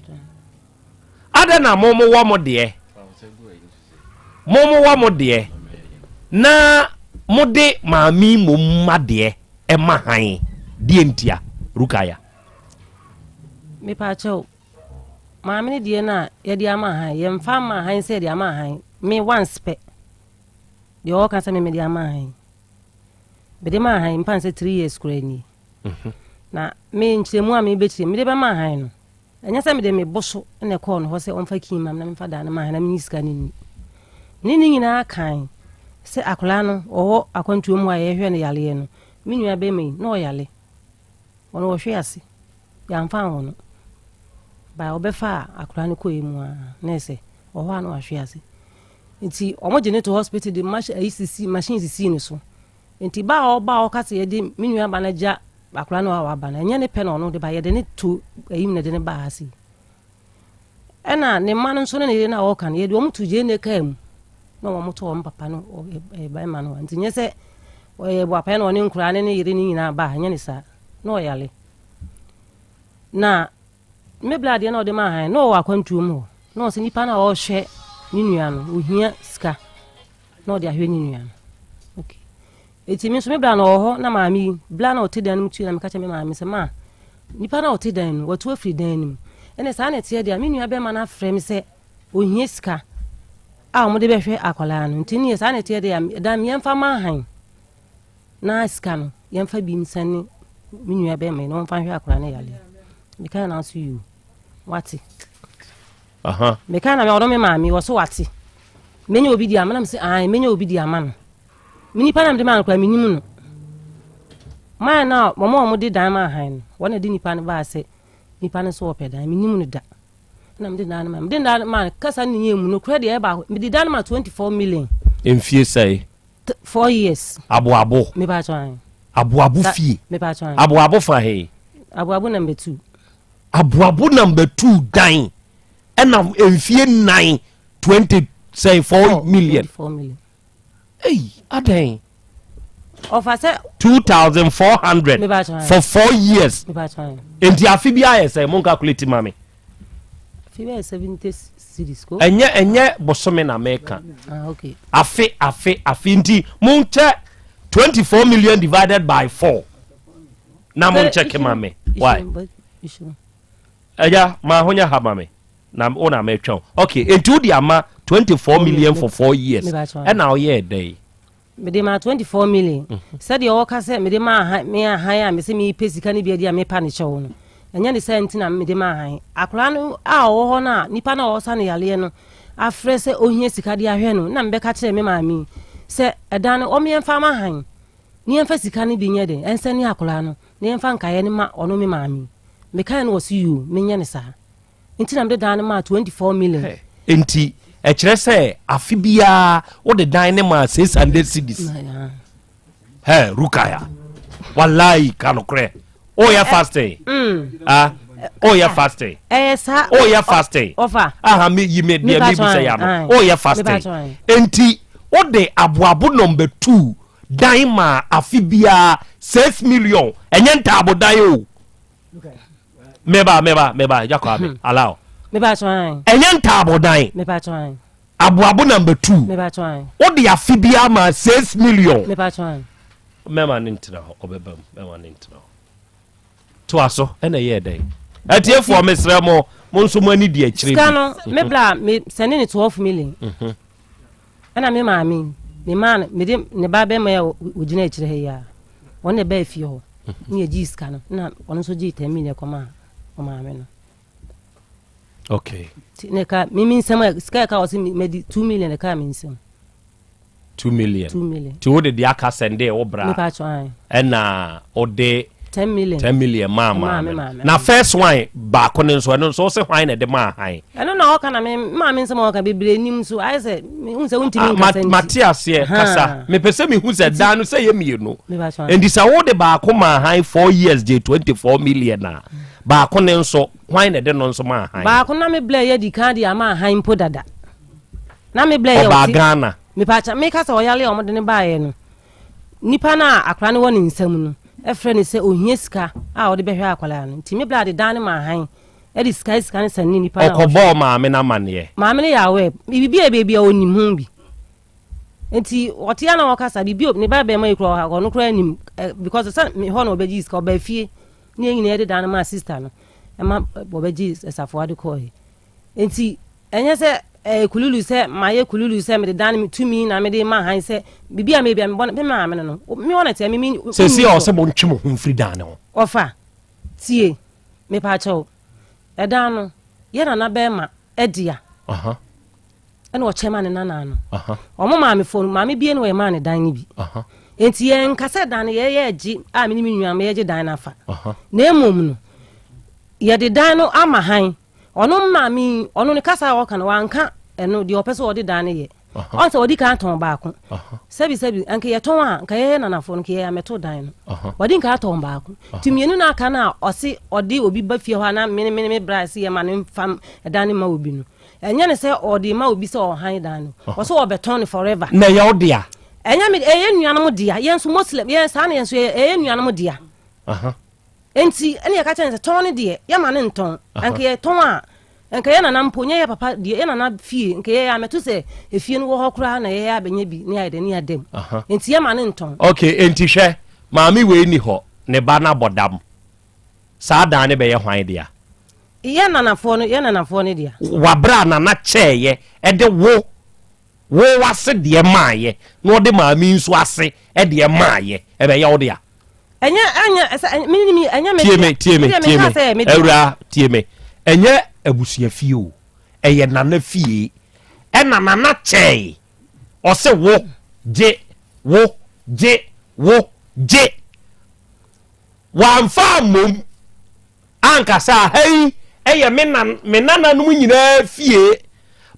Adɛn na mo mowɔ mo deɛ mo mowɔ mo deɛ na mode maame mmom mma deɛ ɛma han deɛ ntia Rukaya? Mepaakyɛw, maame no deɛ no a yɛde ama han, yɛmfa ama han sɛ yɛde ama han. Me once pɛ. Deɛ ɔka sɛ me mede ama han. Mede maa han mpa sɛ 3 years koraa nie. Mhm. Na me nkyerɛmu a mebɛkyerɛ mede bɛma han no. Ɛnyɛ sɛ mede me bo so na ɛkɔɔ no hɔ sɛ ɔmfa kii ma me na memfa dan no ma han na menyi sika no nni. Ne ne nyinaa kan sɛ akwadaa no ɔwɔ akwantuo mu a yɛhwɛ no yareɛ no, me nua bɛrima yi na ɔyare. Ɔno ɔhwee ase, yɛamfa anwo no. By ɔbɛfaa akwadaa no kɔɛ mu a, na ɛsɛ ɔhɔ a na wahwe ase. Nti wɔn gye no to hospital de machine ayi sisi machine sisii ne so. Nti ba a ɔba a ɔka sɛ yɛde me nua ba no agya akwadaa no a waba no, ɛnyɛ ne pɛ na ɔno de ba, yɛde ne to ayi mu na yɛde ne baa ha sei. Ɛna ne mma no nso ne ne yere no a ɔka no, yɛde wɔn to gyeene kaa mu na wɔn to wɔn papa no barima no hɔ. Nti nyɛ sɛ ɔyɛ boapayɛ na ɔne nkoraa ne ne yere no nyinaa ba, ɛnyɛ ne saa. Na ɔyare. Na me bla adeɛ na ɔde maa han na ɔwɔ akwantuo mu hɔ. Na ɔsɛ nipa no a ɔrehwɛ ne nua no, ohia sika na ɔde ahwɛ ne nua no. Okay. Eti me nso me bra na ɔwɔ hɔ na maame yi, bla na ɔte dan no mu tue na meka kyerɛ me maame sɛ ma nipa na ɔte dan no watu afiri dan no mu. Ɛna saa na ɛteɛ deɛ me nua bɛrima no afrɛ me sɛ ohia sika a wɔde bɛhwɛ akwadaa no. Nti ne saa na ɛteɛ deɛ dan yɛmfa ma han na sika no yɛmfa bi nsɛne me nua bɛrima yi na wɔmfa nhwɛ akwadaa no yareɛ. Meka na nso yoo wate. Meka na ɔno me maame wɔ so wate. Menya obi di ama na me sɛ ae menya obi di ama no. Me nipa na mede maa no koraa menim no. Man no a wɔn a wɔde dan maa han no, wɔn na de nipa no baa sɛ nipa no nso wɔpɛ dan, menim no da. Na mede dan no maa, mede dan no maa kasa no nyɛ mu no koraa deɛ ɛyɛ baako, mede dan no maa 24 million. Mfie sɛe? 4 years. Aboabo. Mepa atwa an. Aboabo fie. Mepa atwa an. Aboabo fa he? Aboabo number 2. Aboabo number 2 dan. Ɛna mfie 9 20 sɛe 4 million. 24 million. Ei, adɛn? Ɔfa sɛ. 2400 for 4 years. Enti afe bi ayɛ sɛ mo calculate ma me. Afe bi ayɛ 70 series ko. Ɛnyɛ ɛnyɛ bosome na meka. Ah, okay. Afe afe afe nti mo nkyɛ 24 million divided by 4. Na mo nkyɛ ke ma me. Why? Ɛya ma ho nyɛ ha ma me. Na wo na metwɛn okay enti wode ama 24 million for 4 years ɛna woyɛɛ dɛn? Mede maa 24 million mhm. sɛdeɛ ɔka sɛ mede maa han me ahan a mese mepɛ sika no bi adi a mepa ne kyɛw no ɛnyɛ ne saa nti na mede maa han akwaraa no a ɔwɔ hɔ no a nipa no a ɔsa no yareɛ no afrɛ sɛ ohia sika de ahwɛ no na mebɛka kyerɛ me maame sɛ ɛdan no ɔmeɛmfa ma han ne yɛmfa sika no bi nyɛ den ɛnsɛ ne akwaraa no na yɛmfa nkaeɛ no ma ɔno me maame mekae no wɔ so yio menyɛ ne saa Nti na mede dan no maa 24 million. Nti ɛkyerɛ sɛ afe biara wode dan no maa 600 cedis. Hɛ Rukaya, wallahi ka nokorɛ. Woyɛ fasting? Mm. Ah, woyɛ fasting? Ɛyɛ saa. Woyɛ fasting? Ɔfa. Aha me yi me deɛ mi bisa ya no. Woyɛ fasting? Nti wode aboabo number 2 dan maa afe biara 6 million. Ɛnyɛ ntaabo dan o. Meba meba meba agya Kwame hmm. allow. Meba so an. Ɛnyɛ ntaabodan. Meba so an. Aboabo number 2. Wode afe biara maa 6 million. Mɛma no ntena hɔ, ɔbɛba mu. Mɛma no ntena hɔ. Toa so, ɛna ɛyɛɛ dɛn? Atiefoɔ mesrɛ mo, mo nso mo ani di akyire bi. Sika no, me bla me sɛne ne 12 million. Mhm. Ɛna me maame, me maa no, mede ne ba bɛma yɛ ogyina akyire ha yi a, wɔn na ɛbaa fie hɔ. Mhm. Ne yɛgyee sika no, na ɔno nso gyee 10 million kɔmaa ɔmaame no. Okay. Ti ne ka me me nsɛm a sika ɛka ɔse madi 2 million ɛka me nsɛm. 2 million. 2 million. Ti wo de de aka sɛnde wo bra. Mepa atwa an. Ɛna wo de 10 million. 10 million maa maame. Na first one baako ne nso ɛno nso wo se hwan na ɛde maa han. Ɛno na ɔka na me maame nsɛm a ɔka bebree nim so ayɛ sɛ mehu sɛ wontumi ah, nkasa nti. Mate aseɛ kasa. Mepɛ sɛ mehu sɛ dan no sɛ yɛ mmienu. Nti sɛ wo de baako maa han 4 years gye 24 million a. Baako no nso, hwan na ɛde no nso maa hann? Baako na me blɛ yɛ di kan de ama hann mpo dada. Na me blɛ yɛ ɔbaa Ghana. Mepa kyɛ meka sɛ ɔyale a wɔde no baeɛ no, nipa no a akwadaa no wɔ ne nsam no ɛfrɛ no sɛ ohia sika a ɔde bɛhwɛ akwadaa no. Nti me blɛ de dan no maa hann ɛde sika sika no sɛne nipa no a ɔhwɛ. Ɔkɔbɔɔ maame no amaneɛ. Maame no yɛ aware. Biribi a baabi a ɔnim ho bi. Nti ɔte a na ɔkasa biribi ne ba bɛrima yi koraa ɔno koraa nim because sɛ hɔ na ɔbɛgye sika ɔbaa fie. Ne yɛn nyinaa yɛde dan no maa sista no ma wɔbɛgyee safoa de kɔɔe. Enti ɛnyɛ sɛ ɛyɛ kululu sɛ mayɛ kululu sɛ mede dan no tumi na mede ma han sɛ biribi a mebia mebɔ me maame no no me wɔ na tia me me. Sɛsi a ɔsɛ montwe mo ho mfiri dan no ho. Ɔfa tie mepaakyɛw ɛdan no yɛ nana bɛrima ɛdea. Ɛna ɔkyɛ ma ne nana no. Wɔn maamefoɔ no, maame bie na ɔyɛ maa ne dan no bi. Nti yɛn nka sɛ dan no yɛyɛ gye a me ne me nua yɛgye dan no afa. Na mmom no, yɛde dan no ama han. Ɔno maame yi, ɔno ne kasa a ɔka no, wanka ɛno deɛ ɔpɛ sɛ ɔde dan no yɛ. Ɔn sɛ ɔdi kan tɔn baako. Sɛbi sɛbi, anka yɛtɔn a, nka yɛyɛ nanafoɔ no, nka yɛyɛ amɛto dan no. Ɔdi nka atɔn baako. Nti mmienu no aka no a ɔse ɔde obi ba fie hɔ a na me ne me bra se yɛma no mfa dan no ma obi no. Ɛnyɛ ne sɛ ɔde rema obi sɛ ɔhan dan no. Ɔsɛ ɔbɛtɔn no forever. Na ɛyɛ wo dea? Ɛnyɛ me, ɛyɛ nuanom dea. Yɛn nso Muslim, yɛn saa na yɛn nso yɛyɛ, ɛyɛ nuanom dea. Enti ɛne yɛka kyerɛ no sɛ tɔn no deɛ, yɛma no ntɔn. Anka yɛtɔn a, nka yɛ nana mpo, nyɛ yɛ papa deɛ, yɛ nana fie, nka yɛyɛ amɛto sɛ efie no wɔ hɔ koraa na yɛyɛ abɛnya bi ne ayɛ dɛ ne yɛada mu. Enti yɛma no ntɔn. Okay, enti hwɛ, maame wei ni hɔ, ne ba no abɔ dam. Saa dan no bɛyɛ hwan dea? Yɛn nanafoɔ no, yɛn nanafoɔ no dea. Wɔ berɛ a nana kyɛeɛ de wo, wo w'ase deɛ maeɛ, na ɔde maame yi nso ase deɛ maeɛ, ɛbɛyɛ wo dea? Ɛnyɛ, ɛnyɛ, ɛsɛ, ɛnyɛ, me, me, ɛnyɛ me Tie me, tie me, tie me, awuraa, tie me. Ɛnyɛ abusua fie o, ɛyɛ nana fie. Ɛna nana kyɛe, ɔse wo, gye, wo, gye, wo, gye. Wamfa ammom anka sɛ aha yi yɛ me na me nananom nyinaa fie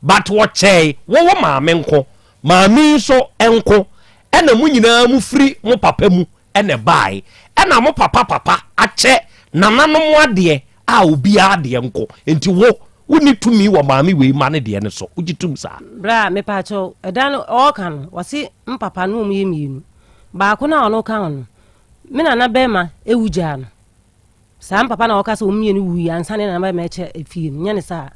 but wɔkyɛe wo wo maame nko, maame yi nso nko ɛna mo nyinaa mo firi mo papa mu ɛna ɛbae ɛna mo papa papa akyɛ nananom adeɛ a obiara deɛ nko nti wo wonni tumi wɔ maame wei ma ne deɛ no so wogye tum saa? Bra mepaakyɛw ɛda no ɔɔka no wɔse mpapa no wɔn yɛ mmienu baako no a ɔno ka ho no Me nana bɛrima ewu gyaa no. Saa mpapa na wɔka sɛ wɔn mmienu wuiɛ ansa na yɛn nana bɛrima ɛkyɛ efie no, nyɛ ne saa.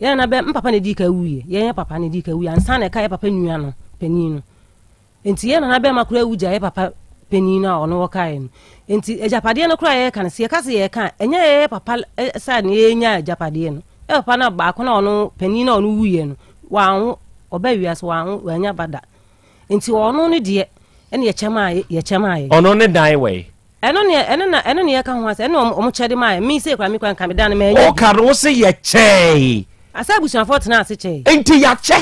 Yɛn nana bɛ mpapa na edii ka wuiɛ, yɛn yɛ papa na edii ka wuiɛ ansa na ɛka yɛ papa nua no panin no. Nti yɛn nana bɛrima koraa wu gyaa yɛ papa panin no a ɔno wɔkaeɛ no. Nti agyapadeɛ no koraa yɛka no, sɛ yɛka sɛ yɛka a, ɛnyɛ yɛyɛ papa side na yɛnya agyapadeɛ no. Yɛ papa no baako na ɔno panin na ɔno wuiɛ no, wanwo, ɔbaa wiase wanwo, wanya ba da. Nti ɔno ne deɛ ɛne yɛkyɛ maa yɛkyɛ maa yɛ. Ɔno ne dan wɔ yi. Ɛno ne ɛno na ɛno ne yɛka ho asɛ ɛne ɔmo ɔmo kyɛ de maa yɛ mi se kura mi kura nka mi dan no mɛ ɛnyɛ. Ɔka no wose yɛkyɛe. Asɛ abusuafoɔ tena ase kyɛe. Nti yɛakyɛ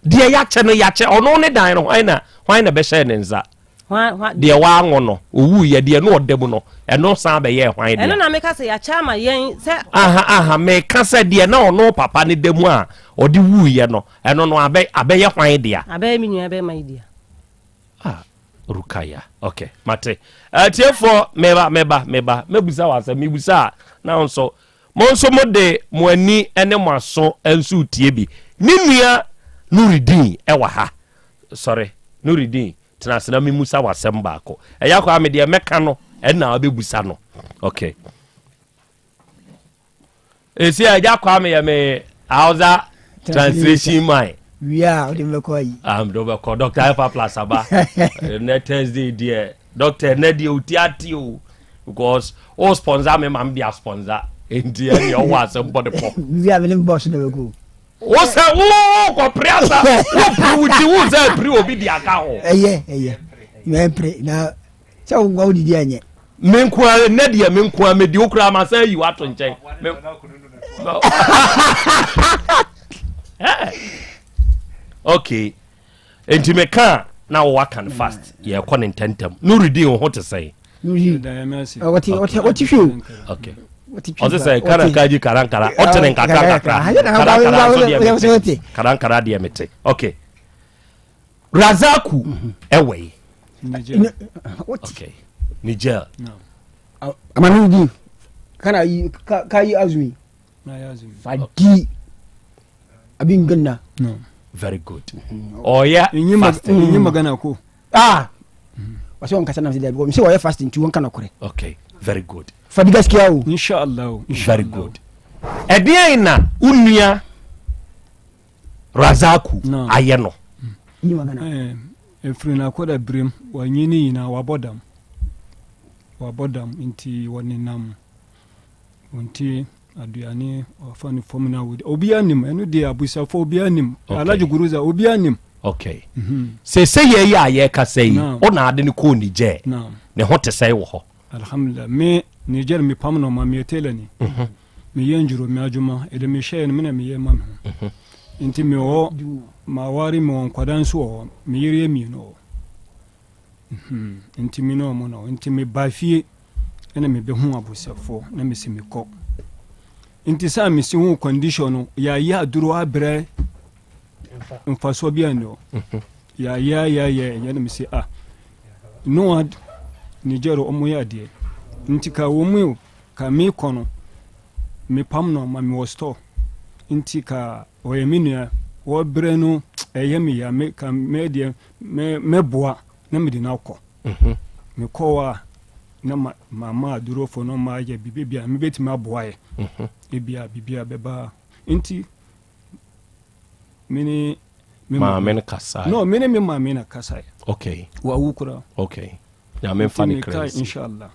deɛ yɛakyɛ no yɛakyɛ ɔno ne dan no hwan na hwan na bɛhyɛɛ ne nsa. Deɛ wanwo no owuiɛ deɛ no ɔda mu no ɛno san bɛyɛɛ hwan dea. Ɛno na meka sɛ yɛakyɛ ama yɛn sɛ. Aha aha meka sɛ deɛ na ɔno papa no da mu a ɔde wuiɛ no ɛno no abɛ abɛyɛ hwan dea. Abɛyɛ me nua bɛrima yi dea. Ah Rukaya ok mate. Atiefoɔ meba meba meba mɛbusa wɔ asɛm mebusa a na nso mo nso mo de mo ani ne mo aso nso tie bi. Ne nua Nuridin ɛwɔ ha. Sɔre Nuridin tena ase na memusa w'asɛm baako. Ɛyɛ akɔ a me deɛ mɛka no ɛna wobɛbusa no. Ok. Ɛsi a ɛgya kwa meyɛ me Hausa translation man. Wie a wode mɛkɔ ayi. Ah, mede wobɛkɔ. Dr. Alpha Plus aba. Ɛnɛ Thursday deɛ, Doctor ɛnɛ deɛ ɔti ate o. Because o sponsor me ma me de asponsor. Nti ɛdeɛ ɔwɔ asɛm bɔ de pɔ. Wie a mene boss na bɛkɔ. Wo sɛ wo kɔpere asa, wo pere wo ti, wo sɛ pere obi de aka ho. Ɛyɛ, ɛyɛ. Mɛmpere na sɛ wo nkoa wodidi anyɛ. Me nkoa nnɛ deɛ me nkoa medi wo koraa ma sɛ ayi wato nkyɛn. Okay. Nti meka na wo waka no fast. Yɛkɔ ne ntɛntɛm. Nurudin wo ho te sɛn? Ɔte hwɛ o. Okay. Ɔse sɛ kara kaji karankara ɔte ne nkakra nkakra. Karankara nso deɛ mete. Karankara deɛ mete. Okay. Razaku ɛwɔ yi. Okay. Niger. Amanu di kana yi ka yi azumi. Fadi abin ganna. No. Very good. Ɔyɛ fasting. Nyi magana ko. Ah. Wɔsɛ wɔn kasa na sɛ dabi wɔn sɛ wɔyɛ fasting nti wɔn ka nɔkorɛ. Okay. Very good. Fadi gaskiya o. Inshallah. Very good. Ɛdeɛn na wo nua Razaku ayɛ no. Ɛfiri n'akɔda berem wanyi ne nyinaa wabɔ dam wabɔ dam nti wɔnenam wɔnti aduane wafa no fam na wɔdi obiara nim ɛno deɛ abusuafoɔ obiara nim Alhaji Guruza obiara nim. Okay. Sese yɛ yi a yɛkasa yi wo na ade no kɔɔ Niger ne ho te sɛn wɔ hɔ? Alhamdulillah me Niger mepam no ma meyɛ tailor ni. Meyɛ ndwuro me adwuma ɛde mehyɛɛ no me na meyɛ ma me ho nti mewɔ hɔ maware mewɔ nkwadaa nso wɔ hɔ me yere yɛ mmienu wɔ hɔ nti me ne ɔmo na nti meba fie ɛna mebɛhu abosɛfoɔ na mesi mekɔ nti sɛ mesi ho condition no yɛayɛ aduro abrɛ mfasoɔ bi anni hɔ yɛayɛ yɛayɛ ɛnyɛ na mesi ah noa Niger ɔmo yɛ adeɛ nti ka wɔn mu Ka me kɔ no me pam no ma me wɔ store nti ka ɔyɛ me nua wɔ brɛ no ɛyɛ me ya me ka me deɛ me me boa na me de no akɔ mhm. me kɔ a na ma ma ma adurofo no ma yɛ bibi bia me betumi aboa yɛ mhm. ebia bibi a bɛba nti me ne me maame no kasa no me ne me maame na kasa okay wawu kura okay Nyame mfa ne kra nsi. Inshallah.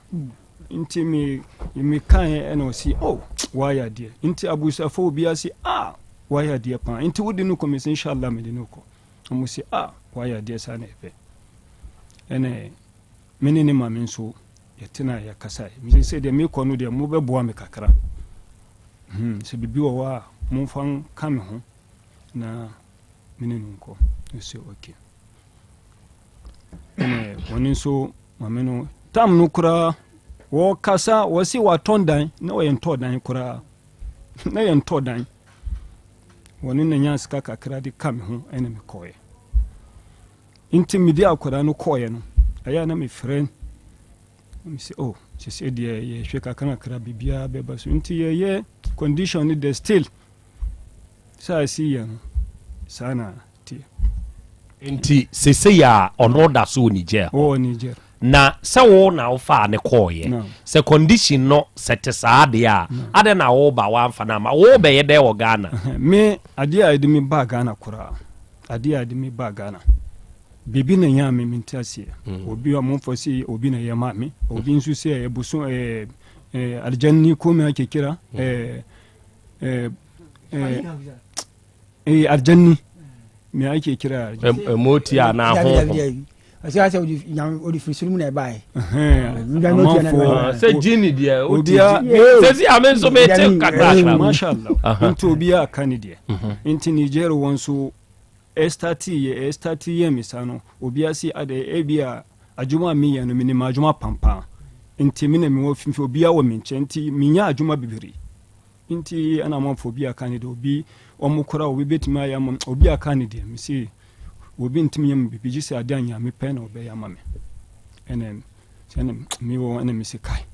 Nti me me kan ɛna ɔsi oh wayɛ adeɛ. Nti abusuafo obi ase ah wayɛ adeɛ paa. Nti wode no kɔ me sɛ inshallah me de no kɔ. Ɔmo si ah wayɛ adeɛ saa na ɛpɛ. Ɛna me ne ne maame nso yɛtena yɛkasa. Me sɛ deɛ mekɔ no deɛ mobɛboa me kakra. Hmm, sɛ biribi wɔ hɔ a momfa nka me ho na me ne no nkɔ. Ɔsi okay. Ɛna wɔn nso maame no tam no koraa wɔkasa wɔsi wɔatɔn dan na wɔyɛ ntɔ dan koraa na yɛ ntɔ dan wɔne na nya sika kakra de ka me ho ɛna me kɔɛ nti mede akwadaa no kɔɛ no ɛyɛ na mefrɛ me sɛ oh sɛ deɛ yɛhwɛ kakra kakra biribiara bɛba so nti yɛyɛ condition no the still sɛ asi yɛ no saa na teɛ. Nti sesei a ɔno da so wɔ Niger hɔ. Ɔwɔ Niger. Na sɛ wo na wofaa no kɔɔeɛ, sɛ condition no sɛ te saa deɛ a, adɛn na wo ba woamfa no amma? Wo bɛyɛ dɛn wɔ Ghana? Me, adeɛ a ɛde me baa Ghana koraa, adeɛ a ɛde me baa Ghana, biribi na ɛnyaa me, mente aseɛ. Obi a momfa se obi na ɛyɛ maa me, obi nso sɛ ɛyɛ bosom, ɛɛ, ɛɛ, aljanni ko me ake kira, ɛɛ, ɛɛ, ɛɛ, Eh, aljanni me ake kira moti a na honhom ɔsɛ asɛ ɔde firi soro mu na ɛbaeɛ sɛ jini deɛ sɛ si ame nso mete kakrakra mashallah nti obiaa aka ne deɛ mhm. nti niger wɔ nso ɛstati yɛ ɛstati yɛ me saa no obiaa si adɛ ebi a adwuma a meyɛ no menim adwuma pampaa nti me na mewɔ fimfi obiaa wɔ me nkyɛn nti menya adwuma bebree Nti ɛna amanfoɔ obi aka ne deɛ obi wɔn kora obi bɛtumi ayɛ ama obi aka ne deɛ mese obi ntumi yɛ me biribi gye sɛ adeɛ a Nyame pɛ na ɔbɛyɛ ama me ɛna sɛne mewɔ ɛna mese kae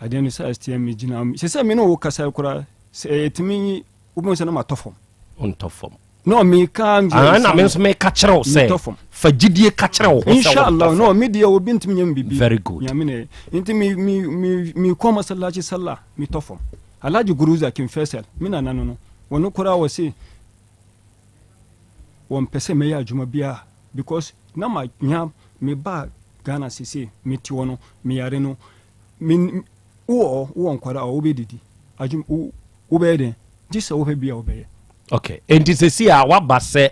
adeɛ no sɛ ɛteɛ megyina sɛ sɛ me ne wo kasa koraa sɛ ɛtumi wobɛhu sɛ na matɔ fam wontɔ fam No, me ka ah, na me nso me ka kyerɛ wo sɛ fa gyidie ka kyerɛ wo ho sɛ inshallah no me deɛ obi ntumi nyɛ me bibi very good nyame na nti me me me me kɔ masallaci sallah me tɔ fam alhaji guruza kin faisal me nana no no wɔno koraa wɔ se Wɔmpɛ sɛ mɛyɛ adwuma biara because na manya me ba Ghana sese mete hɔ no meyare no me wowɔ hɔ wowɔ nkwadaa a wobɛdidi adwuma wobɛyɛ dɛn gye sɛ wopɛ bi a wobɛyɛ. Okay, enti sesi a waba sɛ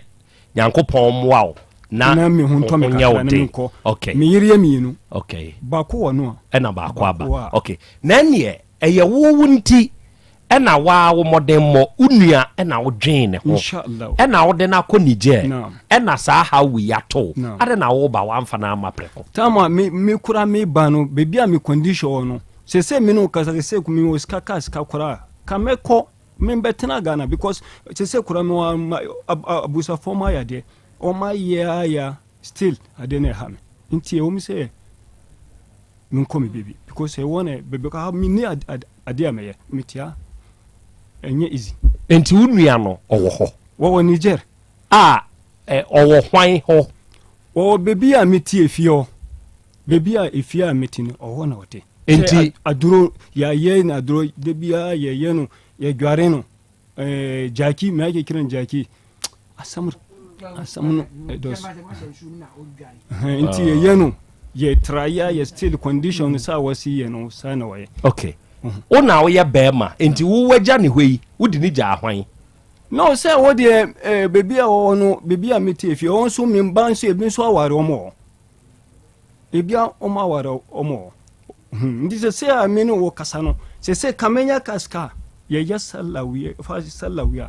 Nyankopɔn mmoa wo na na me ho ntɔ me nyɛ kakra wo na den. menkɔ. Okay. Me yere yɛ mienu. Okay. Baako wɔ no a. Ɛna baako aba. Baako a. Okay. Na ɛneɛ ɛyɛ wo wo nti ɛna waa wo mmɔdenmmɔ, wo nua ɛna wo dwen ne ho. Inshallah. Ɛna wode no akɔ Niger. Naam. Ɛna saa haw wei ato wo. Naam. Adɛn na wo ba wamfa no amma prɛko? Time a me me kora me ba no baabi a me condition wɔ no sese me ne wo kasa sese me wɔ sika kaa sika koraa ka mɛkɔ Me bɛ tena Ghana because sese kura me wa ma abusuafoɔ ma ayɛ adeɛ wɔn ayɛ ayɛ still adeɛ na ɛha me nti ɛwɔ mu sɛ me nkɔ me baby because ɛwɔ na baabi ka me ni adeɛ a mɛyɛ me tia ɛnyɛ easy. Nti wo nua no ɔwɔ hɔ? Wɔwɔ Niger. A ɔwɔ hwan hɔ? Wɔwɔ baabi a me tie fie hɔ. Baabi a efie a mete no, ɔhɔ na ɔte. Enti. Sɛ aduro, yɛayɛ no aduro, da biara yɛyɛ no, yɛdware no, ɛɛ gyaki, mɛ ayɛ kyerɛ no gyaki. Asɛm, asɛm no ɛdɔs. Nti yɛyɛ no, yɛ try a yɛ still condition no sɛ a wɔsi yɛ no, saa na wɔyɛ. Okay. Wo na woyɛ bɛrima, nti wo wagya ne hɔ yi, wode ne gyaa hwan? No, sɛ wo deɛ, ɛɛ baabi a wɔwɔ no, baabi a mete efie, wɔn nso, me mba nso, ebi nso aware wɔn wɔ hɔ. Ebia wɔn aware wɔn wɔ hmm. Nti sɛ sɛ a me ne wo kasa no sɛ sɛ ka menya ka sika yɛyɛ sala wie fa sala wie a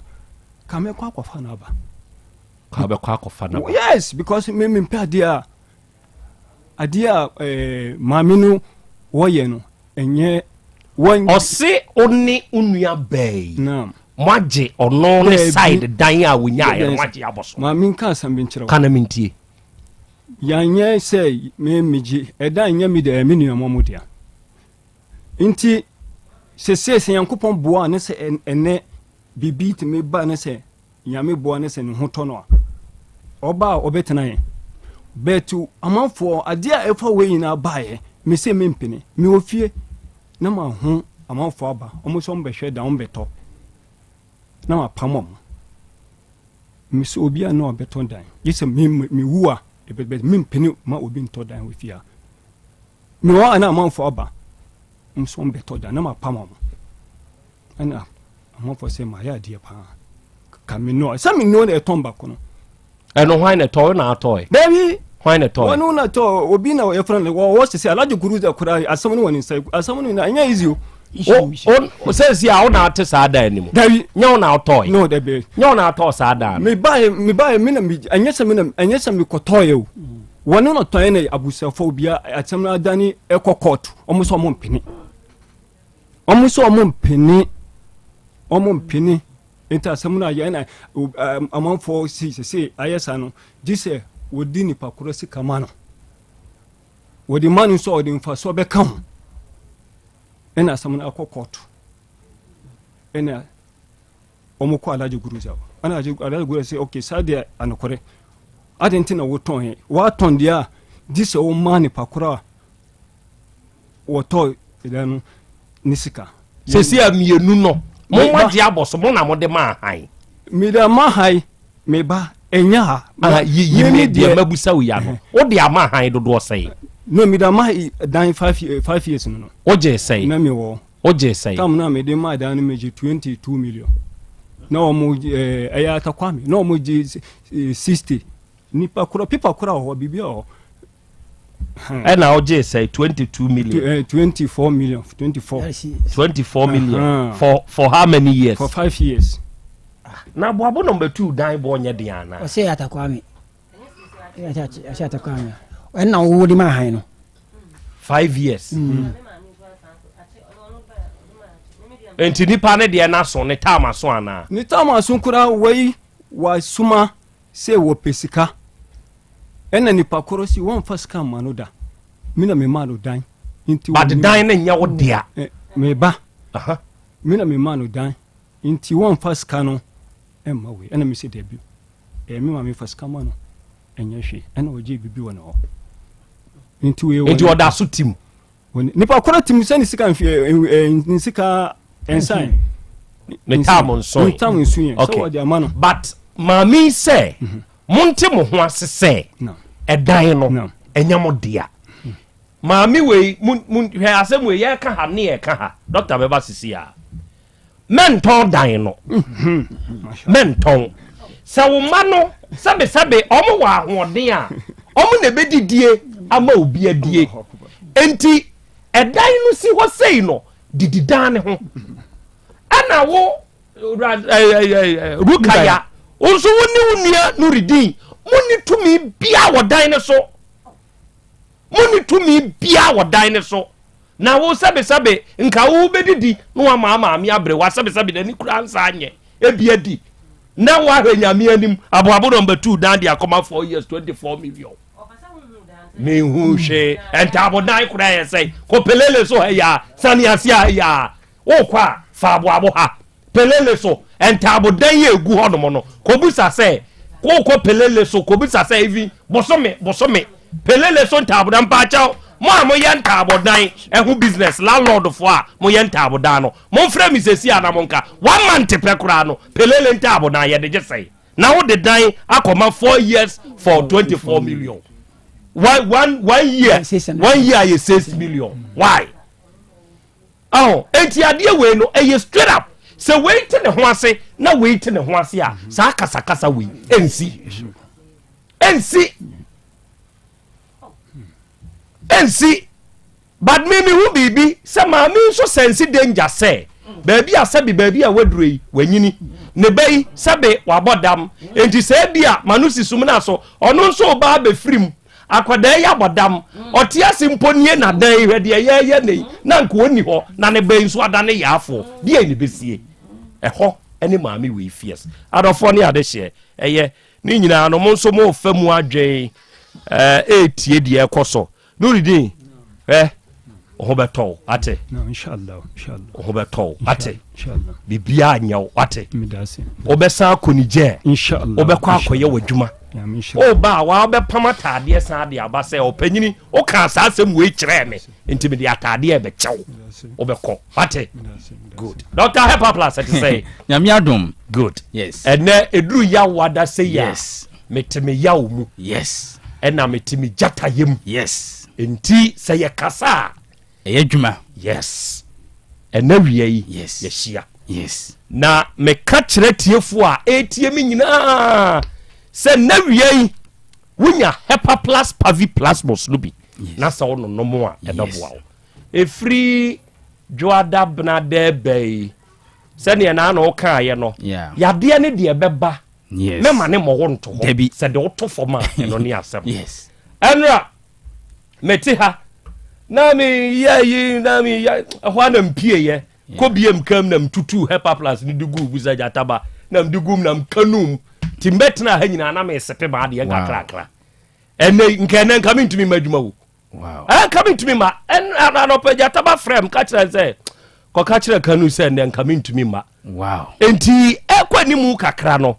ka mɛkɔ akɔfa no aba. Ka bɛkɔ akɔfa no aba. Yes because me mempɛ adeɛ a adeɛ a eh, maame no wɔyɛ no ɛnyɛ wɔn. Ɔse wo ne wo nua baa yi moagye ɔno ne side dan a wonyaeɛ no moagye abɔ so. Maame nka asɛm bi nkyerɛ wo. Ka na mentie. Yɛanyɛ sɛ me megye ɛda nyɛ me dea, ɛyɛ me nua mo dea. Nti sesei sɛ Nyankopɔn boa ne sɛ ɛnɛ biribi tumi ba ne sɛ Nyame boa ne sɛ ne ho tɔ no a, ɔba a ɔbɛtena yɛn. But amanfoɔ adeɛ a ɛfa wei nyinaa baeɛ, me sɛ mempene. Mewɔ fie na maho amanfoɔ aba, wɔn sɛ wɔn bɛhwɛ dan, wɔn bɛtɔ. Na mapam wɔn. Mese obiara nni hɔ a ɔbɛtɔ dan gye sɛ me mewu a ɛbɛbɛ mempene ma obi ntɔ dan wɔ fie ha. Mewɔ hɔ a na amanfoɔ aba nso wɔbɛtɔ dan na mapam wɔn. Ɛna amanfoɔ sɛ mayɛ adeɛ paa ka me no sɛ me no na ɛtɔn baako no. Ɛno hwan na ɛtɔ wo na atɔe? Dabi. Hwan na ɛtɔe? Wɔn na tɔ obi na yɛfrɛ no wɔwɔ sese Alhaji Guruza koraa asɛm no wɔ ne nsa asɛm no nyinaa ɛnyɛ easy o. O sɛsi a wo na ate saa dan no mu. Dabi. Nyɛ wo na atɔe. No dabi. Nyɛ wo na atɔ saa dan no. Me ba me ba me na me ɛnyɛ sɛ me na ɛnyɛ sɛ me kɔtɔe o. Wɔn na tɔe na abusuafo obi asɛm no adane ɛkɔ court wɔn sɛ wɔn mpene. Wɔn sɛ wɔn mpene wɔn mpene. Nti asɛm no ayɛ na amanfoɔ si sese ayɛ saa no gye sɛ wɔdi nipa korɔ sika ma no wɔde ma no nso a wɔde mfasoɔ bɛka ho ɛna asɛm no akɔ kɔɔto ɛna wɔn kɔ Alhaji Guruza ɛna Alhaji Guruza sɛ ok saa deɛ anokorɛ adi nti na wotɔn yɛ wɔatɔn deɛ a gye sɛ wɔma nipa korɔ a wɔtɔ dan no ne sika. Sɛsi a mmienu no mo mo agye abɔ so mo na mo de ma ahan. Mede ama han me ba ɛnyɛ ha. Ah, yiyi me deɛ mabusa wo ya no wo de ama han dodoɔ sɛn. No mede ama dan 5 years no no. Wo gye sɛn. Na me wɔ. Wo gye sɛn. Tam na mede ma dan no megye 22 million. Na wɔn ɛyɛ atakwame na wɔn gye 60 nipa korɔ pipa korɔ wɔ hɔ biribi wɔ hɔ. ɛna ɔgye sɛ 22 million. 24 million 24. 24 million for for how many years. For 5 years. na aboabo na ɔbɛtu dan bɔ ɔnyɛ den ana. ɔsɛ atakwame ɔsɛ atakwame ɛna ɔwɔ de ma ahan no. 5 years. Mm. nti nipa ne deɛ n'aso ne taam aso anaa. Ne taam aso koraa wei wasoma sɛ wɔpɛ sika ɛna nipa korɔ si wɔnfa sika mma no da me na memaa no dan nti but dan no nyɛ wo dea meba me na memaa no dan nti wɔnfa sika no ɛmma wei ɛna mese dabi ɛyɛ me ma mefa sika ma no ɛnyɛ hwee ɛna ɔgye bibi wɔ ne hɔ nti wei nti ɔda so tim nipa korɔ tim sɛ ne sika ne sika nsan ne tam nso ne tam nso yɛ sɛ wɔde ama no but maame sɛ mhm. Monte mo ho ase sɛ ɛdan no ɛnyɛ mo dea. Maame wei mo mo hwɛ asɛm wei yɛka ha ne yɛka ha dɔkta bɛba sisi a mɛntɔn dan no mɛntɔn sɛ wo mma no sɛbesɛbe ɔmo wɔ ahoɔden a ɔmo na ɛbɛdidie ama obi adie nti ɛdan no si hɔ sei no didi dan ne ho ɛna wo Rukaya wo nso wo ne wo nua Nuridin monni tumi bia wɔ dan no so monni tumi bia wɔ dan no so na wo sɛbesɛbe nka wo bɛdidi na wama maame aberewa sɛbesɛbe n'ani kura nsa anyɛ ebi adi na woahwɛ nyame anim aboabo nɔmba 2 dan de akɔma 4 years 24 million mehu hwee ntaabodan koraa yɛ sɛ kɔpelele so ha yi a sane ase ha yi a Wokɔ a, fa aboabo ha, Pelele so, ntaabodan yi a egu hɔnom no, kɔbisa sɛ, wokɔ Pelele so, kɔbisa sɛ even bosome, bosome, Pelele so ntaabodan, mpaakyɛw, mo a moyɛ ntaabodan ɛho business, landlord foɔ a moyɛ ntaabodan no, momfrɛ me sɛsi a na monka, one month pɛ koraa no, Pelele ntaabodan yɛde gye sɛn? Na wode dan akɔma 4 years for 24 million. One, one, one year, one year yɛ 6 million. Why? Ɔho, enti adeɛ wei no ɛyɛ straight up. Sɛ wei te ne ho ase na wei te ne ho ase a, saa kasakasa wei ɛnsi. Ɛnsi. Ɛnsi. But me mehu biribi sɛ maame nso sɛnsi danger sɛ baabi a sɛbe baabi a waduro yi wanyini ne ba yi sɛbe wabɔ dam enti sɛ ebi a ma no si sum no so ɔno nso ba abɛfiri mu Akwadaa yi abɔ dam. Ɔte ase mpo nie na dan yi hwɛ deɛ yɛreyɛ nnɛ yi na nka ɔnni hɔ na ne ba yi nso adane yaafoɔ. Deɛn na ɛbɛsie? Ɛhɔ ne maame wei fears. Adɔfoɔ ne adehyeɛ ɛyɛ ne nyinaa no mo nso morefa mu adwen ɛretie deɛ ɛkɔ so. Nurudin hwɛ wo ho bɛtɔ wo ate wo ho bɛtɔ wo ate biribiaa nyɛ wo ate wobɛsan akɔ Niger wobɛkɔ akɔyɛ w'adwuma woba a wabɛpam ataadeɛ san de aba sɛ ɔpanyini wokaa saa asɛm wei kyerɛɛ me nti mede ataadeɛ bɛkyɛ wo wobɛkɔ ate good Dr. Hepa Plus ɛte sɛ nyame adom good yes ɛnɛ ɛduru yawoada sɛ yi a yes mete me yaw mu yes ɛna mete me gyatayɛ mu yes Nti sɛ yɛkasa a. Ɛyɛ adwuma. Yes. Ɛnɛ wia yi. Yes. Yɛhyia. Yes. Na meka kyerɛ tiefoɔ a ɛretie me nyinaa sɛ nnɛ wia yi wonya Hepa Plus Pavi Plasmos no bi yes. na sɛ wononom a ɛbɛboa wo. Ɛfiri dwoada bena dɛɛbɛ yi sɛdeɛ naa na wokaeɛ no yeah. yadeɛ ne deɛ ɛbɛba yes. mɛma ne mmɔ wo nto hɔ Dabi. sɛ de woto fam a ɛno ne asɛm. Yes. Ɛnora mete ha na meyɛ yi na meyɛ ɛhɔ a na mpieeɛ kɔ bie mkam na mtutu hepa plus no de guu busa gyataba na mde gum na mkanum nti mbɛtena ha nyinaa na mesepe maadeɛ nkakrakra ɛnɛ nka ɛnɛ nka mentumi mma adwuma wo nka mentumi mma anɔpa gyataba frɛ m ka kyerɛ sɛ kɔka kyerɛ kanu sɛ ɛnɛ nka mentumi mma Wow. Enti ɛkɔ anim kakra no,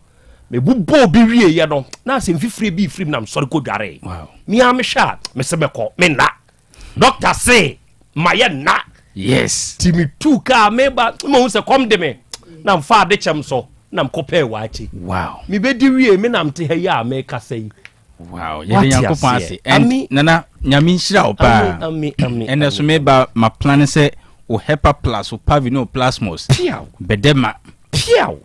mebobɔɔ bi wieeɛ no, na asɛ mfifire bi firim na mesɔre kɔdwaree. Wow. Mea mehwɛ a, mese mɛkɔ, menna. Dɔkta se, ma yɛ nna. Yes. Ti metuu kaa meba, mahu sɛ kɔm de me, na mfa ade kyɛm so, na mekɔpɛɛ waakye. Wow. Mebɛdi wie, me nam te ha yi a mekasa yi. Wow, yɛde Nyankopɔn ase. And Nana, Nyame nhyira wo paa. Ɛnɛ so meba ma plan sɛ wo Hepa Plus, wo Pavi ne wo Plasmos. Bɛdɛ ma. Piaw.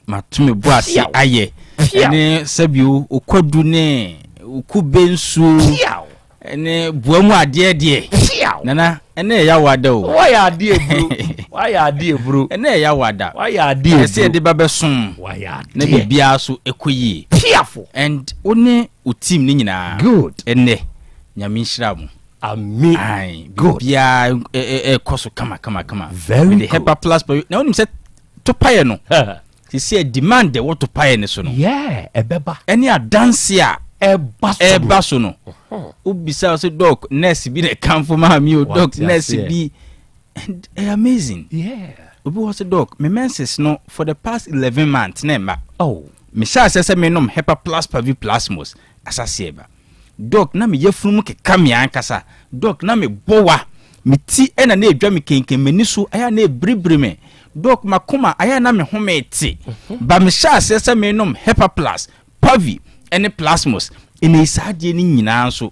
Mato me bo ase ayɛ. Ɛne sɛbio wo kwadu ne wo kube nsuo. Piaw. Ɛne boa mu adeɛ deɛ. Piaw. Nana, ɛnɛ ɛyɛ awada o. Wayɛ adeɛ bro. Wayɛ adeɛ bro. Ɛnɛ ɛyɛ awada. Wayɛ adeɛ bro. Ɛsɛ yɛde ba bɛsom. Wayɛ adeɛ. Na biribiara so ɛkɔ yie. Piafo. And wo ne wo team ne nyinaa. Good. Ɛnɛ Nyame nhyira mo. Ami. Aye. Good. Biribiara ɛkɔ so kama kama kama. Very good. Mede Hepa Plus. Na wonim sɛ topaeɛ no. Sisi a demand ɛwɔ topaeɛ no so no. Yeah, ɛbɛba. Ɛne adanse a ɛba so ɛba so no. Wobisa sɛ doc nurse bi na ɛkamfo maa mi o doc nurse bi and ɛyɛ amazing. Yeah. Obi wɔ sɛ doc me menses no for the past 11 months na ɛma. Oh. Mehyɛ aseɛ sɛ menom Hepa Plus Pavi Plasmos asaseɛ ba. Doc na me yafunu mu keka me ankasa. Doc na me bɔ wa. Me ti na na edwa me kenken, m'ani so ayɛ a na ebiribiri me. Doc m'akoma ayɛ a na me home te. Ba me hyɛ aseɛ sɛ menom Hepa Plus, Pavi, ne plasmos. Ɛnɛ yi saa adeɛ no nyinaa nso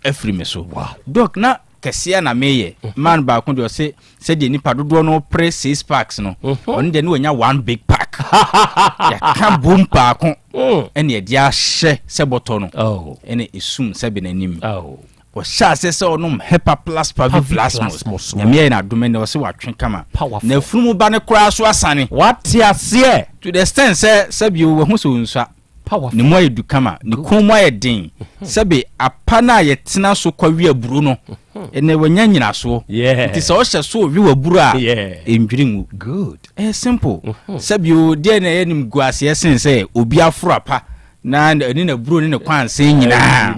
afiri me so. Doc, na kɛseɛ na meyɛ. Man baako deɛ ɔse sɛdeɛ nipa dodoɔ no pere six packs no, ɔno deɛ ne wanya one big pack. Yɛka bom paako ɛne ɛde ahyɛ sɛ bɔtɔ no ɛne ɛsum sɛbe n'anim. Ɔhyɛ aseɛ sɛ ɔnom Hepa Plus Pavi Plasmos. Nyame ayɛ no adom ɛnɛ ɔse watwe kama. Na afunumu ba no koraa so asane. Wate aseɛ. To the extent sɛ sɛbio wahu sɛ ɔnsua. Ne mu ayɛ du kama. Ne kɔn mu ayɛ den. Sɛbe apa no a yɛtena so kɔwe aburo no, ɛnɛ wanya nyinasoɔ. Nti sɛ ɔhyɛ so we w'aburo a, ɛndwiri ngu. Ɛyɛ simple. Sɛbio deɛ na ɛyɛ animguaseɛ sen sɛ obi aforo apa na ɛne n'aburo ne ne kwansɛn nyinaa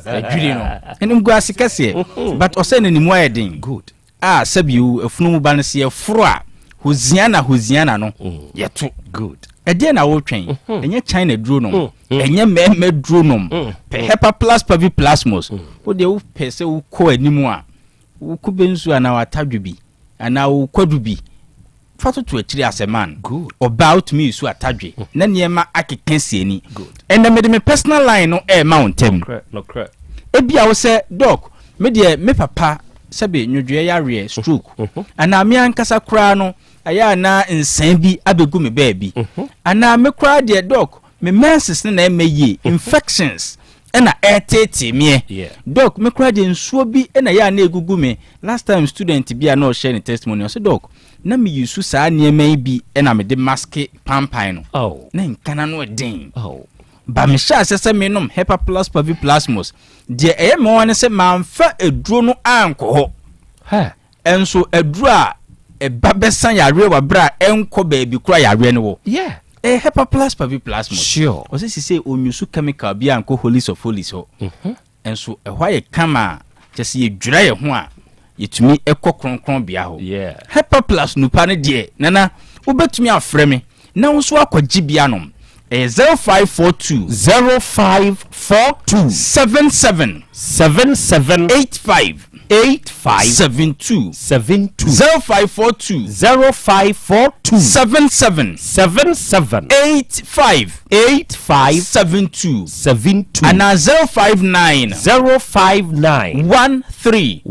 adwiri no animguase kɛseɛ mhm. but ɔsɛ n'animu ayɛ den good a sɛbi afunumu ba no sɛ yɛforo a hosiana hosiana no mm. yɛto good ɛdeɛ na wotwɛn mhm. ɛnyɛ china duro nom mm, mm. ɛnyɛ mɛɛmɛ duro nom pɛ hepa plus pavi plasmos wodeɛ wopɛ sɛ wokɔ anim a wokɔ bɛnsu anaa watadwo bi anaa wo kwadu bi fa toto akyiri as a man. Ɔbaa wotumi use atadwe na nneɛma akeka si ani. Ɛnɛ mede me personal line no ɛrema wo ntɛm. Ebia wo sɛ doc me deɛ me papa sɛbe nwodwoeɛ yareɛ stroke anaa me ankasa koraa no ɛyɛ a na nsɛn bi abɛgu me baabi anaa me koraa deɛ doc Me menses no na ɛmmɛ yie, infections ɛna ɛreteetee meɛ. Doc, me koraa deɛ nsuo bi na ɛyɛ a na ɛgugu me. Last time student bi a na ɔshare ne testimony, ɔse Doc, na me use saa nneɛma yi bi na mede maske pampan no. Oh. Na nkana no ɛden. Oh. Ba mehyɛ aseɛ sɛ menom Hepa Plus Pavi Plasmos. Deɛ ɛyɛ me nwanwa ne sɛ mamfa aduro no ankɔ hɔ. Nso aduru a ɛba bɛsa yareɛ wɔ berɛ a ɛnkɔ baabi koraa yareɛ no wɔ. Yeah. Ɛyɛ Hepa-plus Paviplasmos. Sure. Ɔsɛ sisei ɔnyusu chemical biara nkɔ Holies of Holies hɔ. Nso ɛhɔ ayɛ kama a kyerɛ sɛ yɛdwira yɛn ho a yɛtumi kɔ kronkron bea hɔ. Yeah. Hepa-plus nupa no deɛ Nana wobɛtumi afrɛ me na wo nso akɔgye bi anom. Ɛyɛ 0542. 0542. 77. 77. 85. 85. 72. 72. 0542. 0542. 77. 77. 85. 85. 72. 72. Anaa 059. 059. 13.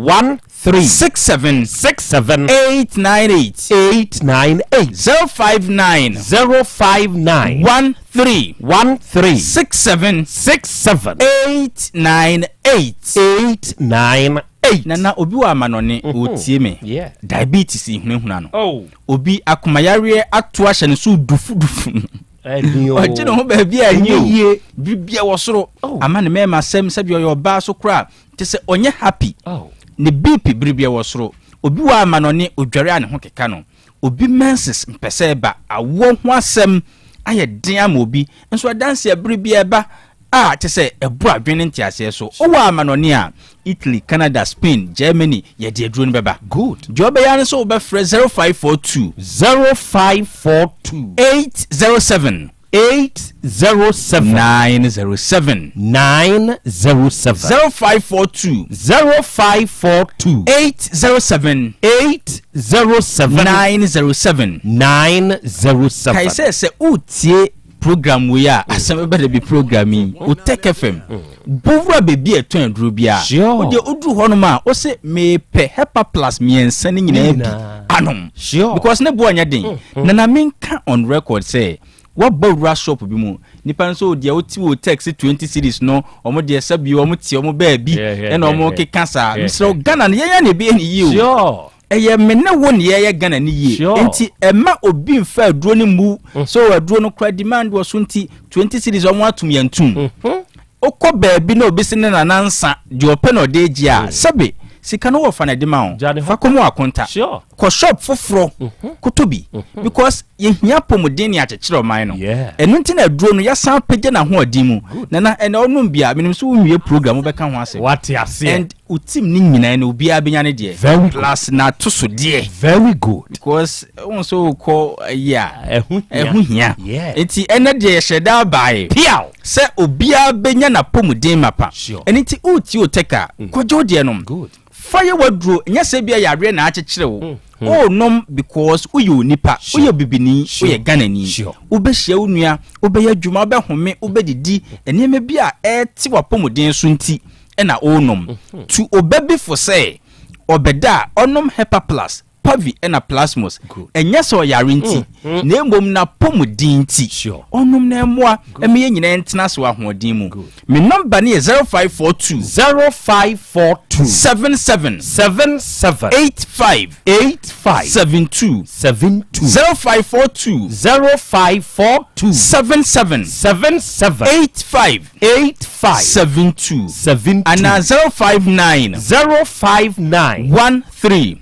13. 67. 67. 898. 898. 059. 059. 13. 13. 67. 67. 898. 898. Nana obi wɔ amanɔne ɔretie me. Diabetes hunahuna no. Obi akomayareɛ ato ahyɛ ne so dufudufu no. Ɔgye ne ho baabi a ɛnyɛ o. Biribiara wɔ soro. Ama ne mmarima asɛm sɛdeɛ ɔyɛ ɔbaa so koraa. Kyɛ sɛ ɔnyɛ happy. Ne BP bere biara wɔ soro. Obi wɔ amanɔne odware a ne ho keka no. Obi menses mpɛ sɛ ɛba. Awoɔ ho asɛm ayɛ den ama obi. Nso adanseɛ bere biara ɛba a kyɛ sɛ ɛboro adwene ne nteaseɛ so. Wowɔ amanɔne a, Italy, Canada, Spain, Germany, yɛde aduro no bɛba. Good. Deɛ wobɛyɛ ara ne sɛ wobɛfrɛ 0542. 0542. 807. 807. 907. 907. 0542. 0542. 807. 807. 907. 907. Kae sɛ sɛ woretie program wei a asɛm bɛba da bi program yi Otec FM bɔ wura baabi a ɛtɔn aduro biara Sure. wodeɛ woduru hɔnom a wose mepɛ Hepa Plus mmiɛnsa no nyinaa bi anom Sure. because ne boɔ nyɛ den na na menka on record sɛ wabɔ wura shop bi mu nipa no sɛ deɛ wote wɔ tax 20 cities no ɔmo deɛ sɛ bi ɔmo te ɔmo baabi ɛna ɔmo keka saa mesrɛ wo Ghana no yɛnyɛ na ɛbɛyɛ ne yie o Sure. ɛyɛ me ne wo ne yɛyɛ Ghana no yie Sure. nti ɛma obi mfa aduro no mmu so aduro no kora demand wɔ so nti 20 cities ɔmo atom yɛn tom Wokɔ baabi na obi se ne nana nsa, deɛ ɔpɛ na ɔde gye a, sɛbe sika no wɔfa na ɛde ma wo. Fa kɔm wɔ akonta. Kɔ shop foforɔ kɔtɔ bi. Because yɛhia apɔmuden ne akyekyere ɔman no. Ɛno nti na aduro no yɛasan apagya n'ahoɔden mu. Nana, ɛnɛ wonom bi a, menim sɛ wonwie program wobɛka ho asɛm. Wate aseɛ. And Wo team ne nyinaa no obiara bɛnya ne deɛ. Very good. Plus n'atosodeɛ. Very good. Because wohu sɛ wokɔ ayi a. Ɛho hia. Ɛho hia. Yeah. Nti ɛnɛ deɛ yɛhyɛ da baeɛ. Piaw. Sɛ obiara bɛnya n'apɔmuden mapa. Sure. Ɛno nti woretie Otec a, kɔgye wo deɛ nom. Good. Fa yɛ w'aduro, nyɛ sɛ ebia yareɛ na akyekyere wo. Worenom because woyɛ onipa, woyɛ bibini, woyɛ Ghanani. Wobɛhyia wo nua, wobɛyɛ adwuma, wobɛhome, wobɛdidi, nneɛma bi a ɛrete w'apɔmuden so nti na worenom. Tu ɔba bi fo sɛ ɔbɛda a, ɔnom Hepa Plus, Pavi na Plasmos. Ɛnyɛ sɛ ɔyare nti, na mmom n'apɔmuden nti. Ɔnom na ɛmmoa ma yɛn nyinaa ntena ase wɔ ahoɔden mu. Me nɔmba no yɛ 0542. 0542. 77. 77. 85. 85. 72. 72. 0542. 0542. 77. 77. 85. 85. 72. 72. Anaa 059. 059. 13.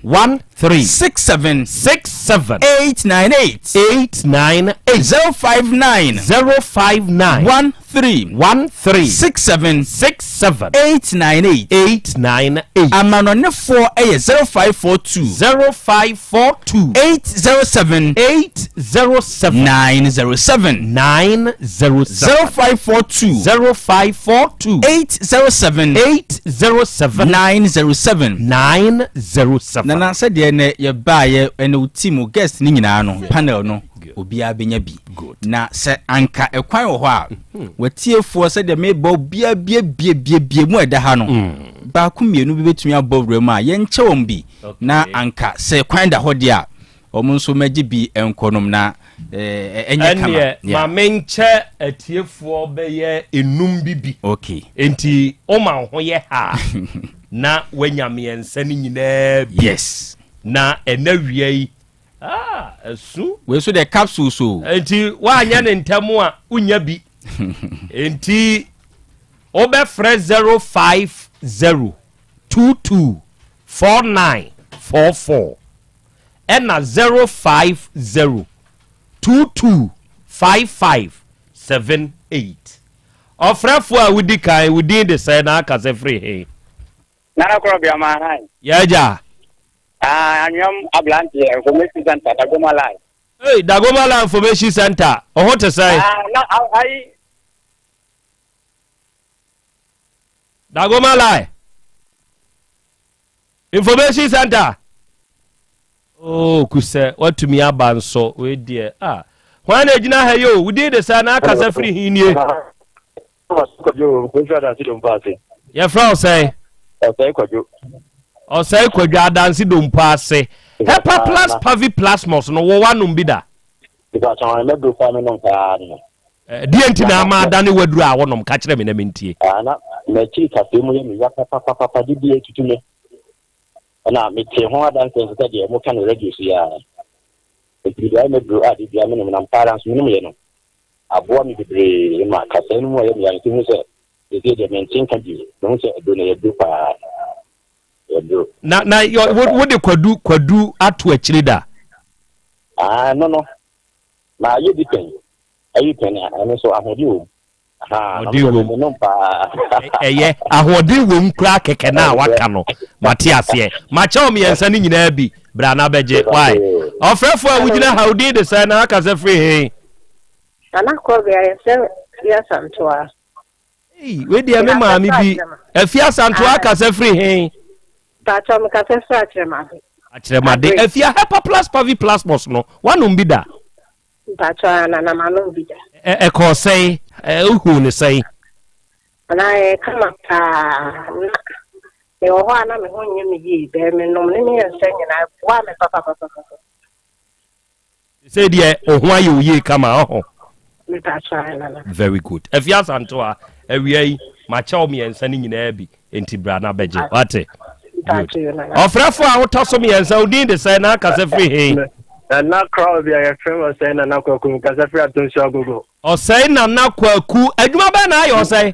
13. 67. 67. 898. 898. 059. 059. 13. 13. 67. 67. 898. 898. Amanɔnefoɔ yɛ 0542. 0542. 807. 807. 907. 907. 0542. 0542. 807. 807. 907. 907. Nana sɛdeɛ nɛ yɛbaeɛ ɛne wo team wo guest no nyinaa no panel no obiara bɛnya bi na sɛ anka ɛkwan wɔ hɔ a watiefoɔ sɛdeɛ mebɔ obiara biebiebie mu a ɛda ha no baako mmienu bi bɛtumi abɔ wura mu a yɛnkyɛ wɔn bi na anka sɛ kwan da hɔ deɛ a wɔn nso mɛgye bi nkɔnom na ɛnyɛ kama. Ɛnneɛ ma menkyɛ atiefoɔ bɛyɛ enum bi bi. Okay. Enti woma wo ho yɛ ha a, na woanya mmiɛnsa no nyinaa bi. Yes. Na ɛnɛ wia yi, ah, asu. Wei nso deɛ capsules o. Enti woanyɛ ne ntɛm a, wonya bi. Enti wobɛfrɛ 050 22 49 44. ɛna 050 22 55 78. Ɔfrɛfoɔ a wodi kan, wo din de sɛn na akasa firi he? Nana Korɔbea Mahan. Yɛ agya. Ah, Anweam Abranteɛ Information Center, Dagoma Line. Hey, Dagoma Line Information Center, ɔho te sɛn? Ah, na ayi. Dagoma Line. Information center. Oh, kusɛ watumi aba nso wei deɛ ah hwan na egyina ha yi o wodin de sɛ na akasa firi hin nie. Yɛfrɛ wo sɛn? Ɔsɛe Kwadwo. Ɔsɛe Kwadwo adanse dompo ase. Hepa plus pavi plasmos no wɔ wanom bi da? Deɛ nti na ama adane waduru a wonom ka kyerɛ me na mentie. Ah, na m'akyiri kasɛɛ mu yɛ me ya papapapa de bi atutu me. Ɛna metee ho adanseɛ nso sɛ deɛ moka no radio so yi ara. Enti mede ayɛ m'aduro a de bia menom na ampa ara nso menomyɛ no aboa me bebree ma kasɛɛ no mu ayɛ me ya nti hu sɛ seesei deɛ mente nka bio. Mehu sɛ aduro no ɛyɛ aduro paa. Ɛyɛ aduro. Na na wode kwadu kwadu ato akyiri da? Ah, no no. Mayɛ bi pɛn. Ayi pɛn a, ɛno nso ahoɔden wɔ mu. Ahoɔden wɔ mu. Ɛyɛ ahoɔden wɔ mu koraa kɛkɛ no a waka no. Mate aseɛ. Makyɛ wo mmiɛnsa no nyinaa bi. Bra na bɛgye. Why? Ɔfrɛfoɔ a wogyina ha, wo din de sɛn na akasa firi he? Nana Kɔbea, yɛfrɛ me Afia Asantewa. Ei, wei deɛ me maame bi. Afia Asantewa akasa firi he? Paatɔ, mekasa firi Akyerɛmade. Akyerɛmade. Afia, Hepa Plus Pavi Plasmos no, woanom bi da? Mpakyɛw ana na manom bi da. Ɛ ɛkɔɔ sɛn? Ɛ wohuu no sɛn? Ana ɛyɛ kama paa. Na mewɔ hɔ a na me ho nyɛ me yie bɛɛ menom ne mmiɛnsa nyinaa ɛboaa me papapapapa. Sɛ deɛ wo ho ayɛ wo yie kama ɔho. Mepakyɛw ana. Very good. Afie Asantewa, awia yi makyɛ wo mmiɛnsa no nyinaa bi nti bra na bɛgye wate. Good. Ɔfrɛfo a wotɔ so mmiɛnsa wo din de sɛn na akasa firi he? Nana Crow bi a yɛfrɛ me Ɔsɛe Nana Kwaku mekasa firi Atonsu Agogo. Ɔsɛe Nana Kwaku adwuma bɛn na ayɛ ɔsɛe?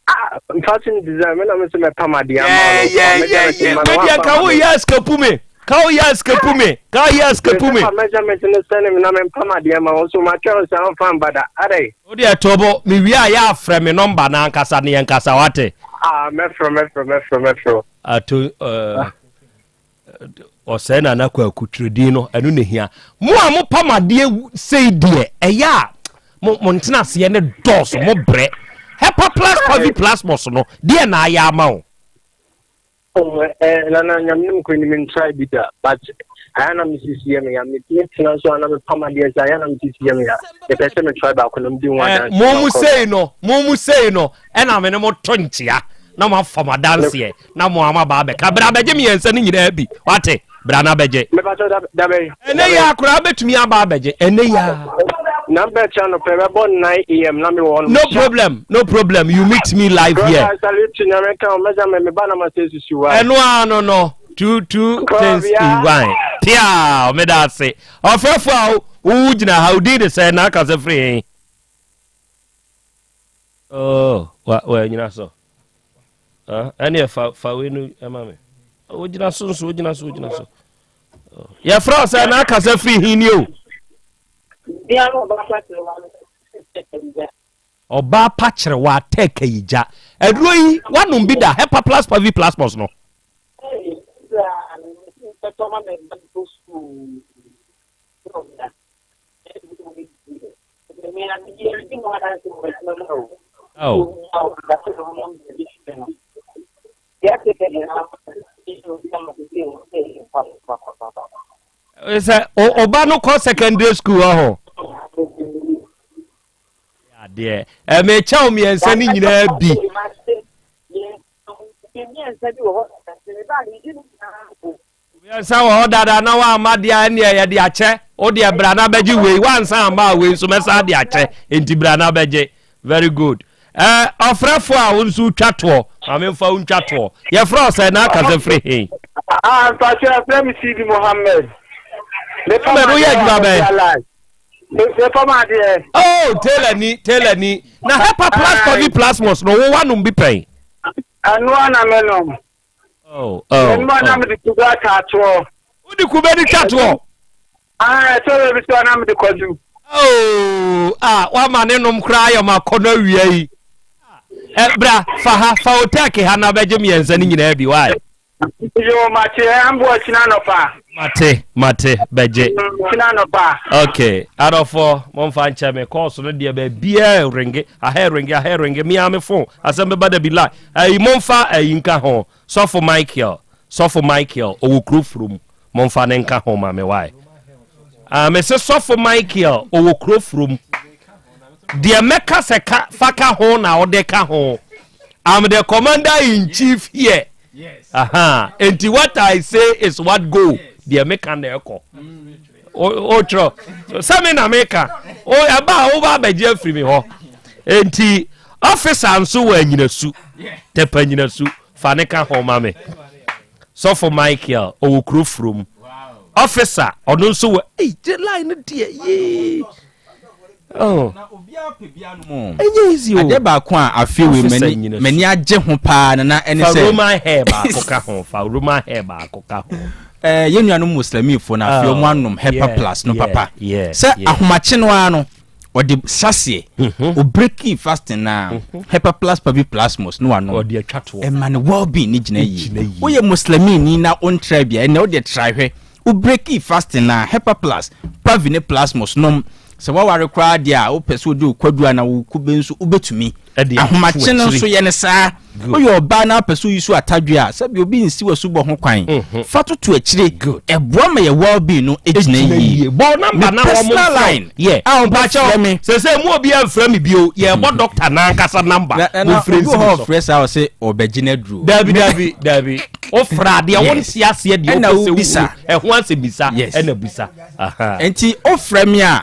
Ah, fashion design me na me nso mɛpam adeɛ ama wo no. Yeah, yeah, yeah. Wei deɛ ka woyɛ escape me. Ka woyɛ escape me. Ka woyɛ escape me. Mefa measurement no sɛne me na mempam adeɛ ma wo so matwɛn wo sɛ womfa mba da. Adɛn? Wo deɛ to bo, mewie a yɛ afrɛ me nɔmba no ankasa ne yɛnkasa wate. Ah, mɛfrɛ mɛfrɛ mɛfrɛ mɛfrɛ. Ato uh, ɔsɛe Nana Kwaku twerɛdin no ɛno na hia. Mo a mopam adeɛ sei deɛ ɛyɛ a mo mo ntena aseɛ ne dɔɔso mo brɛ. Hepa plus Pavi Plasmos no deɛ na ayɛ ama wo. Oh, eh, nana nyame no mkɔ anim ntrae bi da but ayɛ na mesisi yɛ me ya metumi tena so ana mepam adeɛ sɛ ayɛ na mesisi yɛ me ya mepɛ sɛ metrae baako na medi ho eh, adanse mo mu sei no mo mu sei no ɛna me ne mo to nkyea na mo afa mo adanseɛ na mo ama ba abɛka bra bɛgye mmiɛnsa no nyinaa bi wate bra na bɛgye ɛnɛ yɛ akora bɛtumi aba abɛgye ɛnɛ yɛ na bɛkyɛ no pɛ bɛbɔ 9 am na mewɔ hɔ no problem no problem you meet me live here ɛno ara no no two two things in one pia meda ase ɔfrɛfo a wowu gyina ha wodin de sɛ na aka sɛ firi he oh wa wa nyina so ah ɛne fa fa wei no ɛma me wogyina so nso wogyina so wogyina so oh. yɛfrɛ wo sɛ na aka sɛ firi he ni o Ɔbaa pa kyerɛ wa tɛ kayi gya. Aduro yi wanom bi da hepa plus pavi plus pos no. Oh. Sɛ ɔba no kɔ secondary school ɔho. Adeɛ ɛmɛkyɛw mmiɛnsa no nyinaa bi. Mmiɛnsa wɔ hɔ dada na wamma deɛ a ɛnneɛ yɛde akyɛ wo deɛ bra na bɛgye wei wansa amma a wei nso mɛsa de akyɛ nti bra na bɛgye very good ɛɛ ɔfrɛfo a wo nso twa toɔ maame nfa wo ntwa toɔ yɛfrɛ ɔsɛ na akasa firi he. Ah, mpakyɛ yɛfrɛ me Sidi Mohammed. Mohammed woyɛ adwuma bɛn? Mepam adeɛ. Oh, tailor ni, tailor ni. Na hepa plus coffee plasmos no, wo wanom bi pɛn? Ɛno ara na menom. Oh, oh, Menom a na oh. mede kube ata toɔ. Wode kube no twa toɔ? Ah, ɛtɔ bɛ bi so a na mede kwadu. Oh, ah, wama ne nom koraa ayɛ ma akɔ no awia yi. Eh, bra, fa ha, fa otɛki ha na bɛgye mmiɛnsa no nyinaa bi, why? Yo, mate, ɛmboa kyina anɔpa. Mate, mate, bɛgye. Kyina anɔpa. Okay, adɔfoɔ, momfa nkyɛ me, kɔɔso no deɛ baabiaa ringe, aha ringe, aha ringe, mea me phone, asɛm bɛba da bi la. Ayi, momfa ayi nka ho, Sɔfo Michael, Sɔfo Michael, ɔwɔ kuro furom, momfa ne nka ho ma me, why? Ah, mese Sɔfo Michael, ɔwɔ kuro furom. Deɛ mɛka sɛ ka, fa ka ho na wode ka ho. I'm the commander in chief here. Aha. Enti what I say is what go. Deɛ meka na ɛkɔ. O twerɛ. Sɛ me na meka. O ɛba a woba abɛgye afiri me hɔ. Enti officer nso wɔ anyinasu. Tɛpɛ anyinasu. Fa ne ka ho ma me. Sɔfo Michael ɔwɔ kuro furom. Officer ɔno nso wɔ. Ei, line no deɛ yee. Oh. Ɛnyɛ easy o. Adeɛ baako a afei wei m'ani m'ani agye ho paa nana ɛne sɛ. Fa Roman hair baako ka ho fa Roman hair baako ka ho. Ɛɛ yɛn nuanom Muslimifo na afei wɔn oh, anom Hepa Plus no papa. Sɛ ahomakye no ara no ɔde saseɛ mhm. obreki fasting na mhm. Hepa Plus Pavi Plasmos no wanom. Ɔde atwa toɔ. Ɛma ne well being ne gyina yie. Woyɛ Muslimini na wontra bia ɛnna wode tra hwɛ. Wo breki fasting a, Hepa Plus, Pavi ne Plasmos nom. Sɛ woaware koraa deɛ a, wopɛ sɛ wode wo kwadu anaa wo kube nso, wobɛtumi. Ahomakye no nso, yɛ no saa. Woyɛ ɔbaa na wopɛ sɛ woyi so atadwe a, sɛdeɛ obi nsi w'asubɔ ho kwan, fa toto akyire. Ɛboa ma yɛ well-being no gyina yie. Me personal line a wobɛfrɛ me. Sɛsɛ mu obiara mfrɛ me bio, yɛrebɔ doctor no ankasa number. Momfrɛ nsi me so. Obi wɔ hɔ a ɔfrɛ saa ɔse ɔbɛgye no aduro. Dabi, dabi, dabi. Wofra deɛ wonte aseɛ deɛ wopɛ sɛ wohunu ɛho asɛmmisa ɛna bisa. Nti wofrɛ me a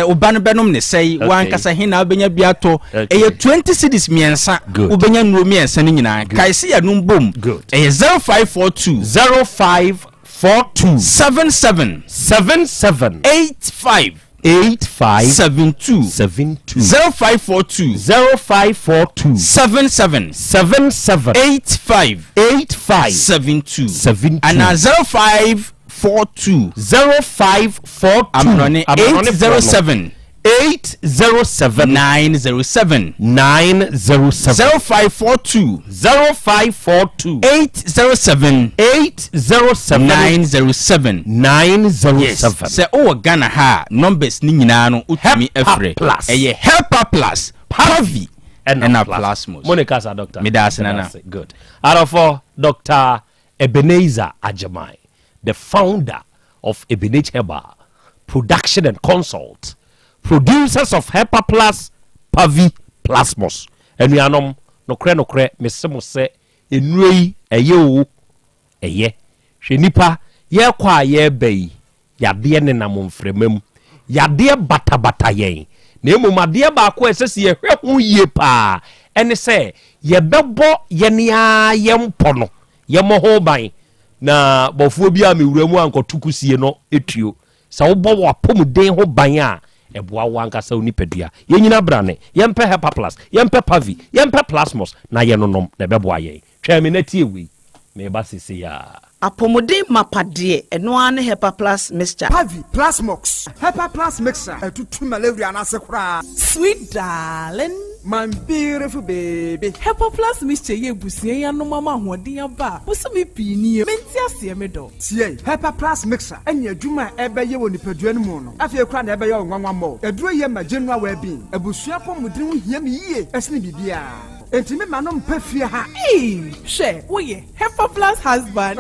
wo ba no bɛnom ne sɛe wankasa he na wobɛnya bi atɔ ɛyɛ 20 cedis mmiɛnsa wobɛnya nnuro mmiɛnsa no nyinaa kae sɛ yɛnom bom ɛyɛ 0542 0542 77 77 85 85 72 72 0542 0542 77 77 85 85 72 72 anaa 0542 0542 amanɔne Amanɔne 807. 807 907 907 0542 0542 807 807 907 907. Yes, sɛ wowɔ Ghana ha a numbers ne nyinaa no wotumi Helper frɛ. Plus. Ɛyɛ Helper Plus, Pavi ɛna Plasmos. Mo ne kasa doctor. Meda ase nana. Meda ase. Good. Adɔfo Dr. Ebenezer Agyemang, the founder of Ebenage Herbal Production and Consult, producers of Hepa Plus, Pavi, Plasmos. Anuanom, nokorɛ nokorɛ mese mo sɛ nnuro yi ɛyɛ oo, ɛyɛ. Hwɛ nnipa, yɛrekɔ a yɛreba yi, yadeɛ nenam mframa mu. Yadeɛ batabata yɛn. Na mmom adeɛ baako a ɛsɛ sɛ yɛhwɛ ho yie pa ara ne sɛ yɛbɛbɔ yɛn ara yɛn mpɔ no, yɛmmɔ ho ban na bɔfoɔ bi a mewura mu ankɔto kusie no tuo. Sɛ wobɔ w'apɔmuden ho ban a, ɛboa wo ankasa wo nipadua. Yɛnyina brane, yɛmpɛ Hepaplus, yɛmpɛ Pavi, yɛmpɛ Plasmos na yɛnonom na ɛbɛboa yɛn. Twɛn me na tie wei, mereba seesei ara. Apɔmuden mapa deɛ, ɛno ara ne Hepaplus mixture. Pavi, Plasmox, Hepaplus mixture, ɛtutu malaria no ase koraa. Sweet darling. My beautiful baby. Hepaplus mixture yi abusua yi anom ama ahoɔden aba a, bosome pii nie, mente aseɛ me dɔ. Tie! Hepaplus mixture ne adwuma a ɛbɛyɛ wɔ nipadua no mu no, afei koraa na ɛbɛyɛ wo nwanwa mmɔ. Aduro yi yɛ ma general well-being. Abusua apɔmuden ho hia me yie sene biribiara. Enti me ma no mpa fie ha. Eii hwɛ woyɛ Hepaplus husband.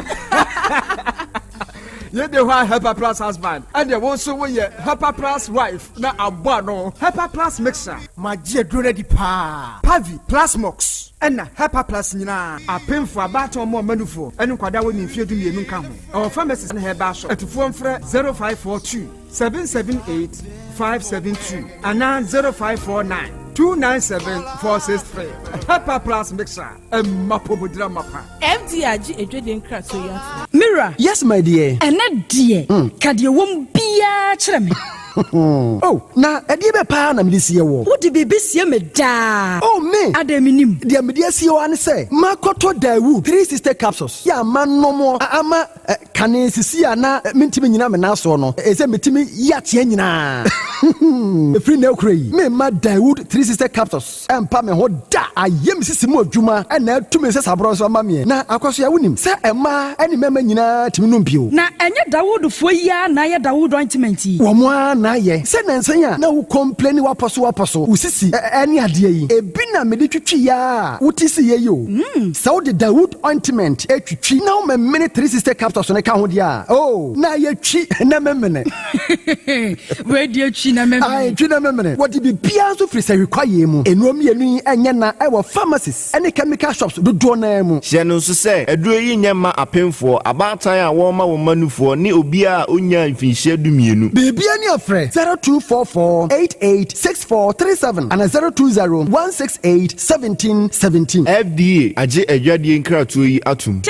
Yei de hɔ a Hepaplus husband, ɛnneɛ wo nso woyɛ Hepaplus wife na abɔ ano. Hepaplus mixture. Magye aduro no adi paa. Pavi, Plasmox, ɛna Hepaplus nyinaa. Apemfo, abaatan, ɔmo a ɔma nufoɔ, ɛne nkwadaa a wɔnni mfeɛ dumienu nka ho. Ɛwɔ pharmacies ne herbal shop. Atufoɔ mfrɛ 0542 778 572 anaa 0549 297 463. Hepaplus mixture, ɛma apɔmuden amapa. FDA agye adwadie nkratoɔ yi atom. Me wura. Yes my dear. Ɛnɛ deɛ, ka deɛ ɛwɔ mu biara kyerɛ me. Oh, na ɛdeɛ bɛ paa na mede sie woɔ? Wode biribi sie me daa. Oh, me! Adɛn mennim? Deɛ mede asie wo ara ne sɛ, makɔtɔ Daewoo 360 capsules yɛ a manom a ama kane sisi a na mentumi nnyina me nan soɔ no, ɛsɛ metumi yi ateɛ nyinaa. Ɛfiri nnɛ rekora yi, meremma Daewoo 360 capsules Ɛmpa me ho da. Ayɛ me sisi mu adwuma na atu me nsasaborɔ nso ama meɛ. Na Akwasoa, wonim sɛ mmaa ne mmarima nyinaa tumi nom bio. Na ɛnyɛ Dawoodfoɔ yi ara na ayɛ Dawood ointment yi? Wɔn ara na ayɛ. Sɛ nansa yi a na wo complaini wapɔso wapɔso, wo sisi ne adeɛ yi, ebi na mede twitwi yɛ a wote siiɛ yi o. Sɛ wode Dawood ointment twitwi na womemene 360 capsules no ka ho deɛ a, oh, na ayɛ twi na memene. Wei deɛ twi na memene. Ae, twi na memene. Wɔde biribiara nso firi sahwi kwaeɛ mu. Nnuro mmienu yi nyɛ na wɔ pharmacies ne chemical shops dodoɔ no ara mu. Hyɛ no nso sɛ, aduro yi nyɛ mma apemfoɔ, abaatan a wɔrema wɔn mma nufoɔ, ne obiara a ɔnnyaa mfinhyia dumienu. Biribiara ni a frɛ 0244 88 6437 anaa 020 168 17 17. FDA agye adwadie nkratoɔ yi atom.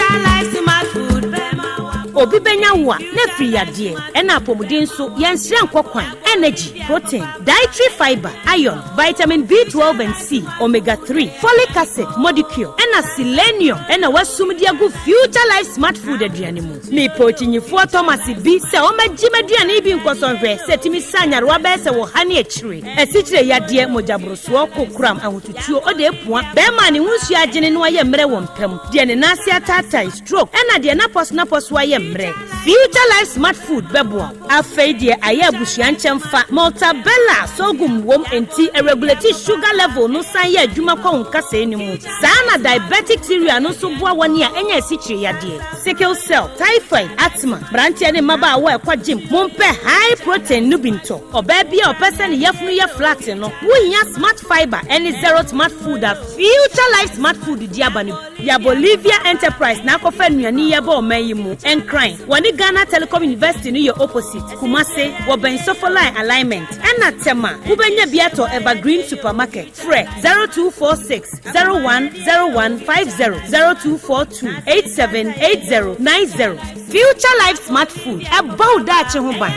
Obi bɛnya wo a, na afiri yadeɛ, ɛna apɔmuden nso, yɛnsrɛ nkɔ kwan, energy, protein, dietary fibre, iron, vitamin B12 and C, omega 3, folic acid, modicure, ɛna selenium ɛna wasum de agu Future Life Smart Food aduane mu. Mepɛ okyinyifoɔ Thomas bi sɛ ɔmmɛgye m'aduane yi bi nkɔsɔ nhwɛ sɛ ɛtumi sa nyarewa bɛyɛ sɛ wɔ ha ne akyire, asikyire yadeɛ, mogyaborosoɔ, kokoram, ahotutuo, ɔde apua, bɛrima a ne ho nsuo agyene na wayɛ mmerɛ wɔ mpa mu, deɛ ne nan ase ataatae, stroke, ɛna deɛ n'apɔso-n'apɔso ayɛ mmerɛ. Future Life Smart Food bɛboa wo. Afei deɛ ayɛ abusua nkyɛmfa, Maltabella sorghum wom enti ɛregulate sugar level no san yɛ adwuma kɔ wo nkasɛɛ no mu. Saa na diabetic cereal no nso boa wɔn a anya asikyire yadeɛ, sickle cell, typhoid, asthma. Mmeranteɛ ne mmabaawa a ɛkɔ gym, mompɛ high protein no bi ntɔ. Ɔbaa bi a ɔpɛ sɛ ne yafunu yɛ flat no, wohia Smart Fibre ne Zero Smart Food a Future Life Smart Food de aba no bi. Ya Bolivia Enterprise na akɔfa nnuane yi aba ɔman yi mu. Nkran, wɔne Ghana Telecom University no yɛ opposite. Kumase, wɔbɛn Sofoline Alignment. Ɛna Tema, wobɛnya bi atɔ Evergreen Supermarket. Frɛ 0246 01 01 50, 0242 87 80 90. Future Life Smart Food, ɛbɔ wo daakye ho ban.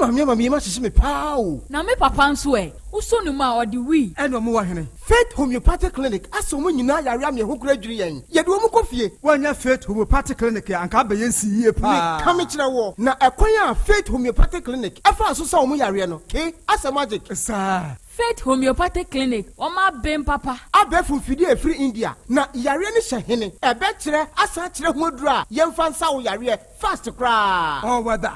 maame ama me yam ahyehye me paa o. Na me papa nso ɛ? Wosɔ ne mu a, ɔde wii. Ɛna ɔmo wɔ hene? Faith Homeopathic Clinic asɛ ɔmo nyinaa yare ama ɛho koraa dwiri yɛn. Yɛde wɔn kɔ fie. Woannya Faith Homeopathic Clinic a, anka abɛyɛ nsi yie paa. Meka mekyerɛ woɔ, na ɛkwan a Faith Homeopathic Clinic faa so sa wɔn yareɛ no, ke, asɛ magic. Saa. Faith Homeopathic Clinic, wɔn aben papa. Abɛɛfo mfidie a ɛfiri India, na yareɛ no hyɛ hene? Ɛbɛkyerɛ asan akyerɛ ho aduro a yɛmfa nsa wo yareɛ fast koraa. All weather.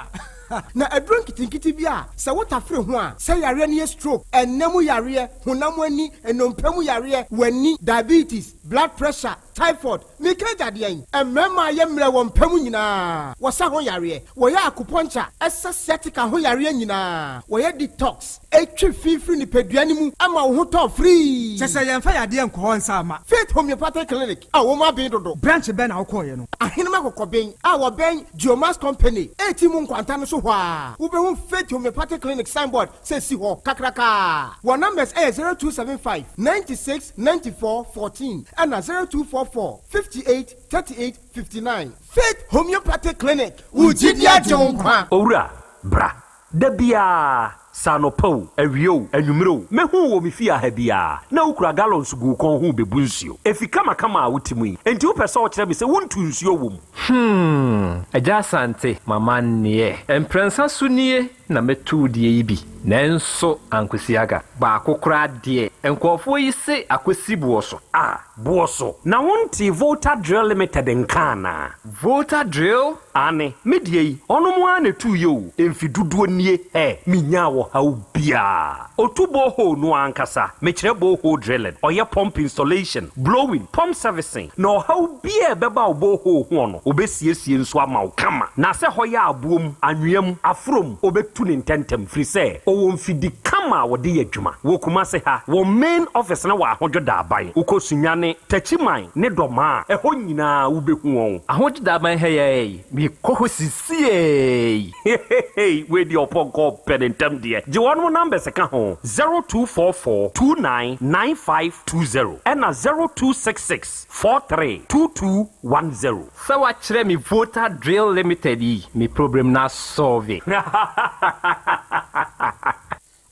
Na aduro nketenkete bi a sɛ wotafere ho a, sɛ yareɛ no yɛ stroke, ɛnna mu yareɛ, honam ani, nnompe mu yareɛ, w'ani, diabetes, blood pressure, typhoid, meka agya deɛn? Mmarima a yɛ mmerɛ wɔ mpa mu nyinaa, wɔsa ho yareɛ, wɔyɛ acupuncture, ɛsa sciatica ho yareɛ nyinaa, wɔyɛ detox, ɛtwe fi firi nipadua no mu ma wo ho tɔ firii. Kyerɛ sɛ yɛmfa yadeɛ nkɔ hɔ nsa mma. Faith Homeopathic Clinic a wɔn aben dodo. Branch bɛn na wokɔeɛ no? Ahenem Akokɔben a wɔbɛn Geomax Company a mu nkwanta no so hɔ ara, wobɛhu Faith Homeopathic Clinic signboard sɛ si hɔ kakrakaa. Wɔn numbers yɛ 0275 96 94 14 ɛna 0244 58 38 59. Faith Homeopathic Clinic, wo gyidi agye wo nkwa. Owura, bra. Da biara, sɛ anɔpa o, awia o, anwummere o, mɛhu wo wɔ me fie ha biara, na wokura gallons gu wo kɔn ho rebebu nsuo. Efi kamakama a wote mu yi, enti wopɛ sɛ wokyerɛ me sɛ wontu nsuo wɔ mu? Hmm, Agya Asante, m'amanneɛ. Mprɛnsa so nie na mɛtu wo deɛ yi bi, nanso ankosi aga. Baako koraa deɛ, nkurɔfoɔ yi se akɔsi boɔ so. Ah, boɔ so? Na wontee Volta Drill Limited nka anaa? Volta Drill? Aane, me deɛ yi, ɔnom ara na ɛtuiɛ o, mfe dodoɔ nie, ɛ, menyaa ɔhaw biara. Ɔtu borehole no ankasa, mekyerɛ borehole drilling, ɔyɛ pump installation, blowing, pump servicing, na ɔhaw biara a ɛbɛba wo borehole hoɔ no, ɔbɛsiesie nso ama wo kama. Na sɛ hɔ yɛ aboɔ mu, anwea mu, aforɔ mu, ɔbɛtu no ntɛntɛm, firi sɛ ɔwɔ mfidi kama a ɔde yɛ adwuma. Wɔ Kumase ha, wɔn main office no wɔ Ahodwo Daaban. Wokɔ Sunyani, Techiman ne Dɔmaa a, ɛhɔ nyinaa wobɛhu wɔn. Ahodwo Daaban ha yi ara yi, mekɔ hɔ sisiei. Hehehe wei deɛ ɔpɔnkɔ ɔpɛ ne ntɛm deɛ. Gye wɔnom numbers ka ho, 0244 29 9520 ɛna 0266 43 2210. Sɛ wakyerɛ me Volta Drill Limited yi, me problem no asɔlve.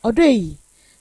Ɔdɔ yi,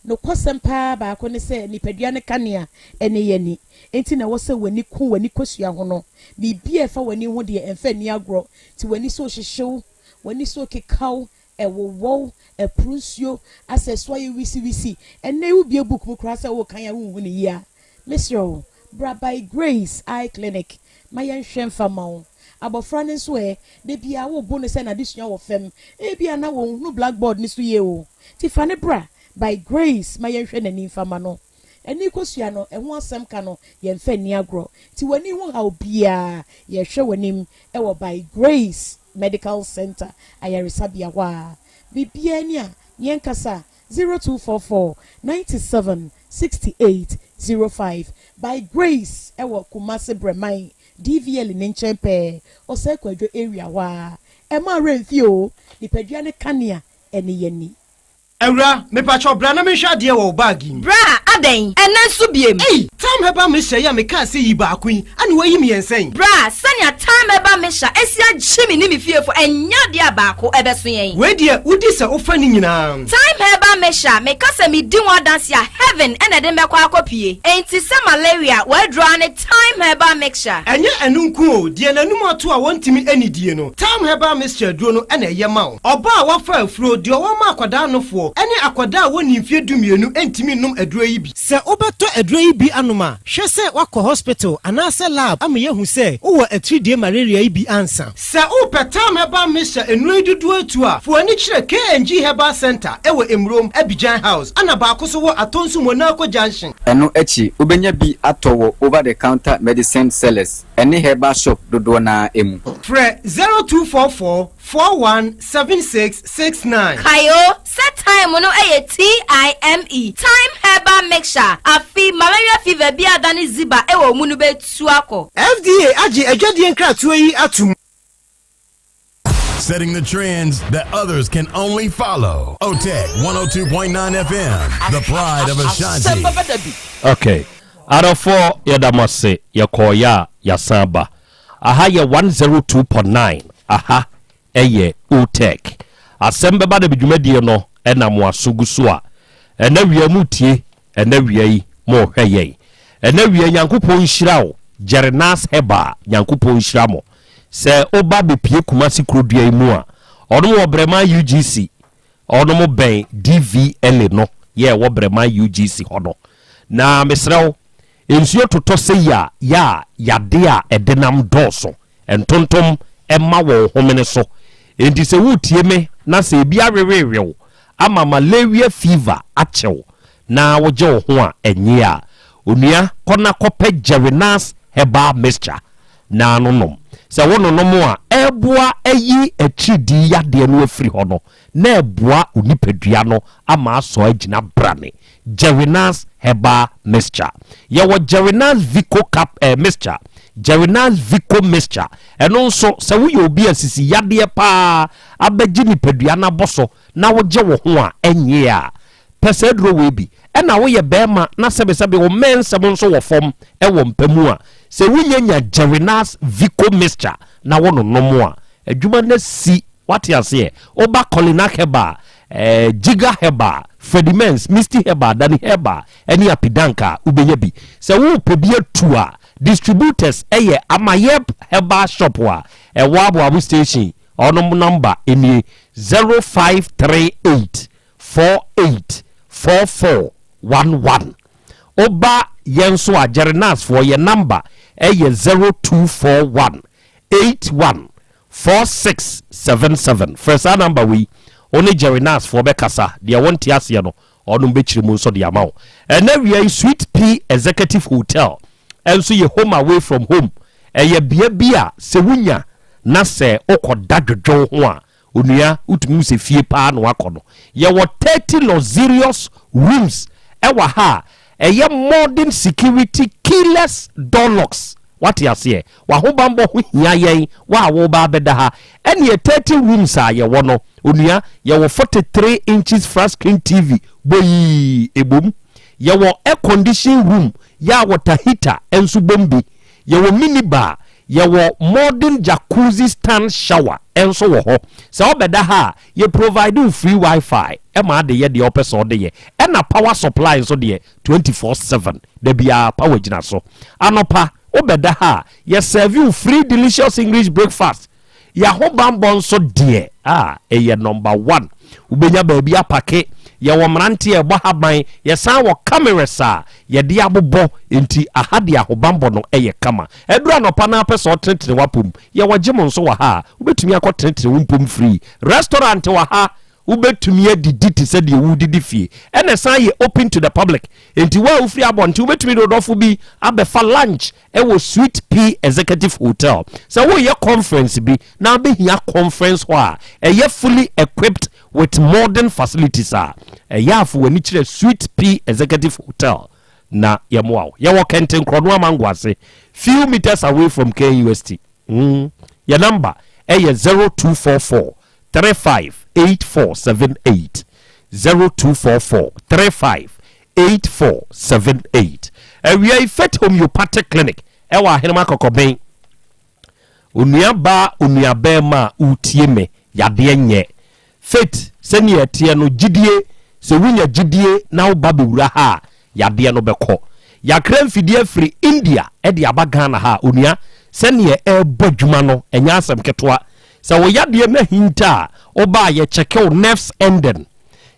nokwasɛm paa baako ne sɛ nipadua no kanea ne yɛn ani. Enti na ɛwɔ sɛ w'ani ku w'ani kosua ho no. Biribi a ɛfa w'ani ho deɛ, ɛmfa nni agorɔ. Nti w'ani so rehyehye wo, w'ani so rekeka wo, ɛwowɔ wo, ɛporo nsuo, asɛ ɛso ayɛ wisiwisi. Ɛnnɛ yi wobue book mu koraa sɛ worekan a wonhu no yie a, mesrɛ wo, bra By Grace Eye Clinic ma yɛnhwɛ mfa mma wo. Abɔfra no nso ɛ, da biara wobo no sɛ n'adesua wɔ fam. Ebia na ɔnhunu blackboard no so yie o. Nti fa no bra By Grace ma yɛnhwɛ n'ani mfa mma no. Ani kosua no, ɛho asɛm ka no, yɛmfa nni agorɔ. Nti w'ani ho haw biara, yɛhwɛ w'anim wɔ By Grace Medical Centre ayaresabea hɔ a. Biribiara ni a, yɛnkasa, 0244 97 68 05. By Grace wɔ Kumasi Brɛman DVL ne nkyɛn pɛɛ, Osei Kwadwo area hɔ ara. Ɛmma wo werɛ mfi o, nipadua no kanea ne yɛn ani. Awuraa, mepakyɛw bra na menhwɛ adeɛ wɔ wo bag yi mu. Bra, adɛn? Ɛnnɛ nso biem? Ei! Thyme Herbal Mixture yi a mekaa sɛ yi baako yi, ɛna woayi mmiɛnsa yi? Bra, sɛnea Thyme Herbal Mixture asi agye me ne me fiefo, ɛnyɛ adeɛ a baako ɛbɛso yɛn. Wei deɛ, wodi sɛ wofa ne nyinaa. Thyme Herbal Mixture, meka sɛ medi ho adanse a, heaven na ɛde me bɛkɔ akɔpue. Enti sɛ malaria, w'aduro ara ne Thyme Herbal Mixture. Ɛnyɛ ɛno nko o, deɛ n'anum ato a wɔntumi nnidie no, Thyme Herbal Mixture aduro no na ɛyɛ ma wo. Ɔbaa a wafa afuro, deɛ ɔwɔ ma akwadaa nofoɔ, ne akwadaa a wɔnnii mfeɛ dumienu ntumi nnom aduro yi bi. Sɛ wobɛtɔ aduro yi bi anom a, hwɛ sɛ woakɔ hospital anaasɛ lab ama yɛahu sɛ wowɔ atiridie malaria yi bi ansa. Sɛ wopɛ Thyme Herbal Mixture nnuro yi dodoɔ atu a, fa w'ani kyerɛ KNG Herbal Centre wɔ Emurom, Abidjan House, ɛna baako nso wɔ Atonsu Monaco Junction. Ɛno akyi, wobɛnya bi atɔ wɔ over-the-counter medicine sellers ne herbal shop dodoɔ no ara mu. Frɛ 0244 41 76 69. Kae o, sɛ thyme no yɛ TIME, Thyme Herbal Mixture, afe malaria fever bi a adane ziba wɔ wo mu no bɛtu akɔ. FDA agye adwadie nkratoɔ yi atom. Setting the trends that others can only follow. OTEC 102.9 FM, the pride of Ashanti. Okay. Adɔfoɔ yɛda mo ase yɛkɔɔeɛ a yɛasan aba. Aha yɛ 102.9 aha ɛyɛ OTEC. Asɛm bɛba da bi dwumadie no na mo aso gu so a ɛnɛ wia mo tie ɛnɛ wia yi mo hwɛ yɛn ɛnɛ wia Nyankopɔn nhyira wo Jernas Herbal Nyankopɔn nhyira mo sɛ wo ba bɛ pie Kumasi kuro dua yi mu a ɔnom wɔ Brɛman UGC ɔnom bɛn DVLA no yɛ ɛwɔ Brɛman UGC hɔ no na mesrɛ wo Nsuo totɔ sei a, yɛ a yadeɛ a ɛdenam dɔɔso, ntontom mma wɔn homene so. Enti sɛ woretie me na sɛ ebi aweweewe wo ama malaria fever akye wo na wogye wo ho a ɛnnye a, onua kɔ na kɔpɛ Jerrynas Herbal Mixture na no nom. Sɛ wononom a, ɛreboa ayi atiridii yadeɛ no afiri hɔ no, na ɛboa wo nipadua no ama asɔ agyina brane. Jerrynas Herbal Mixture. Yɛwɔ Jerrynas Vico Cap eh, Mixture, Jerrynas Vico Mixture. Ɛno nso, sɛ woyɛ obi a sisi yadeɛ paa abɛgye nipadua no abɔ so na wogye wo ho a ɛnyee a, pɛ saa aduro wei bi. Ɛna woyɛ barima na sɛbesɛbe wo mmɛnsɛm nso wɔ fam wɔ mpa mu a, sɛ wonya nya Jerrynas Vico Mixture na wononom a, adwuma no asi. Wate aseɛ? Woba Kolinak Herbal, eh, Jiga Herbal, Freddie Mens, Misty Herbal, Danny Herbal, ɛne Apidank a, wobɛnya bi. Sɛ worepɛ bi atu a, distributors yɛ Amayeb Herbal Shop a ɛwɔ Aboabo Station. Wɔnom number nie, 0538 48 44 11. Woba yɛn nso a, Jerrynas foɔ, yɛn number yɛ 0241 81 4677 Frɛ saa number wei, wo ne Jerry Nass foɔ bɛkasa, deɛ wonte aseɛ no ɔnom bɛkyerɛ mu nso de ama wo. Ɛnɛ awia yi Sweet Pea Executive Hotel nso yɛ home away from home, ɛyɛ bea bi a sɛ wonya na sɛ wokɔ da dwodwo wo ho a, onua wotumi hu sɛ fie paa na wakɔ no. Yɛwɔ 30 luxurious rooms ɛwɔ ha a ɛyɛ modern security keyless door locks. Wate aseɛ? W'ahobanbɔ ho hia yɛn, wo a woreba abɛda ha. Ɛneɛ 30 rooms a yɛwɔ no, onua, yɛwɔ 43 inches flat screen TV boyii, ɛbom. Yɛwɔ air condition room yɛ a water heater nso bom bi. Yɛwɔ mini bar, yɛwɔ modern jacuzzi stand shower nso wɔ hɔ. Sɛ wobɛda ha a, yɛ provide wo free wifi ma ade yɛ deɛ wopɛ sɛ wode yɛ. Ɛna power supply nso deɛ, 24/7 da biara power gyina so. Anɔpa wobɛda ha a, yɛ serve wo free delicious English breakfast. Y'ahobanbɔ nso deɛ ah ɛyɛ number one. Wobɛnya baabi apake, yɛwɔ mmeranteɛ a ɛbɔ ha ban, yɛsan wɔ cameras a yɛde abobɔ nti aha deɛ ahobanbɔ no yɛ kama. Ɛduru anɔpa na wopɛ sɛ ɔtenetene w'apom, yɛwɔ gym nso wɔ ha a wobɛtumi akɔ tenetene wo mpom free. Restaurant wɔ ha Wobɛtumi adidi te sɛ deɛ woredidi fie. Ɛna ɛsan yɛ open to the public. Enti wo a wofiri abɔnten, wobɛtumi de wo dɔfo bi abɛfa lunch wɔ Sweet Pea Executive Hotel. Sɛ woreyɛ conference bi na wobɛhia conference hall a ɛyɛ fully equipped with modern facilities a, ɛyɛ a fa w'ani kyerɛ Sweet Pea Executive Hotel na yɛmmoa wo. Yɛwɔ Kɛnten Korɔno Amango ase, few meters away from KNUST. Mm. Yɛn number ɛyɛ 0244 35 8478 0244 35 8478. Awia yi Faith Homeopathic Clinic ɛwɔ Ahenema Kɔkɔbɛn. Onua baa onua bɛrima a wotie me yadeɛ nyɛ. Faith sɛnea ɛteɛ no gyidie sɛ wonya gyidie na woba bɛwura ha a yadeɛ no bɛkɔ. Yakra mfidie afiri India de aba Ghana ha a, onua, sɛdeɛ ɛrebɔ adwuma no, ɛnyɛ asɛm ketewa. Sɛ wo yadeɛ no ahinta a, woba a yɛkyɛke wo nerves ending.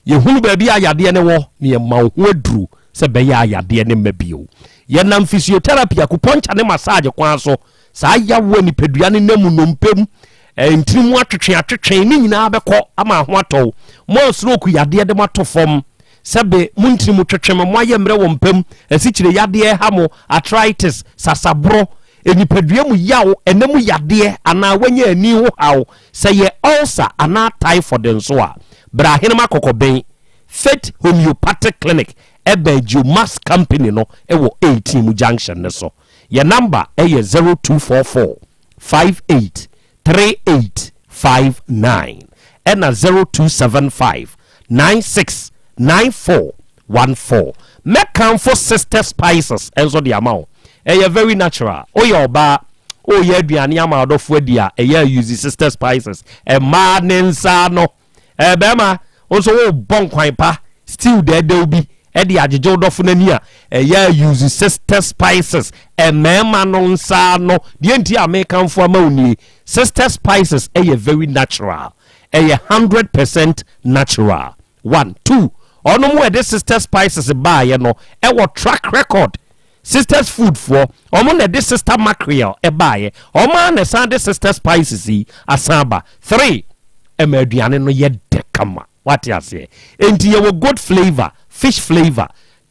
Yɛhunu baabi a yadeɛ no wɔ na yɛma wo ho aduro sɛ ɛbɛyɛ a yadeɛ no mma bio. Yɛnam physiotherapy, acupuncture ne massage kwan so. Saa yaw a nipadua no nam mu, nnompe mu, ntini mu atwetwe atwetwe ne nyinaa bɛkɔ ama ho atɔ wo. Mo a stroke yadeɛ de mo ato fam, sɛbe mo ntini mu twetwe mo, moayɛ mmerɛ wɔ mpa mu, asikyire yadeɛ ha mo, arthritis, sasaborɔ, nipadua mu yaw, ɛna mu yadeɛ anaa wanya ani ho haw, sɛ yɛ ulcer anaa typhoid nso a, bra Ahenem Akɔkɔbɛn, Faith Homeopathic Clinic ɛbɛn Geomax Company no wɔ 18 mu junction no so. Yɛ number yɛ 0244 58 38 59 ɛna 0275 96 94 14. Mɛkamfo Sister Spices nso de ama wo. Ɛyɛ very natural. Woyɛ ɔbaa, woreyɛ aduane ama ɔdɔfo adi a, ɛyɛ a use Sister Spices. Mmaa ne nsa ano. Ɛɛ bɛrima, wo nso wobɔ nkwan pa, stew dɛɛdɛw bi de agyegye wo dɔfo no ani a, ɛyɛ a use Sister Spices, mmarima no nsa ano. Deɛ nti a mekamfo ama wo nie, Sister Spices yɛ very natural, ɛyɛ 100% natural. One, two, ɔnom ɛde Sister Spices baeɛ no ɛwɔ track record. Sisters Food foɔ, ɔmo na ɛde Sister Mackerel ɛbaeɛ, ɔmo ara na ɛsan de Sister Spices yi asan aba. Three, ɛma aduane no yɛ dɛ kama. Wate aseɛ? Enti yɛwɔ goat flavour, fish flavour,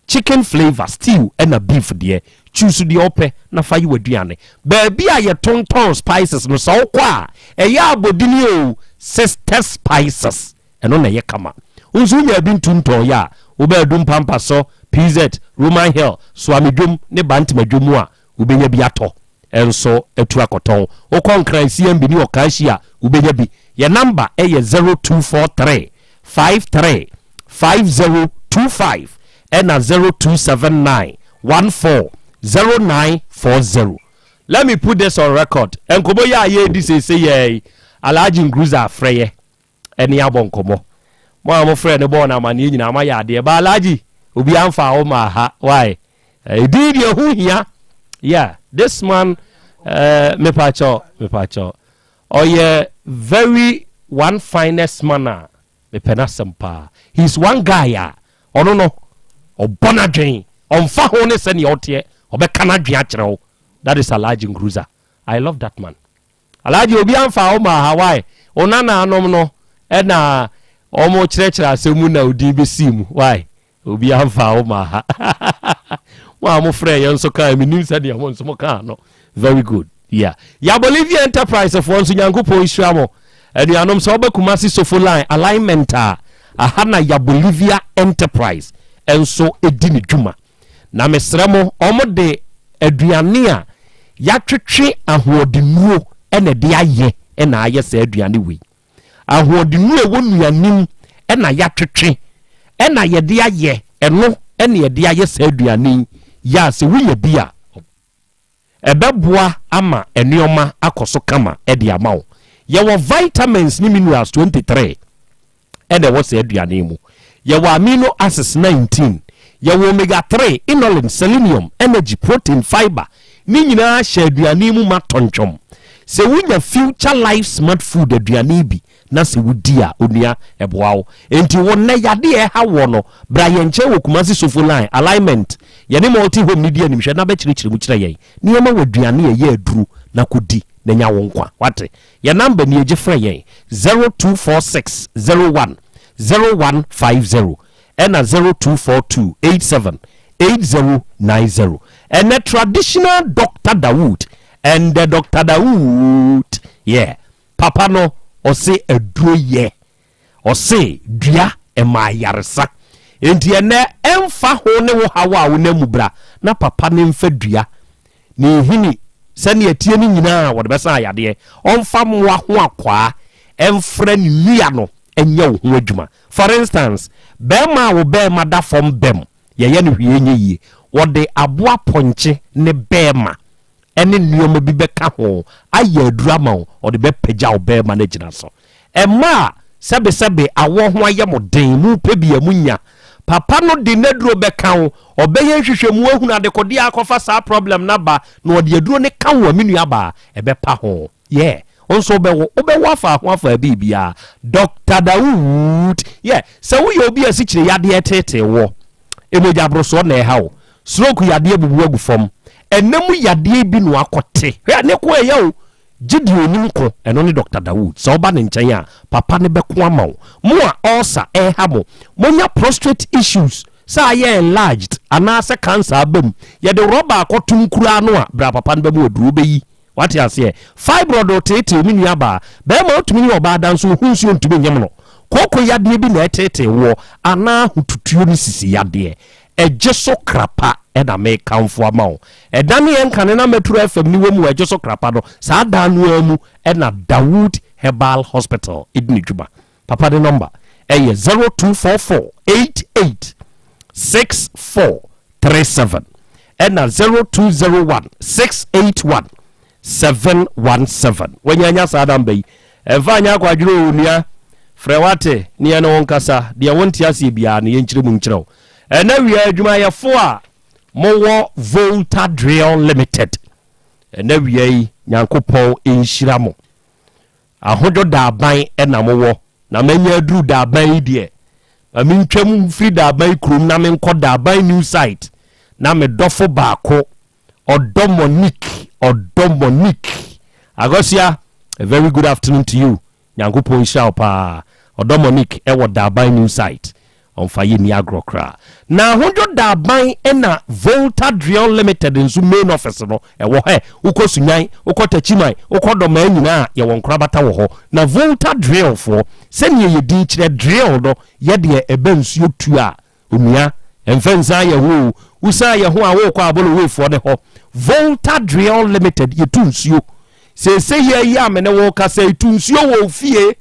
chicken flavour, stew ɛna beef deɛ. Choose deɛ wopɛ na fa yɛ w'aduane. Baabi a yɛtontɔn spices no, sɛ wokɔ a, ɛyɛ abɔdini o, Sister Spices, ɛno na ɛyɛ kama. Wo nso wonyaa bi ntu ntɔɔeɛ a, wobɛ Adum Pampaso, PZ, Roman Hill, Suame Dwom ne Bantama Dwom mu a, wobɛnya bi atɔ nso atu akɔtɔn. Wokɔ Nkran CMB ne Ɔkaashi a, wobɛnya bi. Yɛn namba yɛ 0243 53 5025 ɛna 0279 14 0940. Let me put this on record, nkɔmmɔ yi a yɛredi seesei yi, Alhaji Ngruza afrɛ yɛ. ɛne abɔ nkɔmmɔ. Mo a mofrɛɛ no bɔɔ no amaneɛ nyinaa moayɛ adeɛ. But Alhaji, obiara mfaa wo mmaa ha. Why? Edin deɛ ho hia. Yeah, this man, uh, mepakyɛw, mepakyɛw. Ɔyɛ very one finest man a mepɛ n'asɛm paa. He's one guy a ɔno no ɔbɔ n'adwen, ɔmfa ho ne sɛnea ɔteɛ, ɔbɛka n'adwen akyerɛ wo. That is Alhaji Ngruza. I love that man. Alhaji obi anfa wo maa ha why? Wo nanaanom no na wɔn kyerɛkyerɛ asɛm mu na odin bɛsii mu why? Obi anfa wo maa ha. Mo a mo frɛ yɛn nso kaa menim sɛdeɛ mo nso mo kaa no. Very good. Yeah. Ya Bolivia Enterprise foɔ nso Nyankopɔn nhyira mo. Anuanom sɛ wobɛ Kumasi Sofo line alignment a aha na Ya Bolivia Enterprise nso di ne dwuma. Na mesrɛ mo, wɔde aduane a yɛatwetwe ahoɔdennuro na ɛde ayɛ na ayɛ saa aduane wei. Ahoɔdennuro a ɛwɔ nnuane mu na yɛatwetwe na yɛde ayɛ, ɛno na yɛde ayɛ saa aduane yi. Yɛ a sɛ wonya bi a, Ɛbɛboa ama nneɛma akɔ so kama de ama wo. Yɛwɔ vitamins ne minerals 23 na ɛwɔ saa aduane yi mu. Yɛwɔ amino acids 19. Yɛwɔ omega 3, inulin, selenium, energy, protein, fiber. Ne nyinaa hyɛ aduane yi mu ma tɔntwɔm. Sɛ wonya Future Life Smart Food aduane yi bi na sɛ wodi a, onua, ɛboa wo. Enti wo nnɛ yadeɛ a ɛha woɔ no, bra yɛn nkyɛn wɔ Kumasi Sofo Line, Alignment, yɛne Multi Home no di animhwɛ na bɛkyerɛkyerɛ mu kyerɛ yɛn na yɛma wo aduane a ɛyɛ aduro na kɔdi na nya wo nkwa. Woate? Yɛn number nie, gye frɛ yɛn, 0246 01 0150 ɛna 0242 87 8090. Ɛnnɛ Traditional Doctor Dawood and the Doctor Dawood, yeah. Papa no ɔse aduro yɛ, ɔse dua ɛma ayaresa. Enti ɛnɛ ɛmfa ho ne wo haw a wonam mu bra na papa no mfa dua, ne nhini sɛnea ɛteɛ no nyinaa wɔde bɛsa ayadeɛ, ɔmfa mmoa ho akwaa ɛmfrɛ ne nnua no nyɛ wo ho adwuma. For instance, bɛɛma a wo bɛɛma da fam bɛm, yɛyɛ no hwee ɛnyɛ yie, wɔde aboa pɔnkye ne bɛɛma ne nneɛma bi bɛka ho ayɛ aduru ama wo, ɔde bɛpagya wo bɛrima no agyina so. Mmaa a sɛbesɛbe awoɔ ho ayɛ mo den, mopɛ bi a monya. Papa no de n'aduro bɛka wo, ɔbɛyɛ nhwehwɛmu ahunu adekodeɛ a akɔfa saa problem no aba na ɔde aduro no ka wo a, me nuabaa, ɛbɛpa ho. Yeah, wo nso wobɛwo, wobɛwo afa ho afa biribiara. Doctor Dawood, yeah, sɛ woyɛ obi a asikyire yadeɛ reteetee woɔ, Mogyaborosoɔ na ɛha wo. Stroke yadeɛ bubu agu fam. Ɛna mu yadeɛ bi na wakɔte. Hwɛ ne ko ɛyɛ o. Gye deɛ ɔnim ko, ɛno ne Doctor Dawood. Sɛ woba ne nkyɛn a, papa no bɛko ama wo. Mo a ulcer ɛreha mo, monya prostrate issues, sɛ ayɛ enlarged anaasɛ cancer aba mu, yɛde rɔba akɔto nkura ano a, bra papa no bɛma wo aduro, wobɛyi. Wate aseɛ? Fibroid reteetee me nua baa. Barima wotumi ne ɔbaa da nso wohu nsuo ntumi nyem no. Kooko yadeɛ bi na ɛreteetee woɔ anaa ahotutuo ne sisi yadeɛ. Ɛgye so krapa na mekamfo ama wo. Ɛda ne yɛn kane na Metro FM ne wɔ mu wɔ ɛgye so krapa no, saa dan no ara mu na Dawood Herbal Hospital di ne dwuma. Papa ne nɔmba ɛyɛ 0244 88 6437 ɛna 0201 681 717. Wanya anya saa namba yi. Ɛmfa anyɛ akwadwerɛ o onua. Frɛ wate ne yɛne wo nkasa, deɛ wonte aseɛ biara no yɛnkyerɛ mu nkyerɛ wo. Ɛnɛ wia adwumayɛfoɔ a mowɔ Volta Drill Limited, ɛnɛ wia yi Nyankopɔn nhyira mo. Ahodwo Daaban na mowɔ, na manya aduru Daaban yi deɛ, ma mentwam mfiri Daaban yi kurom na menkɔ Daaban New Site na me dɔfo baako, Ɔdɔ Monique, Ɔdɔ Monique. Akosua, a very good afternoon to you. Nyankopɔn nhyira wo paa. Ɔdɔ Monique wɔ Daaban New Site. Ɔmfa yɛ nni agorɔ koraa. Na Ahodwo Daaban na Volta Drion Limited nso main office no ɛwɔ hɔ. Wokɔ Sunyan, wokɔ Takyiman, wokɔ Dɔmaa nyinaa yɛwɔ nkorabata wɔ hɔ. Na Volta Drion foɔ, sɛdeɛ yɛ din kyerɛ drill no yɛ deɛ ɛba nsuo tu a, onua, ɛmfa nsan yɛ ho o. Wosan yɛ ho a worekɔ Abolowe foɔ no hɔ. Volta Drion Limited yɛtu nsuo. Seesei yi a me ne wo rekasa yi, tu nsuo wɔ wo fie.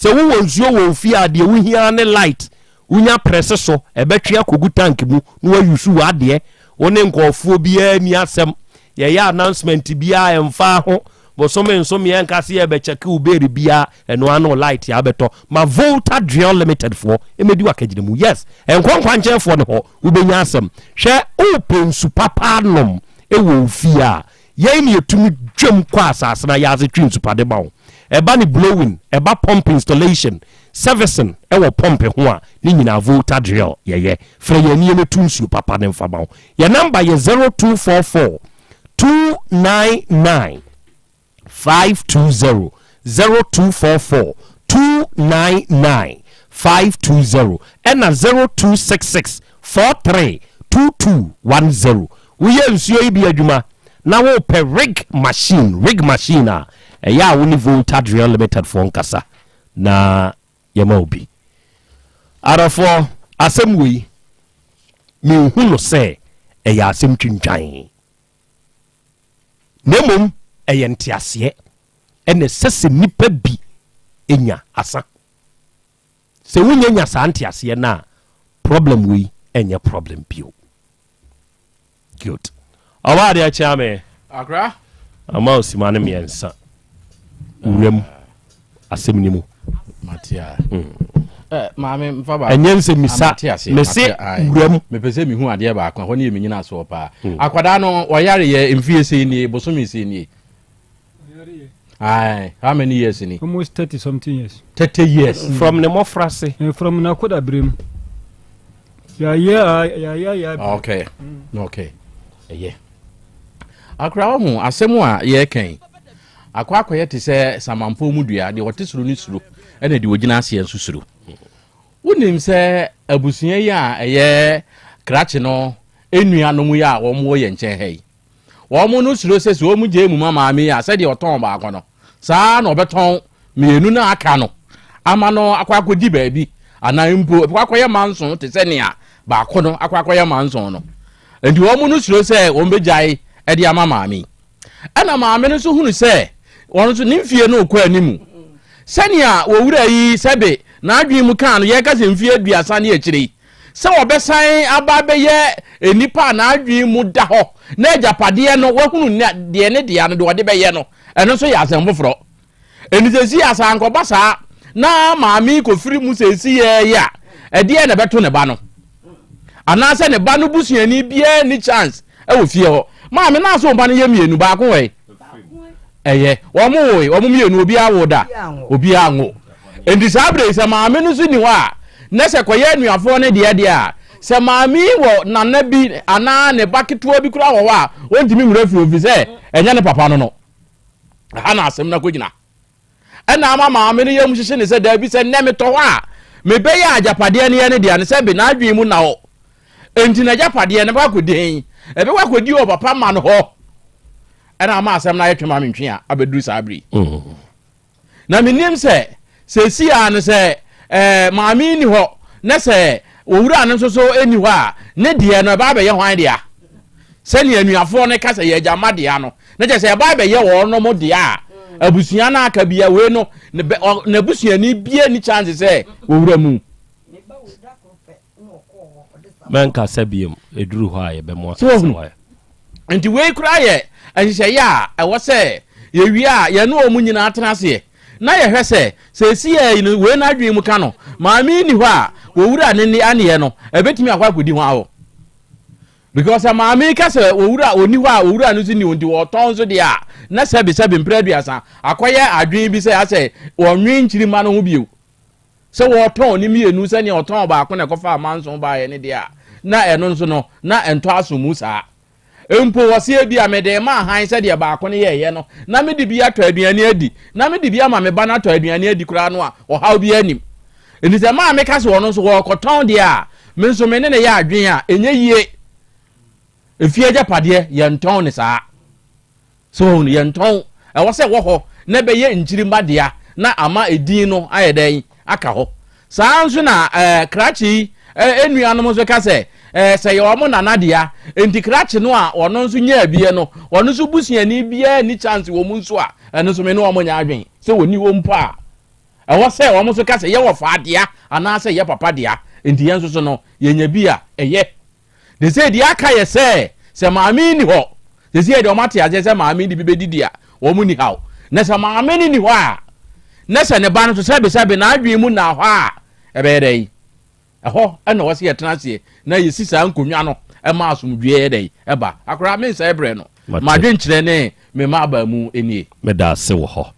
Sɛ wowɔ nsuo wɔ wo fie a, deɛ wohia ara ne light. Wonya prɛse so, ɛbɛtwe akɔgu tank mu na woayusu w'adeɛ. Wo ne nkurɔfoɔ biara nni asɛm. Yɛyɛ announcement biara a, ɛmfa ho. Bosome nso yɛnka sɛ yɛrebɛkyɛke wo beere biara, ɛno ara ne wo light a abɛtɔ. Ma Volta Drion Limited foɔ mmɛdi w'akagyinamu. Yes, nkɔ nkwankyɛnfoɔ no hɔ, wobɛnya asɛm. Hwɛ, wopɛ nsu papa anom wɔ wo fie a, Yɛn na yɛtumi twam kɔ asase no ayaase twe nsupa de ma wo. Ɛba ne blowing, ɛba pump installation, servicing wɔ pump ho a, ne nyinaa Volta Drill yɛyɛ. Frɛ yɛn na yɛmmɛtu nsuo papa no mfa ma wo. Yɛn number yɛ 0244 299 520, 0244 299 520 ɛna 0266 43 2210. Woyɛ nsuo yi bi adwuma na worepɛ rig machine, rig machine a, ɛyɛ a wo ne Volta Drill Limited foɔ nkasa na yɛma wo bi. Adɔfoɔ, asɛm wei, menhu no sɛ ɛyɛ asɛm twintwan, na mmom ɛyɛ nteaseɛ ɛna ɛsɛ sɛ nnipa bi nya asa. Sɛ wonya nya saa nteaseɛ no a, problem wei ɛnyɛ problem bio. Good. Ɔba adeɛ kyea me. Akra. Ama osima no mmiɛnsa. Wuram asɛm ni mu. Matea. Eh, maame mfa baako. Ɛnyɛ nsɛ misa. Mese wuram. Mepɛ sɛ mehu adeɛ baako ɛhɔ ne yɛ menyina soɔ paa. Akwadaa no ɔyare yɛ mfie sei nie bosome sei nie. Aye, how many years ni? Almost 30 something years. 30 years. From ne mmɔfrase. Eh, from n'akoda bere mu. Yɛayɛ yɛayɛ yɛ. Okay. Okay. Ɛyɛ. Akora wo ho asɛm a yɛreka yi. Akɔ akɔyɛ te sɛ samanpɔw mu dua, deɛ ɔte soro no suro, ɛna deɛ ɔgyina aseɛ nso suro. Wonim sɛ abusua yi a ɛyɛ krakye no nnuanom yi a wɔn wɔ yɛn nkyɛn ha yi, Wɔn no suro sɛ sɛ wɔn gyae mu ma maame yi a, sɛdeɛ ɔtɔn baako no, saa ara na ɔbɛtɔn mmienu no a aka no ama no akɔ akɔdi baabi, anaa mpo ɛbɛkɔ akɔyɛ manson te sɛ nea baako no akɔ akɔyɛ manson no. Enti wɔn no suro sɛ wɔn bɛgyae de ama maame yi. Ɛna maame no nso hunu sɛ wɔn nso ne mfie no rekɔ anim. Sɛnea wɔwura yi sɛbe n'adwene mu kaa no, yɛreka sɛ mfie aduasa ne akyire yi, sɛ wɔbɛsan aba abɛyɛ nnipa a n'adwene mu da hɔ na agyapadeɛ no wahunu deɛ ne dea no deɛ ɔde bɛyɛ no, ɛno nso yɛ asɛm foforɔ. Ɛnti sɛsi a sɛ ankɔba saa na maame yi kɔfiri mu sɛsi yɛɛyɛ a, ɛdeɛ na ɛbɛto ne ba no? Anaasɛ ne ba no busuani biara ni chance wɔ fie hɔ? Maame na aso mpa no yɛ mmienu, baako wɔ he? Ɛyɛ, wɔn woe, wɔn mmienu, obiara wo da, obiara nwo. Enti saa berɛ yi, sɛ maame no nso nni hɔ a, na sɛ kɔyɛ anuafoɔ no deɛ deɛ a, sɛ maame yi wɔ nana bi anaa ne ba ketewa bi koraa wɔ hɔ a, ɔntumi nwura fie ɛfiri sɛ ɛnyɛ ne papa no no. Ɛha na asɛm no akɔgyina. Ɛna ama maame no yam hyehye ne sɛ daabi sɛ nnɛ metɔ hɔ a, mebɛyɛ agyapadeɛ no yɛ ne dea no sɛ be n'adwene mu na hɔ. Enti n'agyapadeɛ no bɛkɔ akɔdi he? Ɛbɛkɔ akɔdi wɔ papa ma no hɔ. Ɛna ama asɛm no ayɛ twema mentwe a abɛduru saa bere yi. Na menim sɛ seesei ara no sɛ eh, maame yi nni hɔ na sɛ owura no nso so nni hɔ a, ne deɛ no ɛba abɛyɛ hwan dea? Sɛnea anuafoɔ no ka sɛ yɛ agya mma dea no, na kyerɛ sɛ ɛba abɛyɛ wɔnom dea a, abusua no aka bia wei no, n'abusuani bia ni chance sɛ owura mu. Mɛnkasa biom, ɛduru hɔ a yɛbɛmo So akasa wahu? wae. Nti wei koraa yɛ nhyehyɛeɛ a ɛwɔ sɛ yɛwie a yɛne wɔn nyinaa tena aseɛ. Na yɛhwɛ sɛ, seesei yi no, wei n'adwene mu ka no, maame yi nni hɔ a, owura ne ne aneɛ no, ɛbɛtumi akɔ akɔdi ho awɔ. Because sɛ maame yi ka sɛ owura ɔnni hɔ a, owura no nso nni hɔ nti wɔtɔn nso deɛ a, na sɛbe sɛbe mprɛ aduasa, akɔyɛ adwene bi sɛ asɛ wɔnwen nkyirimma no ho bio. Sɛ wɔtɔn ne mmienu sɛdeɛ ɔtɔn baako na ɛkɔfaa manson baeɛ no deɛ a, na ɛno nso no, na ɛntɔ aso mu saa. Mpo wɔse ebia mede rema hann sɛdeɛ baako no yɛeɛ no, na mede bi atɔ aduane adi, na mede bi ama me ba no atɔ aduane adi koraa no a, ɔhaw biara nnim. Enti sɛ maame ka sɛ ɔno nso ɔrekɔtɔn deɛ a, me nso me ne no yɛ adwene a, ɛnyɛ yie. Efie agyapadeɛ, yɛntɔn no saa. So wohu no? Yɛntɔn. Ɛwɔ sɛ ɛwɔ hɔ na ɛbɛyɛ nkyirimma dea na ama edin no ayɛ dɛn? Aka hɔ. Saa ara nso na ɛɛ krakye yi ɛɛ nuanom nso ka sɛ ɛɛ sɛ yɛ wɔn nana dea, enti krakye no a ɔno nso nyaa bie no, ɔno nso busuani biara nni chance wɔ mu nso a, ɛno nso me ne wɔn nyɛ adwene sɛ wɔnni hɔ mpo a. Ɛwɔ sɛ wɔn nso ka sɛ yɛ wɔfaa dea anaasɛ yɛ papa dea, enti yɛn nso so no yɛnya bi a, ɛyɛ. Te sɛ deɛ aka yɛ sɛ, sɛ maame yi nni hɔ, seesei deɛ wɔate aseɛ sɛ maame de bi bɛdidi a, wɔn nni haw. Na sɛ maame no nni hɔ a, na sɛ ne ba no nso sɛbesɛbe n'adwene mu nna hɔ a, ɛbɛyɛ dɛn? Ɛhɔ na ɛwɔ sɛ yɛtena aseɛ na yɛsi saa nkonnwa no ma asomdwoeɛ yɛ dɛn? Ɛba. Akwadaa, mensɛe berɛ no. M'adwenkyerɛ ne me mmabaa mu nie. Meda ase wɔ hɔ.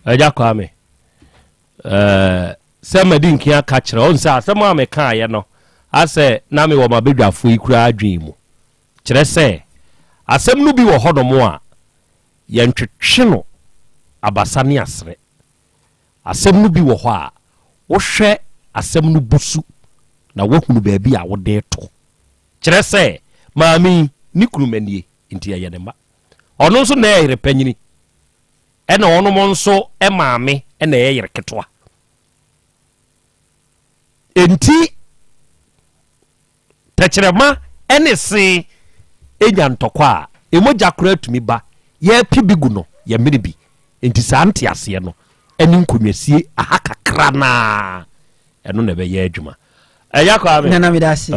Agya Kwame, ɛɛ, sɛ madi nkan aka kyerɛ wo sɛ asɛm a mekaeɛ no, asɛ na mewɔ m'abadwafoɔ yi koraa adwene mu. Kyerɛ sɛ, asɛm no bi wɔ hɔnom a, yɛntwetwe no abasa ne aserɛ. Asɛm no bi wɔ hɔ a, wohwɛ asɛm no busu na woahunu baabi a wode reto. Kyerɛ sɛ, maame yi, ne kunu mma nie, nti ɛyɛ ne mma. Ɔno nso na ɛyɛ yere panyini. Ɛna ɔnom nso maame na ɛyɛ yere ketewa. Enti tɛkyerɛma ne se nya ntɔkwa a, mogya koraa tumi ba. Yɛrepe bi gu no, yɛmene bi. Enti saa nteaseɛ no ne nkonnwasie aha kakra no ara, ɛno na ɛbɛyɛ adwuma. Ɛya Kwame. Nana meda ase.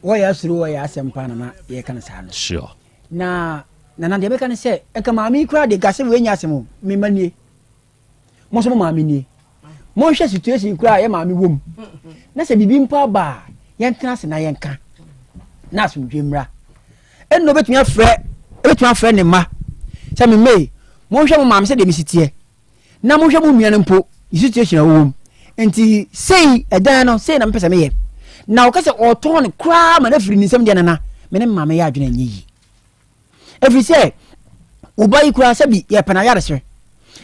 Wɔyɛ asuro wɔyɛ asɛm paa nana yɛka no saa no. Sure. Na nana deɛ mɛka ne sɛ nka maame yi koraa de nka sɛ wei nyɛ asɛm o me mma nie mo nso mo maame nie monhwɛ situation koraa yɛ maame wɔ mu na sɛ biribi mpo aba a yɛntena ase na yɛnka na asomdwe mmra ɛnna obɛtumi afrɛ obɛtumi afrɛ ne mma sɛ me mma yi monhwɛ mo maame sɛdeɛ mesi teɛ na monhwɛ mo nua no mpo ne situation a ɔwɔ mu nti sei ɛdan no sei na mepɛ sɛ meyɛ na ɔka sɛ ɔtɔn no koraa ma no afiri ne nsam deɛ nana me ne maame yɛ adwene nyɛ yi ɛfiri sɛ wo ba yi koraa sɛ bi yɛpɛ no ayaresrɛ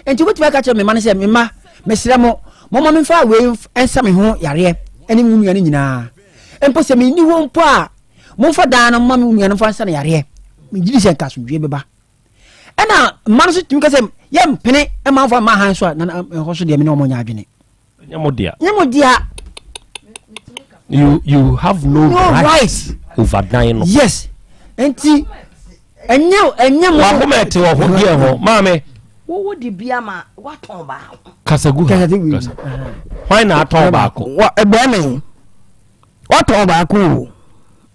nti wobɛtumi aka kyerɛ me ma no sɛ me ma mesrɛ mo mɔma memfa wei nsa me ho yareɛ ne mo nua no nyinaa mpo sɛ menni hɔ mpo a momfa dan no ma me nua no mfa nsa no yareɛ megye di sɛ nka asomdwoeɛ bɛba ɛna mma no nso tumi ka sɛ yɛmpene ma mfa mma han so a na ɛhɔ so deɛ me ne wɔn nyɛ adwene. Nyɛ mo dea. Nyɛ mo dea. You you have no, no right, right over dan no. Yes. Nti ɛnyɛ ɛnyɛ mo. Wakoma ɛte wɔ ho deɛ ho maame. Wowo de bi ama watɔn baako. Kasagu ha. Kasa. Hwan na atɔn baako? Wɔ ɛbɛn mi. Watɔn baako o.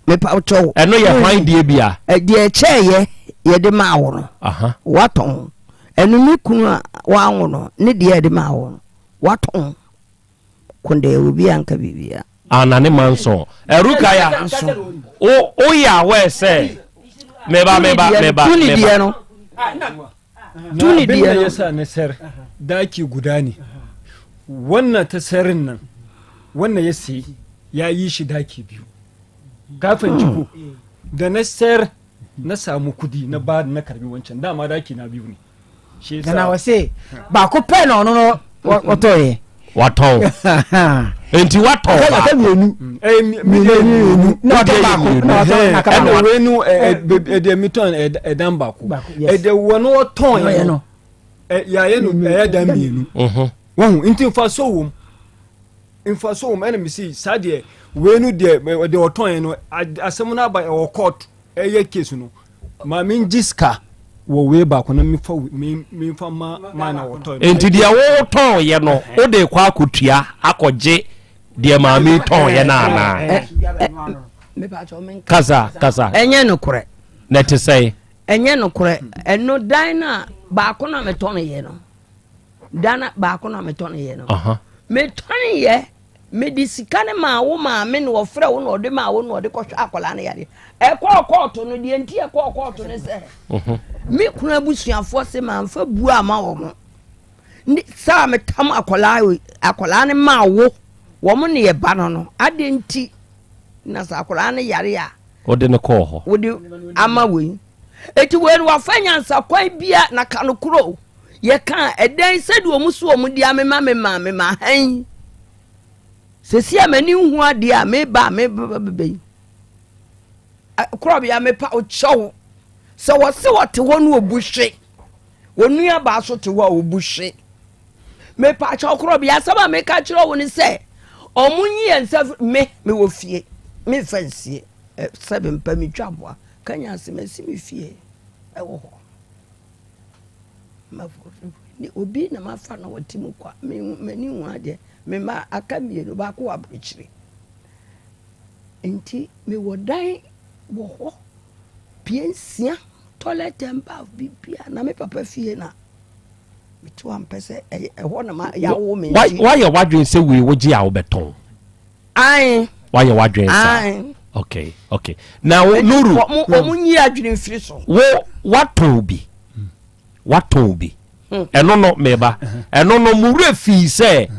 Mepa wo kyɛw. Ɛno yɛ hwan deɛ bia? Deɛ ɛkyɛɛyɛ yɛde maa wo no. Watɔn. Ɛno me kunu a wanwo no ne deɛ yɛde maa wo no watɔn. Kondɛɛ obi anka biribiara. Ana ne manson. Rukaya, wo woyɛ aware sɛ meba meba meba Tuni deɛ no. Tuni deɛ no. yasa na sayar daki guda ne wannan ta sayarin nan wannan ya sayi ya yi shi daki biyu ka fahimci ko da na sayar na samu kudi na ba na karbi wancan dama daki na biyu ne shi yasa Nana wɔse baako pɛ na ɔno no wɔtɔeɛ. Watɔn. Enti watɔn baako. Aka mmienu. Mmienu. Na watɔn baako. Na watɔn aka baako. Ɛna wei no ɛdeɛ metɔn ɛdan baako. Ɛdeɛ wɔn wɔtɔn yɛ no yɛayɛ no ɛyɛ dan mmienu. Wɔn nti nfa so wɔm nfa so wɔm ɛna mesi saa deɛ wei no deɛ deɛ ɔtɔn yɛ no asɛm no aba ɛwɔ court ɛyɛ case no. Ma me ngye sika wɔ wei baako na mefa mefa ma ma na wɔtɔ. Nti deɛ wotɔn yɛ no wode kɔ akɔtua akɔgye deɛ maame tɔn yɛ no anaa? Kasa kasa. Ɛnyɛ nokorɛ. Na ɛte sɛn? Ɛnyɛ nokorɛ. Ɛno dan no a baako na metɔn yɛ no. Dan baako na metɔneeɛ no. Metɔneeɛ, mede sika no maa wo maame na ɔfrɛ wo na ɔde maa wo na ɔde kɔhwɛ akwadaa no yadeɛ. Ɛkɔɔ kɔɔto no, deɛ nti ɛkɔɔ kɔɔto no sɛ, mhm. me kunu abusuafoɔ se mamfa buo ama wɔn. Ne saa metam akwadaa akwadaa no maa wo, wɔn ne yɛ ba no no, adeɛ nti na sɛ akwadaa no yare a. Wode no kɔɔ hɔ. Wode ama wei. Eti wei no wafa nyansa kwan bia na ka no koro. Yɛka a ɛdɛn sɛdeɛ wɔn so wɔn de amema me maame ma han. Sɛsi a m'ani nhu adeɛ a meba a meba bɛbɛ yi. Korɔbea mepa kyɛw. Sɛ wɔse wɔte hɔ no obu hwe. Wɔn nuabaa so te hɔ a obu hwe. Mepa kyɛw korɔbea asɛm a meka kyerɛ wo ne sɛ wɔn nyi yɛn nsa me mewɔ fie memfa nsie sɛ mempɛ metwa aboa. Kanya ase masi me fie wɔ hɔ. Ne obi na mafa na ɔte mu kwa. M'ani hu adeɛ. Me mma aka mmienu, baako wɔ aburokyire. Nti mewɔ dan wɔ hɔ pie nsia, toilet and bath biribiara na me papa fie na mete hɔ a mpɛ sɛ ɛhɔ na yɛawo me nti. Woayɛ w'adwene sɛ wei wogye a wobɛtɔn? Ae. Wayɛ w'adwene saa. Ae. Okay, okay. Na wo Nuru. Wɔn nyi adwene mfiri so. Wo watɔn bi. Watɔn bi. Hmm. Ɛno no meba. Ɛno no mo werɛ fii sɛ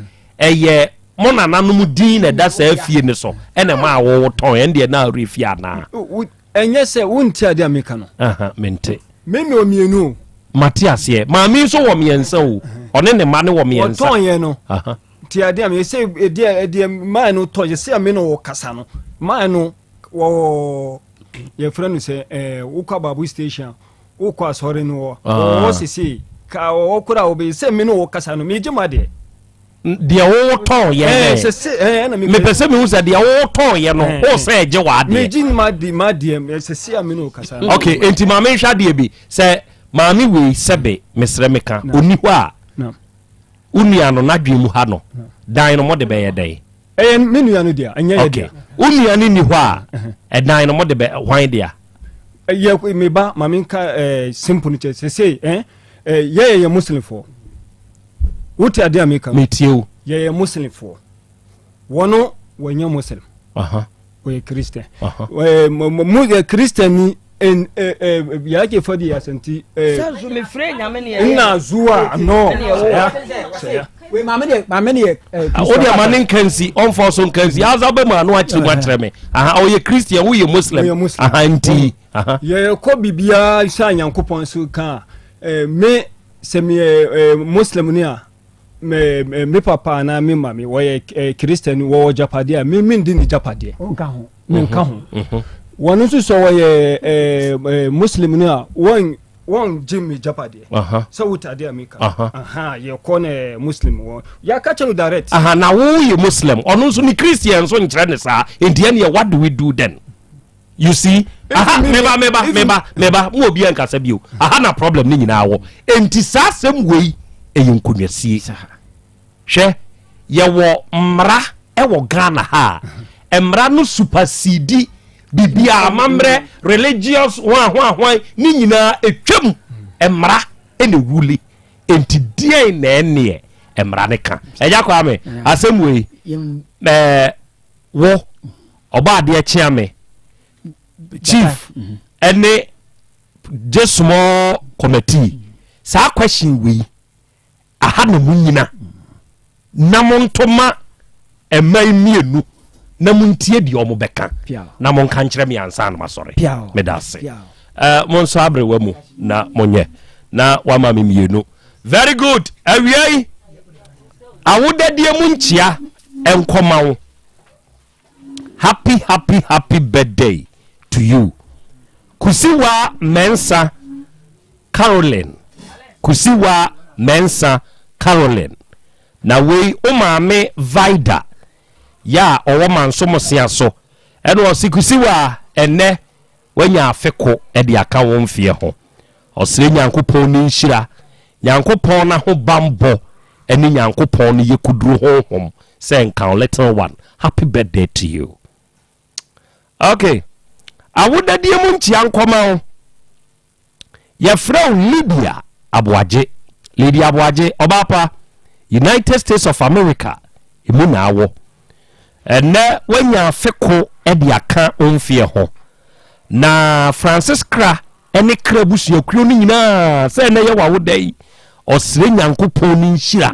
ɛyɛ mo nananom din na ɛda saa fie no so ɛna ɛma a wɔwotɔn ɛn deɛ na werɛ fi anaa. Ɛnyɛ sɛ wonte adeɛ a meka no. Mente. Me mewɔ mmienu o. Mate aseɛ. Maame nso wɔ mmiɛnsa o. Ɔne ne mma no wɔ mmiɛnsa. Wɔtɔn yɛ no. Nti adeɛ a meyɛ sɛ ɛdeɛ ɛdeɛ maa no tɔ yɛ sɛ me na ɔkasa no maa no wɔ yɛfrɛ no sɛ ɛɛ wokɔ abaabo station wokɔ asɔre no wɔ ah. ɔwɔ sese ka ɔwɔ kora ɔbɛyɛ sɛ me na ɔkasa no megye ma deɛ. Deɛ wotɔn yɛ nɛ mepɛ sɛ mehu sɛ deɛ wotɔn yɛ no wo sɛ ɛgye w'adeɛ. Megye ma de ma deɛ sese a me na ɔkasa. Ok nti maame nhwɛ adeɛ bi sɛ maame wei sɛbe mesrɛ meka ɔni hɔ a. Wo nua no n'adwene mu ha no, dan no mode bɛyɛ dɛn? Ɛyɛ me nua no dea, ɛnyɛ yɛ dea. Wo nua no nni hɔ a, ɛdan no mode bɛ hwan dea? Yɛ me ba ma menka ɛɛ simple no kyɛ sese ɛn ɛɛ yɛyɛ yɛ Muslimfoɔ. Wote adeɛ a meka no? Metie wo. Yɛyɛ Muslimfoɔ. Wɔn wɔnyɛ Muslim. Wɔyɛ Christian. Ɛɛ Christian ni ya ake fadi ya santi ina zuwa no saya saya maame deɛ maame deɛ o deɛ ma ne nka nsi ɔnfɔ so nka nsi aza bɛ mu ano akyerɛ mu akyerɛ mi aha ɔyɛ christian woyɛ muslim aha nti yɛ kɔ biribiara sɛ nyankopɔn so ka me sɛ meyɛ muslim ni a me me papa anaa me maame wɔyɛ christian wɔwɔ japadeɛ a me mendi ne japadeɛ menka ho mhm. wɔn nso sɛ wɔyɛ muslim no a wɔn wɔn gye me japadeɛ sɛ wote adeɛ a meka yɛkɔ ne muslim wɔ yɛaka kyɛ no direct aha na woyɛ muslim ɔno nso ne christian nso nkyerɛ ne saa nti ɛneɛ what do we do then you see aha meba meba meba meba mo obi ankasa bio aha na problem ne nyinaa wɔ enti saa asɛm wei ɛyɛ nkonnwasie hwɛ yɛwɔ mmara ɛwɔ Ghana ha a mmara no supersede biribiara amammerɛ religious hwan hwan hwan ne nyinaa ɛtwam mmara ɛna wuli enti deɛn na ɛneɛ mmara ne ka ɛgya kwaa me asɛm wei ɛɛ wo ɔbɔ adeɛ kyea me chief ɛne gye small committee saa question wei aha na mo nyina na mo ntoma mma mmienu na mo ntie deɛ ɔmo bɛka na mo nka nkyerɛ me ansa na masɔre meda ase uh, mo nso aberewa mu na monyɛ na wama me mmienu very good awia yi awodadeɛ mu nkyia nkɔma wo Happy happy happy birthday to you Kusiwa Mensah Caroline Kusiwa Mensah Caroline Na wei wo maame Vida yɛ a ɔwɔ Manso Mosea so ɛna ɔse Kusiwa ɛnnɛ Wanya afe ko de aka wo mfeɛ ho. Ɔsrɛ Nyankopɔn ne nhyira, Nyankopɔn n'ahobanbɔ ne Nyankopɔn ne yekuduro honhom sɛ nka wo little one. Happy birthday to you. Ok, awodadie mu nkyia nkɔma wo. Yɛfrɛ wo Lydia Aboagye. Lydia Aboagye, ɔbaa pa. United States of America mu na awɔ. Ɛnnɛ wanya afe ko de aka wo mfeɛ ho. Na Francis Kra ne Kra abusuakuo no nyinaa sɛ ɛnnɛ yɛ w'awoda yi, ɔsrɛ Nyankopɔn ne nhyira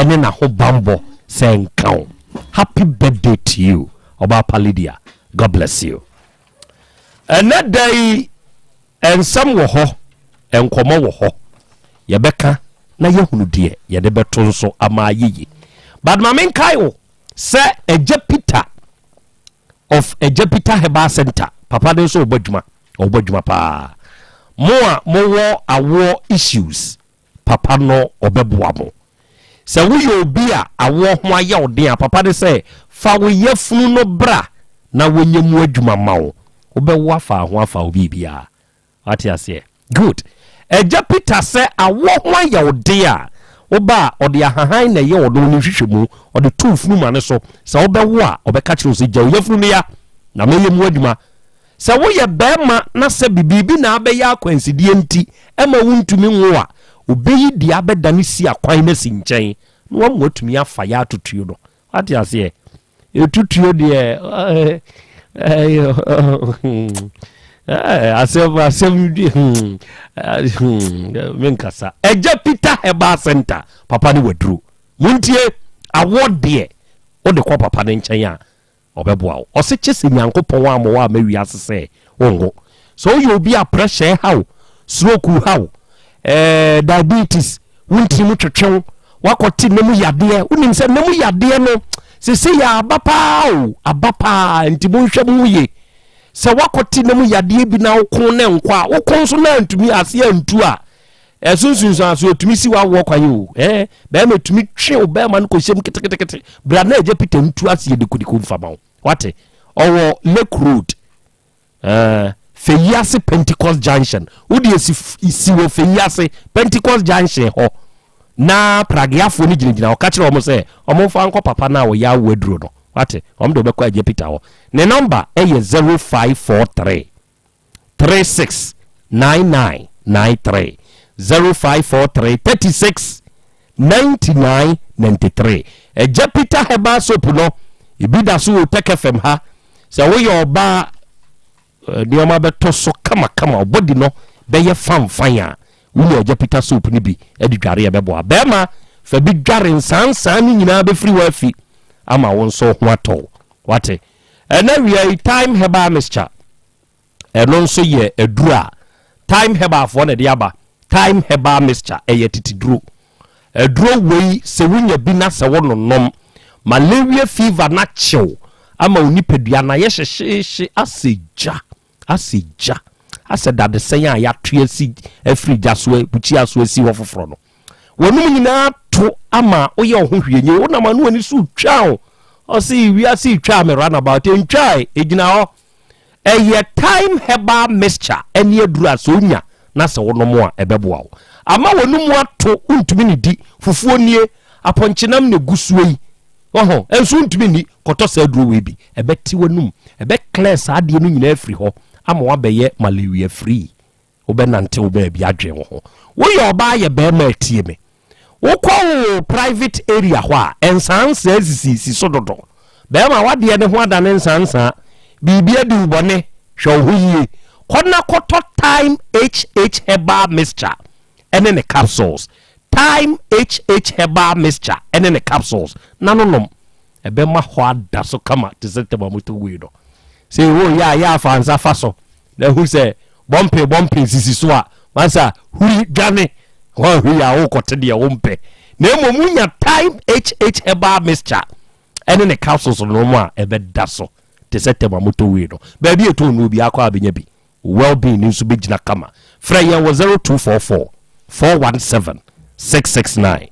ne n'ahobanbɔ sɛ nka wo. Happy birthday to you, Ɔbaapa Lydia. God bless you. Ɛnnɛ da yi, nsɛm wɔ hɔ, nkɔmmɔ wɔ hɔ. Yɛbɛka na yɛahunu deɛ yɛde bɛto nso ama ayɛ yie. But ma menkae wo sɛ Agya Peter of Agya Peter Herbal Center, papa no nso ɔbɔ adwuma, ɔbɔ adwuma paa. Mo a mowɔ awoɔ issues, papa no ɔbɛboa mo. Sɛ woyɛ obi a awoɔ ho ayɛ wo den a, papa no sɛ fa wo yafunu no bra na wɔnyɛ mu adwuma ma wo. Wobɛwo afa ho afa wo biribiara. Wate aseɛ? Good. Agya Peter sɛ awoɔ ho ayɛ wo den a, woba a, ɔde ahahan na ɛyɛ ɔno ne nhwehwɛmu, ɔde to wo funuma no so. Sɛ wobɛwo a, ɔbɛka kyerɛ wo sɛ gya wo yafunu no ya na mɛyɛ mu adwuma. Sɛ woyɛ barima na sɛ biribi na abɛyɛ akwansideɛ nti ɛma wontumi nwo a, ɔbɛyi deɛ abɛdane si akwan no asi nkyɛn na wama woatumi afa yɛ atotuo no. Wate aseɛ? Ɛtutuo deɛ asɛm asɛm menkasa. Agya Peter Herbal Center, papa ne waduro. Montie, awoɔ deɛ wode kɔ papa no nkyɛn a, Ɔbɛboa wo. Ɔse kyesɛ Nyankopɔn ammɔ wo amma wiase sɛ wonwo. Sɛ woyɛ obi a pressure ha wo, stroke ha wo, eh, diabetes, wo ntini mu twetwe wo, woakɔte nna mu yadeɛ, wonim sɛ nna mu yadeɛ no sese yɛ aba paa o, aba paa, nti monhwɛ mo ho yie. Sɛ woakɔte nna mu yadeɛ bi na woko na nkɔ a, woko nso na antumi aseɛ antu a, Ɛso nsunsuanso etumi si w'awoɔ kwan o. Ɛɛ bɛrima etumi twe wo bɛrima no kɔhyɛ mu ketekete. Bra na agya Peter ntu aseɛ dekodeko mfa ma wo. Wate? Ɔwɔ Lake Road. Ɛɛ Feyiase Pentecost Junction. Wo deɛ si si wɔ Feyiase Pentecost Junction hɔ. Na prageafoɔ no gyinagyina hɔ. Ka kyerɛ wɔn sɛ wɔn mfa nkɔ papa no a ɔyɛ awoɔ aduro no. Wate? Wɔn de wɔbɛkɔ agya Peter hɔ. Ne nɔmba ɛyɛ 0543. 36 99 93 0543 36 99 93 Agya Peter Herbal Soap no ebi da so wɔ Tech FM ha sɛ woyɛ ɔbaa eh, nneɛma bɛtɔ so kamakama ɔbɔdi no bɛyɛ fanfan a wonya Agya Peter soap no bi de dware ɛbɛboa bɛrima fa bi dware nsansan no nyinaa bɛfiri hɔ afi ama wo nso ho atɔ wo wate Ɛna wia yi Thyme Herbal Mixture, ɛno nso yɛ aduro a Thyme Herbalfoɔ na ɛde aba. Thyme Herbal Mixture, ɛyɛ titiduro. Aduro wei sɛ wonya bi na sɛ wononom, malaria fever no akyew ama wo nipadua no ayɛ hyehyeehye asɛ gya, asɛ gya, asɛ dadesɛn a yɛato asi afiri gya so, bukyia so asi hɔ foforɔ no. W'anom nyinaa to ama woyɛ wo ho hwee nye wonam ano ani so twa wo ɔse wiase twa me runabout ntwae egyina hɔ ɛyɛ time herbal mixture ɛne aduru a sɛ onya na sɛ wonom a ɛbɛboa wo ama w'anom ato wontumi ne di fufuo nie apɔnkyenam na egu soɔ yi ɔho ɛnso wontumi nni kɔtɔ saa aduro wei bi ɛbɛte w'anum ɛbɛ clear saa adeɛ no nyinaa afiri hɔ ama wabɛyɛ malaria free Wobɛnantew baabi adwen wo ho. Woyɛ ɔbaa yɛ barima a tie me. Wokɔ wo private area hɔ a, nsaansaa sisisisi so dodo. Barima w'adeɛ no ho adane nsaansaa. Biribi adi wo bɔne, hwɛ wo ho yie. Kɔ na kɔtɔ Thyme HH Herbal Mixture ne ne capsules. Thyme HH Herbal Mixture ne ne capsules na no nom. Ɛbɛma hɔ ada so kama te sɛ tɛmamoto wei no. Sɛ woyɛ a, yɛ a fa nsa fa so na hu sɛ Bɔmpe bɔmpe sisi so a, masa huri dwane. Woanhuri a wokɔte deɛ wompɛ. Na mmom wonya Thyme HH Herbal Mixture ɛne ne capsules no nom a ɛbɛda so te sɛ tɛm a motɔ wei no. Baabi a ɛtɔn nnuro biara kɔ a bɛnya bi. Wo well-being no nso bɛgyina kama. Frɛ yɛn wɔ 0244 417 669,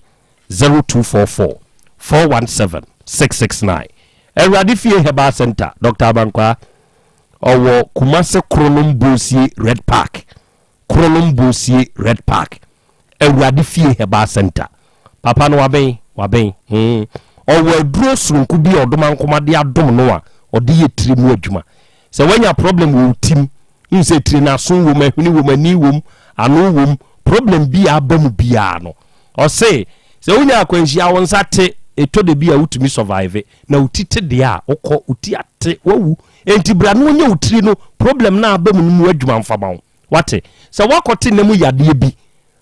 0244 417 669. Awurade Fie Herbal Center, Dr. Abankwaa. Ɔwɔ Kumase Kronom Bosie Red Park, Kronom Bosie Red Park, Awurade Fie Herbal Center. Papa no waben, waben. Hmm. Ɔwɔ aduro soronko bi a ɔdomankoma de adom no a ɔde yɛ tiri mu adwuma. Sɛ woanya problem wɔ wo tim, wohu sɛ tiri no aso wom, ahwene wom, ani wom, ano wom, problem bi a aba mu biara no, ɔse. Sɛ wonya akwanhyia wo nsa te, ɛtɔ da bi a wotumi survive, na wo ti te deɛ a, wokɔ, wo ti ate, woawu. Enti bra na wɔnyɛ wo tiri no problem no a aba mu no mu adwuma mfa ma wo. Wate? Sɛ woakɔte nna mu yadeɛ bi,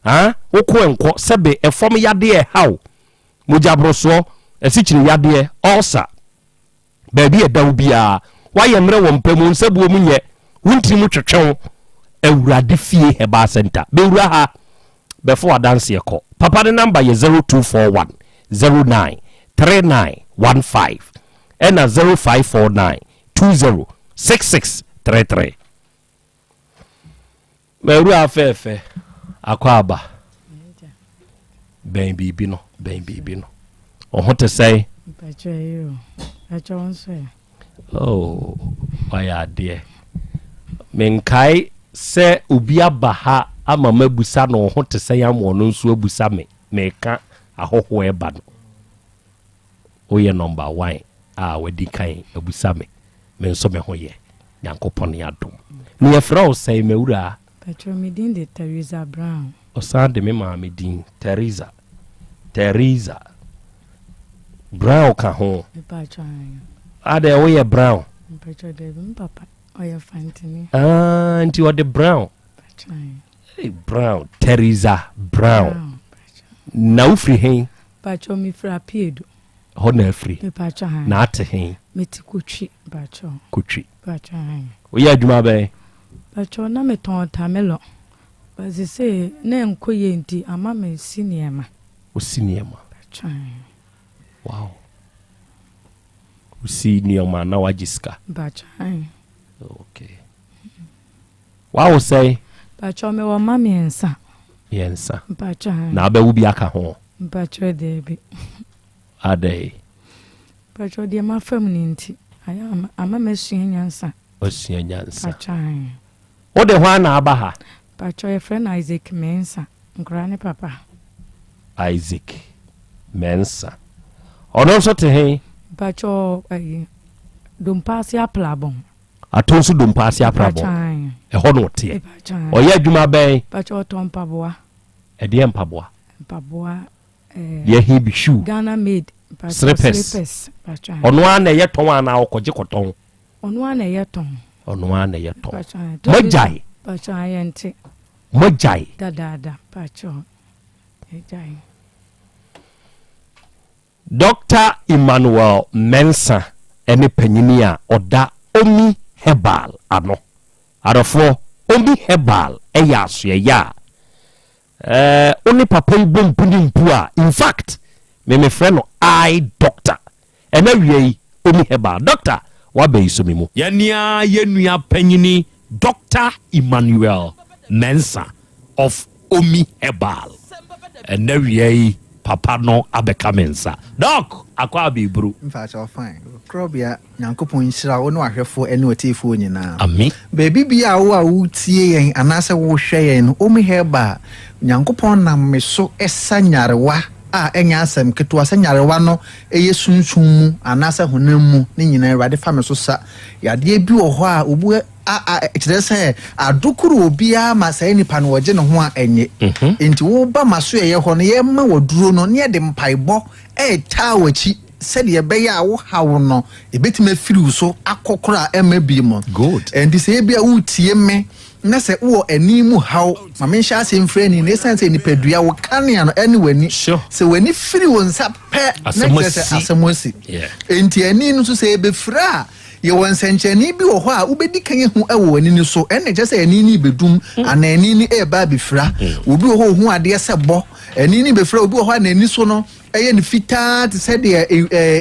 ah, woko nkɔ, sɛbe ɛfam yadeɛ ɛha wo, mogyaborosoɔ, asikyire yadeɛ, ulcer, Baabi a ɛda wo biara, woayɛ mmerɛ wɔ mpa mu, wo nsabuo mu nyɛ, wo ntini mu twetwe wo. Awurade Fie Herbal Centre, bɛwura ha, bɛfa w'adanseɛ kɔ. Papa no number yɛ 0241 09 39 15 ɛna 0549 20 66 33. M'awuraa fɛɛfɛ, akwaaba. Bɛn biribi no, bɛn biribi no. Wo ho te sɛn? Mpakyɛ yɛ o. Mpakyɛ wo nso ɛ? Oh, wayɛ adeɛ. Menkae sɛ obi aba ha ama mabusa no wo ho te sɛn ama ɔno nso abusa me. Meka ahɔhoɔ ɛba no. Woyɛ number one a wadi kan abusa me. Me nso me ho yɛ. Nyankopɔn adom. Na yɛfrɛ wo sɛn m'awuraa? Patrɔ me din de Theresa Brown. Ɔsan de me maame din Theresa. Theresa. Brown ka ho. Mepatrɔ aane. Adɛn woyɛ Brown? Mpatrɔ dabi me papa ɔyɛ Fantini. Ah, nti ɔde Brown. Patrɔ aane. Hey, Brown, Theresa Brown. Brown. Na wofiri hen? Patrɔ mefiri Apiedu. Hɔ na afiri? Mepakyɛ han. Na ate he? Mete Kotwi mpakyɛ. Kotwi. Mpakyɛ han. Woyɛ adwuma bɛn? Mpakyɛ na metɔn watermelon. But sesei na ɛnkɔ yie nti ama me si nneɛma. Wosi nneɛma? Mpakyɛ han. Wow. Wosi nneɛma na wagye sika? Mpakyɛ han. Okay. Wawo sɛn? Mpakyɛ mewɔ mma mmiɛnsa. Mmiɛnsa. Mpakyɛ han. Na abɛwo bi aka ho? Mpakyɛ daabi. Adɛn? Mpakyɛw deɛ mafa mu no nti, ayɛ a ama masua nyansa. Wasua nyansa. Mpakyɛw ae. Wode hwan na aba ha? Mpakyɛw yɛfrɛ no Isaac Mensah, nkwadaa ne papa. Isaac Mensah. Ɔno nso te he? Mpakyɛw ayi, Dompaase Aplabɔn. Ato nso Dompaase Aplabɔn. Mpakyɛw ae. Ɛhɔ na ɔteɛ. Mpakyɛw ae. Ɔyɛ adwuma bɛn? Mpakyɛw ɔtɔn mpaboa. Ɛdeɛn mpaboa? Mpaboa. Deɛ he bi shoe. Ghana made. Slippers. Ɔno ara na ɛyɛ tɔn anaa ɔkɔgye kɔtɔn? Ɔno ara na ɛyɛ tɔn. Ɔno ara na ɛyɛ tɔn. Moagyae. Mpakyɛ ayɛ nte. Moagyae. Dadaada mpakyɛ yɛgyae. Dɔkta Emmanuel Mensah ne panyini a ɔda Omi Herbal ano. Adɔfoɔ, Omi Herbal yɛ asoɛeɛ a Eh, wo ne papa yi bɔ mpu ne mpu a, in fact, me mefrɛ no eye doctor. Ɛna awia yi, Omi Herbal doctor, waba yi so me mu. Yɛne ara yɛn nua panyini Doctor Emmanuel Mensah of Omi Herbal. Ɛna awia yi, papa no abɛka me nsa. Doc, akɔ abeburu. Mpakyɛw fine. Korɔbea Nyankopɔn nhyira wo ne w'ahwɛfoɔ ne w'atiefoɔ nyinaa. Ame. Baabi biara a wo a woretie yɛn anaasɛ worehwɛ yɛn no, Omi Herbal, Nyankopɔn nam me so sa nyarewa a ɛnyɛ asɛm ketewa, sɛ nyarewa no yɛ sunsum mu anaasɛ honam mu, ne nyinaa Awurade fa me so sa. Yadeɛ bi wɔ hɔ a obi a a kyerɛ sɛ adokoro obiara ma saa nipa no ɔgye ne ho a ɛnye. Enti woba m'asoɛeɛ hɔ no yɛma wo aduro no na yɛde mpaebɔ retaa w'akyi. Sɛdeɛ ɛbɛyɛ a wo haw no ɛbɛtumi afiri wo so akɔ koraa a ɛmma bio mu. Ɛnti sɛ ebia woretie me na sɛ wowɔ ani mu haw, ma menhyɛ aseɛ mfiri ani no, ɛsiane sɛ nipadua wo kanea no ɛne w'ani. Sɛ w'ani firi wo nsa pɛ na kyerɛ sɛ asɛm asi. Ɛnti ani no nso sɛ ɛbɛfira a, yɛwɔ nsɛnkyerɛnne bi wɔ hɔ a wobɛdi kan ahu wɔ w'ani no so, ɛnna ɛkyerɛ sɛ ani no rebɛdum anaa ani no reba abɛfira. Obi wɔ hɔ a ɔhu adeɛ sɛ bɔ, ani no rebɛfira, obi wɔ hɔ a n'ani so no ɛyɛ no fitaa te sɛ deɛ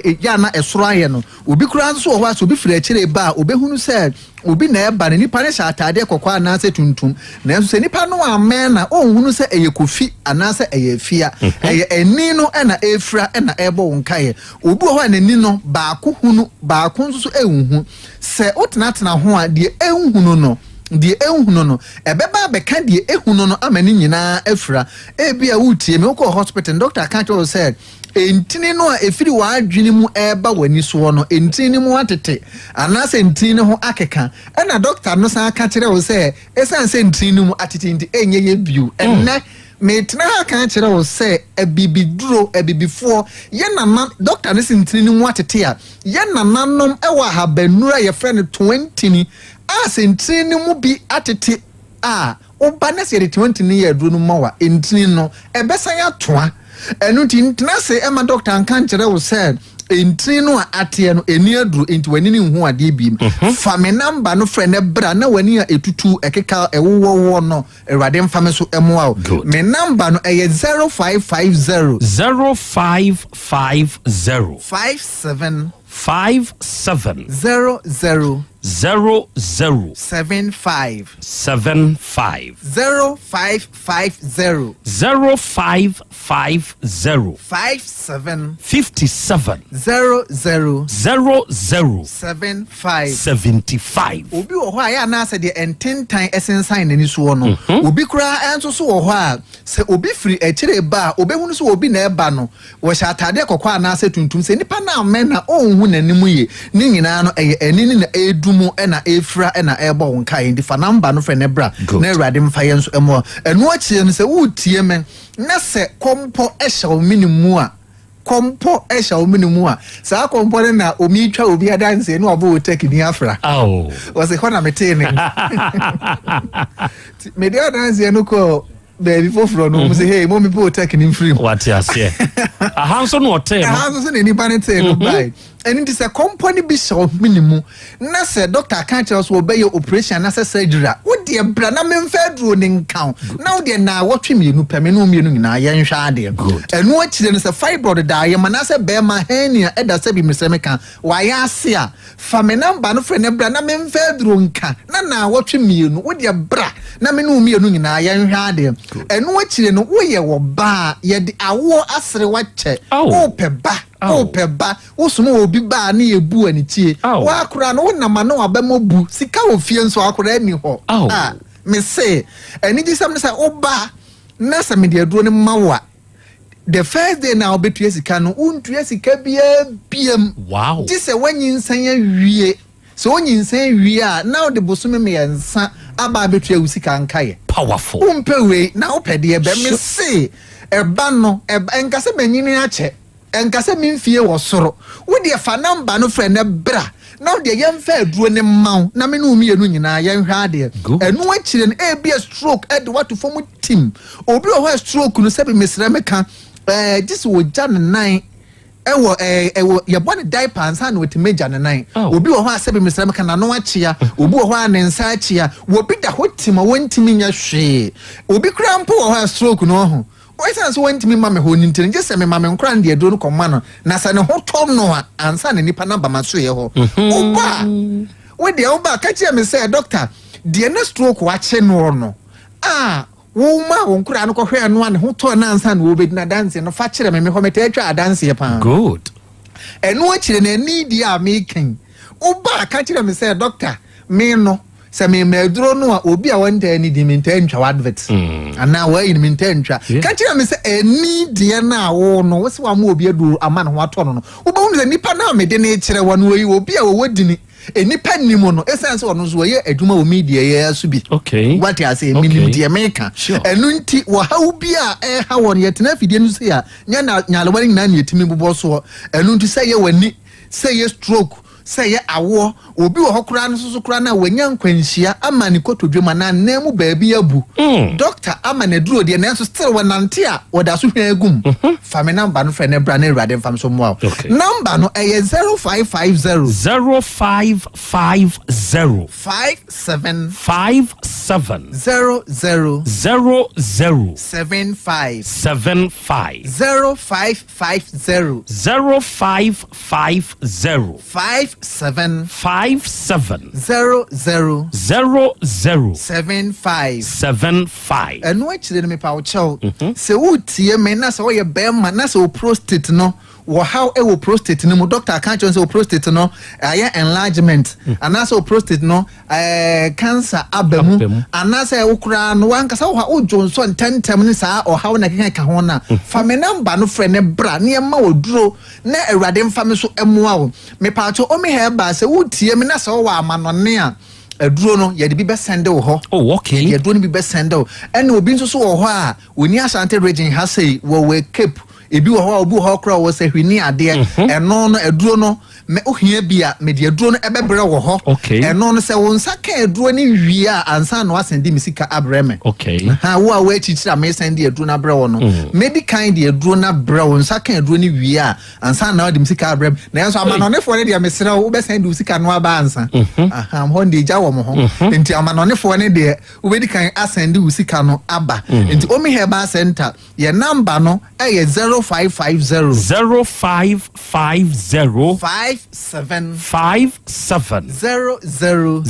egya na ɛsoro ayɛ no. Obi koraa nso wɔ hɔ a sɛ obi firi akyire reba a, obɛhunu sɛ obi na ɛreba no. Nipa no hyɛ ataadeɛ kɔkɔɔ anaasɛ tuntum. Nanso sɛ nipa no ammɛn no a, ɔnhunu sɛ ɛyɛ Kofi anaasɛ ɛyɛ Afia. Ɛyɛ ani no na ɛrefira na ɛrebɔ wo nkaeɛ. Obi wɔ hɔ a n'ani no, baako hunu, baako nso so nhu. Sɛ wotenatena ho a, deɛ ɛnhunu no, deɛ ɛnhunu no, ɛbɛba abɛka deɛ ɛhunu no ama ne nyinaa afira. Ebia woretie me, wokɔɔ hospital no, dɔkta ka kyerɛ wo sɛ ntini no a ɛfiri w'adwene mu ɛreba w'ani soɔ no, ntini no mu atete anaasɛ ntini no ho akeka. Ɛna dɔkta no san ka kyerɛ wo sɛ ɛsiane sɛ ntini no mu atete nti ɛnyɛ yɛ bio. Ɛnnɛ, Meretena ha aka akyerɛ wo sɛ abibiduro, abibifoɔ, yɛn nana, dɔkta no se ntini no mu atete a, yɛn nananom wɔ ahabannuro a yɛfrɛ no toantini a sɛ ntini no mu bi atete a, woba na sɛ yɛde toantini no yɛ aduro no ma wo a, ntini no, ɛbɛsan atoa. Ɛno nti, ntena ase mma dɔkta nka nkyerɛ wo sɛ ntini no a ateɛ no, ɛnni aduro, enti w'ani no nhu adeɛ bio. Fa me namba no frɛ na bra na w'ani a ɛtutu, ɛkeka, ɛwowɔwɔ no, Awurade mfa me so mmoa wo. Me namba no, ɛyɛ 0550. 0550. 57. 57. 00. 00. 75. 75. 0550. 0550. 57. 57. 00. 00. 75. 75. Obi wɔ hɔ a, ɛyɛ a na asɛ deɛ ntentan sensan n'ani soɔ no. Obi koraa nso so wɔ hɔ a, sɛ obi firi akyire reba a, ɔbɛhunu sɛ obi na ɛreba no. Wɔhyɛ ataadeɛ kɔkɔɔ anaasɛ tuntum. Sɛ nipa no ammɛn a, ɔnhu n'anim yie. Ne nyinaa no, ɛyɛ ani no na ɛredu mu na ɛrefira na ɛrebɔ wo nkaeɛ. Nti fa number no frɛ no bra na Awurade mfa yɛn nso mmoa wo. Ɛno akyire no, sɛ woretie me na sɛ kɔmpɔ hyɛ wo mene mu a, kɔmpɔ hyɛ wo mene mu a, saa kɔmpɔ no na omi twa obi adanseɛ na wabɔ wo tɛki din afra. Wɔse hɔ na metee ne. Mede adanseɛ no kɔɔ baabi foforɔ no, wɔn sɛ hey, mo mi po tech ne mfiri mu. Wate aseɛ. Aha nso na ɔtee no. Aha nso so na nipa no tee no bae. Ɛno nti sɛ kɔmpɔ no bi hyɛ ɔhwene mu na sɛ dɔkta aka akyerɛ wo sɛ wɔbɛyɛ operation anaasɛ surgery a, wo deɛ bra na memfa aduro no nka wo. Na wo deɛ naawɔtwe mmienu pɛ, me ne wo mmienu nyinaa yɛnhwɛ adeɛ. Ɛno akyire no sɛ fibroid da ayam anaasɛ bɛrima hernia da sɛbi mesrɛ meka wayɛ ase a, Fa me number no frɛ na bra na memfa aduro nka na naawɔtwe mmienu wo deɛ bra na me ne wo mmienu nyinaa yɛnhwɛ adeɛ. Ɛno akyire no woyɛ ɔbaa yɛde awoɔ asere wakyɛ wopɛ ba wopɛ ba wosoma obi ba a ne yɛbu anikyie woakora no wonam ano abɛmɔ bu sika wɔ fie nso akora nni hɔ a mese anigyesɛm ne sɛ woba na sɛ mede aduro no ma wo a The first day na wobɛtua sika no, wontua sika biara biam. Wow. Gye sɛ woanyinsɛn awie. Sɛ wonyinsɛn wie a, na wode bosome mmiɛnsa aba abɛtua wo sika nkaeɛ. Powerful. Wompɛ wei na wopɛ deɛ bɛ. Me se ɛba no, ɛba, ɛnka sɛ manyini akyɛ, ɛnka sɛ me mfie wɔ soro. Wo deɛ fa number no frɛ no bra na wo deɛ yɛmfa aduro no mma wo na me ne wo mmienu nyinaa yɛnhwɛ adeɛ. Ɛno akyire no, ebia stroke de wo ato fam tim. Obi wɔ hɔ a stroke no sɛbi mesrɛ meka ɛɛ gye sɛ wɔgya ne nan ɛwɔ ɛɛ ɛwɔ yɛbɔ ne diaper ansa na watumi agya ne nan. Obi wɔ hɔ a sɛbi mesrɛ meka n'ano akyea, obi wɔ hɔ a ne nsa akyea, obi da hɔ tim a wɔntumi nyɛ hwee. Obi koraa mpo wɔ hɔ a stroke no ɔho. Ɛsiane sɛ wɔntumi mma me hɔ no nti no, gye sɛ mema me nkora no de aduro no kɔma no, na sɛ ne ho tɔ no a ansa na nipa no aba m'asoeɛ hɔ. Woba a, wo deɛ woba a, ka kyerɛ me sɛ, dɔkta, deɛ na stroke akye noɔ no, a womaa wo nkoraa no kɔhwɛɛ no a ne ho tɔɔ no ansa na wɔbɛdi no adanseɛ no, fa kyerɛ me. Me hɔ metaa twa adanseɛ paa. Good. Ɛno akyire no, ɛne deɛ a meka yi, wobaa ka kyerɛ me sɛ, dɔkta, me no, sɛ mema aduro no a, obi a wɔntaa ne din, mentaa ntwa w'advert. Anaa wɔayi no, mentaa ntwa. Ka kyerɛ me sɛ, ɛne deɛ no a wo no, wo sɛ wama obi aduro ama ne ho atɔ no no, wobɛhunu sɛ nipa no a mede no rekyerɛ wɔ no, ɔyɛ obi a wɔwɔ dini. Nnipa nnim no, ɛsiane sɛ ɔno nso ɔyɛ adwuma wɔ media yi ara so bi. Okay. Wate ase, menim deɛ meka. Ɛno nti, wɔhaw bi a ɛha wɔn, yɛtena afidie no so a, nyɛ na nyarewa no nyinaa na yɛtumi bobɔ soɔ. Ɛno nti, sɛ ɛyɛ w'ani, sɛ ɛyɛ stroke, sɛ ɛyɛ awoɔ, obi wɔ hɔ koraa no nso so koraa no a wanya nkwanhyia ama ne kotodwe mu anaa nan mu baabi abu. Doctor ama no aduro deɛ, nanso still wɔnante a, wɔda so hwa agu mu. Fa me number no frɛ na bra na Awurade mfa me so mmoa wo. Number no ɛyɛ 0550. 0550. 57. 57. 00. 00. 75. 75. 0550. 0550. 57. 57. 00. 00. 75. 75. Ɛno akyire no mepa wo kyɛw, sɛ woretie me na sɛ woyɛ bɛrima na sɛ wo prostate no wɔ haw wɔ prostate no mu, doctor aka akyerɛ wo sɛ wo prostate no ayɛ enlargement anaasɛ wo prostate no ɛɛ cancer aba mu anaasɛ wo koraa no wankasa wo ha wodwo nsɔ ntɛmntɛm ne saa ɔhaw na ɛkeka ka ho no a, fa me namba no frɛ ne bra ne ɛma wo duro na Awurade mfa me so mmoa wo. Mepaakyɛw Omi Herbal sɛ woretie me na sɛ wowɔ amanɔne a, Aduro no yɛde bi bɛsɛnde wo hɔ. Oh, okay. Yɛde aduro no bi bɛsɛnde wo. Ɛna obi nso so wɔ hɔ a ɔni Ashanti region ha sei, wɔwɔ Cape. Ebi wɔ hɔ a obi wɔ hɔ koraa ɔwɔ sahwi ne adeɛ. Ɛno no aduro no mɛ ohia bi a mede aduro no ɛbɛbrɛ wɔ hɔ. Okay. Ɛno no sɛ wo nsa ka aduro no wie a ansa na wasan de me sika abrɛ me. Okay. Ha wo a woakyikyiri a mesan de aduro no abrɛ wo no. Medi kan de aduro no abrɛ wo nsa ka aduro no wie a ansa na wode me sika abrɛ me. Nanso amanɔnefoɔ no deɛ mesrɛ wo wobɛsan de wo sika no aba ansa. Aha hɔ deɛ gya wɔ mo ho. Nti amanɔnefoɔ no deɛ wobɛdi kan asan de wo sika no aba. Nti Omi Herbal Center Yɛn number no yɛ 0550. 0550. 57. 57. 00. 00.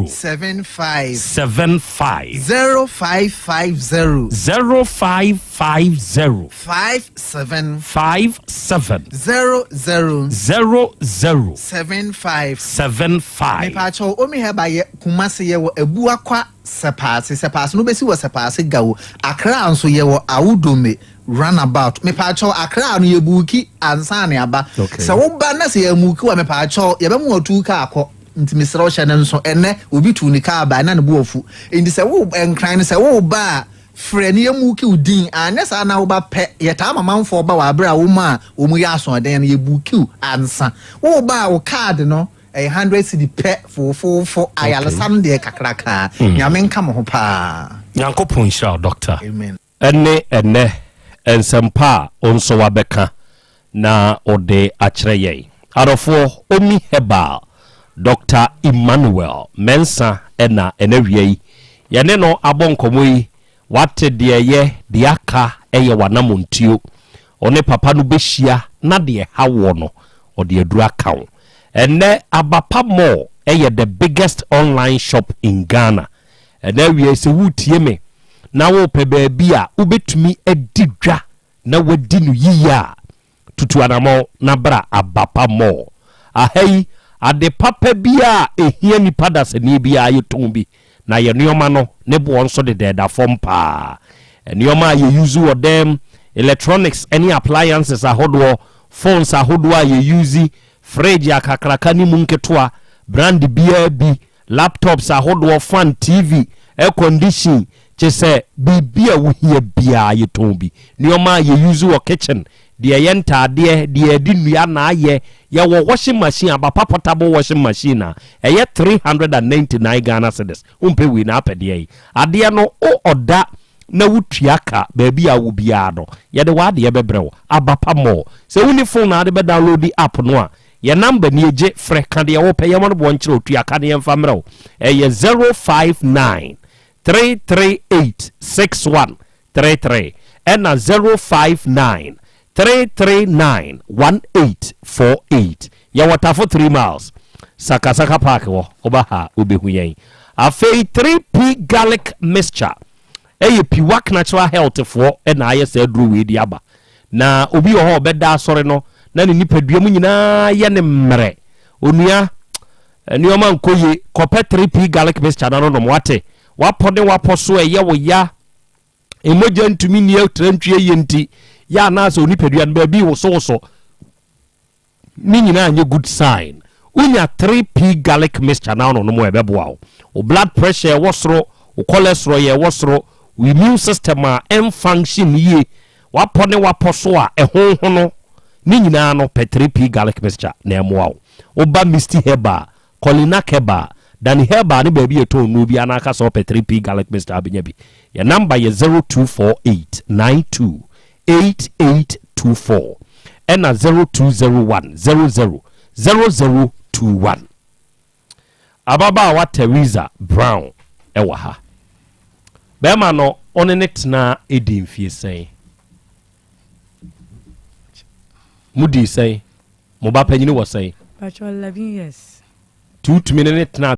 75. 75. 0550. 0550. 57. 57. 00. 00. 75. 75. Mepaakyɛw, Omi Herbal yɛ Kumasi yɛwɔ Abuakwa. Sɛpaase, Sɛpaase no wobɛsi wɔ Sɛpaase Gawo. Accra nso yɛwɔ Awudome runabout. Mepaakyɛw Accra no yɛbuuki ansa na yɛaba. Okay. Sɛ woba na sɛ yɛammuuki wo a mepaakyɛw yɛbɛma watu kaa akɔ. Nti mesrɛ wo hyɛ no nso. Ɛnnɛ obi tuu ne kaa bae na ne bo afu. Nti sɛ wo Nkran no sɛ woreba a frɛ na yɛmmuuki wo din. Anyɛ saa na woba pɛ yɛtaa ma manfoɔ ba wɔ aberɛ a wɔn a wɔyɛ asoɔden no yɛbuuki wo ansa. Woreba a wo card no Ɛyɛ hundred cedi pɛ foofoofo ayaresa no deɛ kakrakaa Nyame nka mo ho paa. Nyankopɔn nhyira wo Doctor. Amen. Ɛne ɛnnɛ nsɛmpa a wo nso wabɛka na wode akyerɛ yɛn. Adɔfoɔ, Omi Herbal, Doctor Emmanuel Mensah na ɛnɛ awia yi yɛne no abɔ nkɔmmɔ yi. Wate deɛ ɛyɛ, deɛ aka yɛ w'anamontuo. Wo ne papa no bɛhyia na deɛ ɛha woɔ no, ɔde aduru aka wo. Ɛnnɛ, Abapa Mall yɛ the biggest online shop in Ghana. Ɛnnɛ awia yi, sɛ woretie me na worepɛ baabi a wobɛtumi adi dwa na woadi no yiye a, Tutu anamɔn na bra Abapa Mall. Aha yi, ade papa biara a ɛhia nipa dasani biara yɛtɔn bi, na yɛn nnoɔma no ne boɔ nso deda ɛda fam paa. Nnoɔma a yɛ use wɔ dan mu, electronics ne appliances ahodoɔ, phones ahodoɔ a yɛ use, fridge akakraka ne mu nketewa, brand biara bi, Laptops ahodoɔ, fan, TV, air condition, kyesɛ biribi a wohia biara yɛtɔn bi. Nnoɔma a yɛ use wɔ kitchen, deɛ ɛyɛ ntaadeɛ, deɛ yɛde nnua na ayɛ, yɛwɔ washing machine, abapa portable washing machine a ɛyɛ 399 Ghana cedis. Wompɛ wei na apɛ deɛn? Adeɛ no wo ɔda na wotua ka baabi a wowɔ biara no, yɛde w'adeɛ bɛbrɛ wo. Abapa Mall. Sɛ wonni phone a wode bɛ download app no a, Yɛn number nie gye frɛ ka deɛ wopɛ yɛmmɔ no boɔ nkyerɛ wo tua ka na yɛmfa mmerɛ wo ɛyɛ 059 338 6133 ɛna 059 339 1848 yɛwɔ Tafo 3 miles Sakasaka park hɔ woba ha wobɛhu yɛn afei 3P garlic mixture Ɛyɛ Piwak Natural Health foɔ na ayɛ saa aduro wei de aba. Na obi wɔ hɔ a ɔbɛda asɔre no na ne nipadua mu nyinaa yɛ ne mmerɛ. Onua, nneɛma nkɔ yie, kɔpɛ 3P garlic mixture na no nom, wate? Wapɔ ne wapɔ so ɛyɛ wo ya, mogya ntumi nni atrantwie yie nti, yɛ anaasɛ onipadua no baabi wosowoso. Ne nyinaa nyɛ good sign. Wonya 3P garlic mixture na wononom a ɛbɛboa wo. Wo blood pressure ɛwɔ soro, wo cholesterol yɛ ɛwɔ soro, wo immune system a ɛnfunction yie, w'apɔ ne w'apɔ so a ɛhonhono, ne nyinaa no pɛ 3P garlic mixture na ɛmmoa wo. Woba Misty Herbal, Kolinak Herbal, Danny Herbal ne baabi a yɛtɔn nnuro biara na aka sɛ wopɛ 3P garlic mixture a wobɛnya bi. Yɛn number yɛ 0248 92 8824 ɛna 0201 00 0021. Ababaawa Teresa Brown wɔ ha. Bɛrima no wo ne ne tena di mfie sɛn? Mo dii sɛn? Mo ba panyini wɔ sɛn? Patrɔ 11 years. Nti wotumi ne ne tena.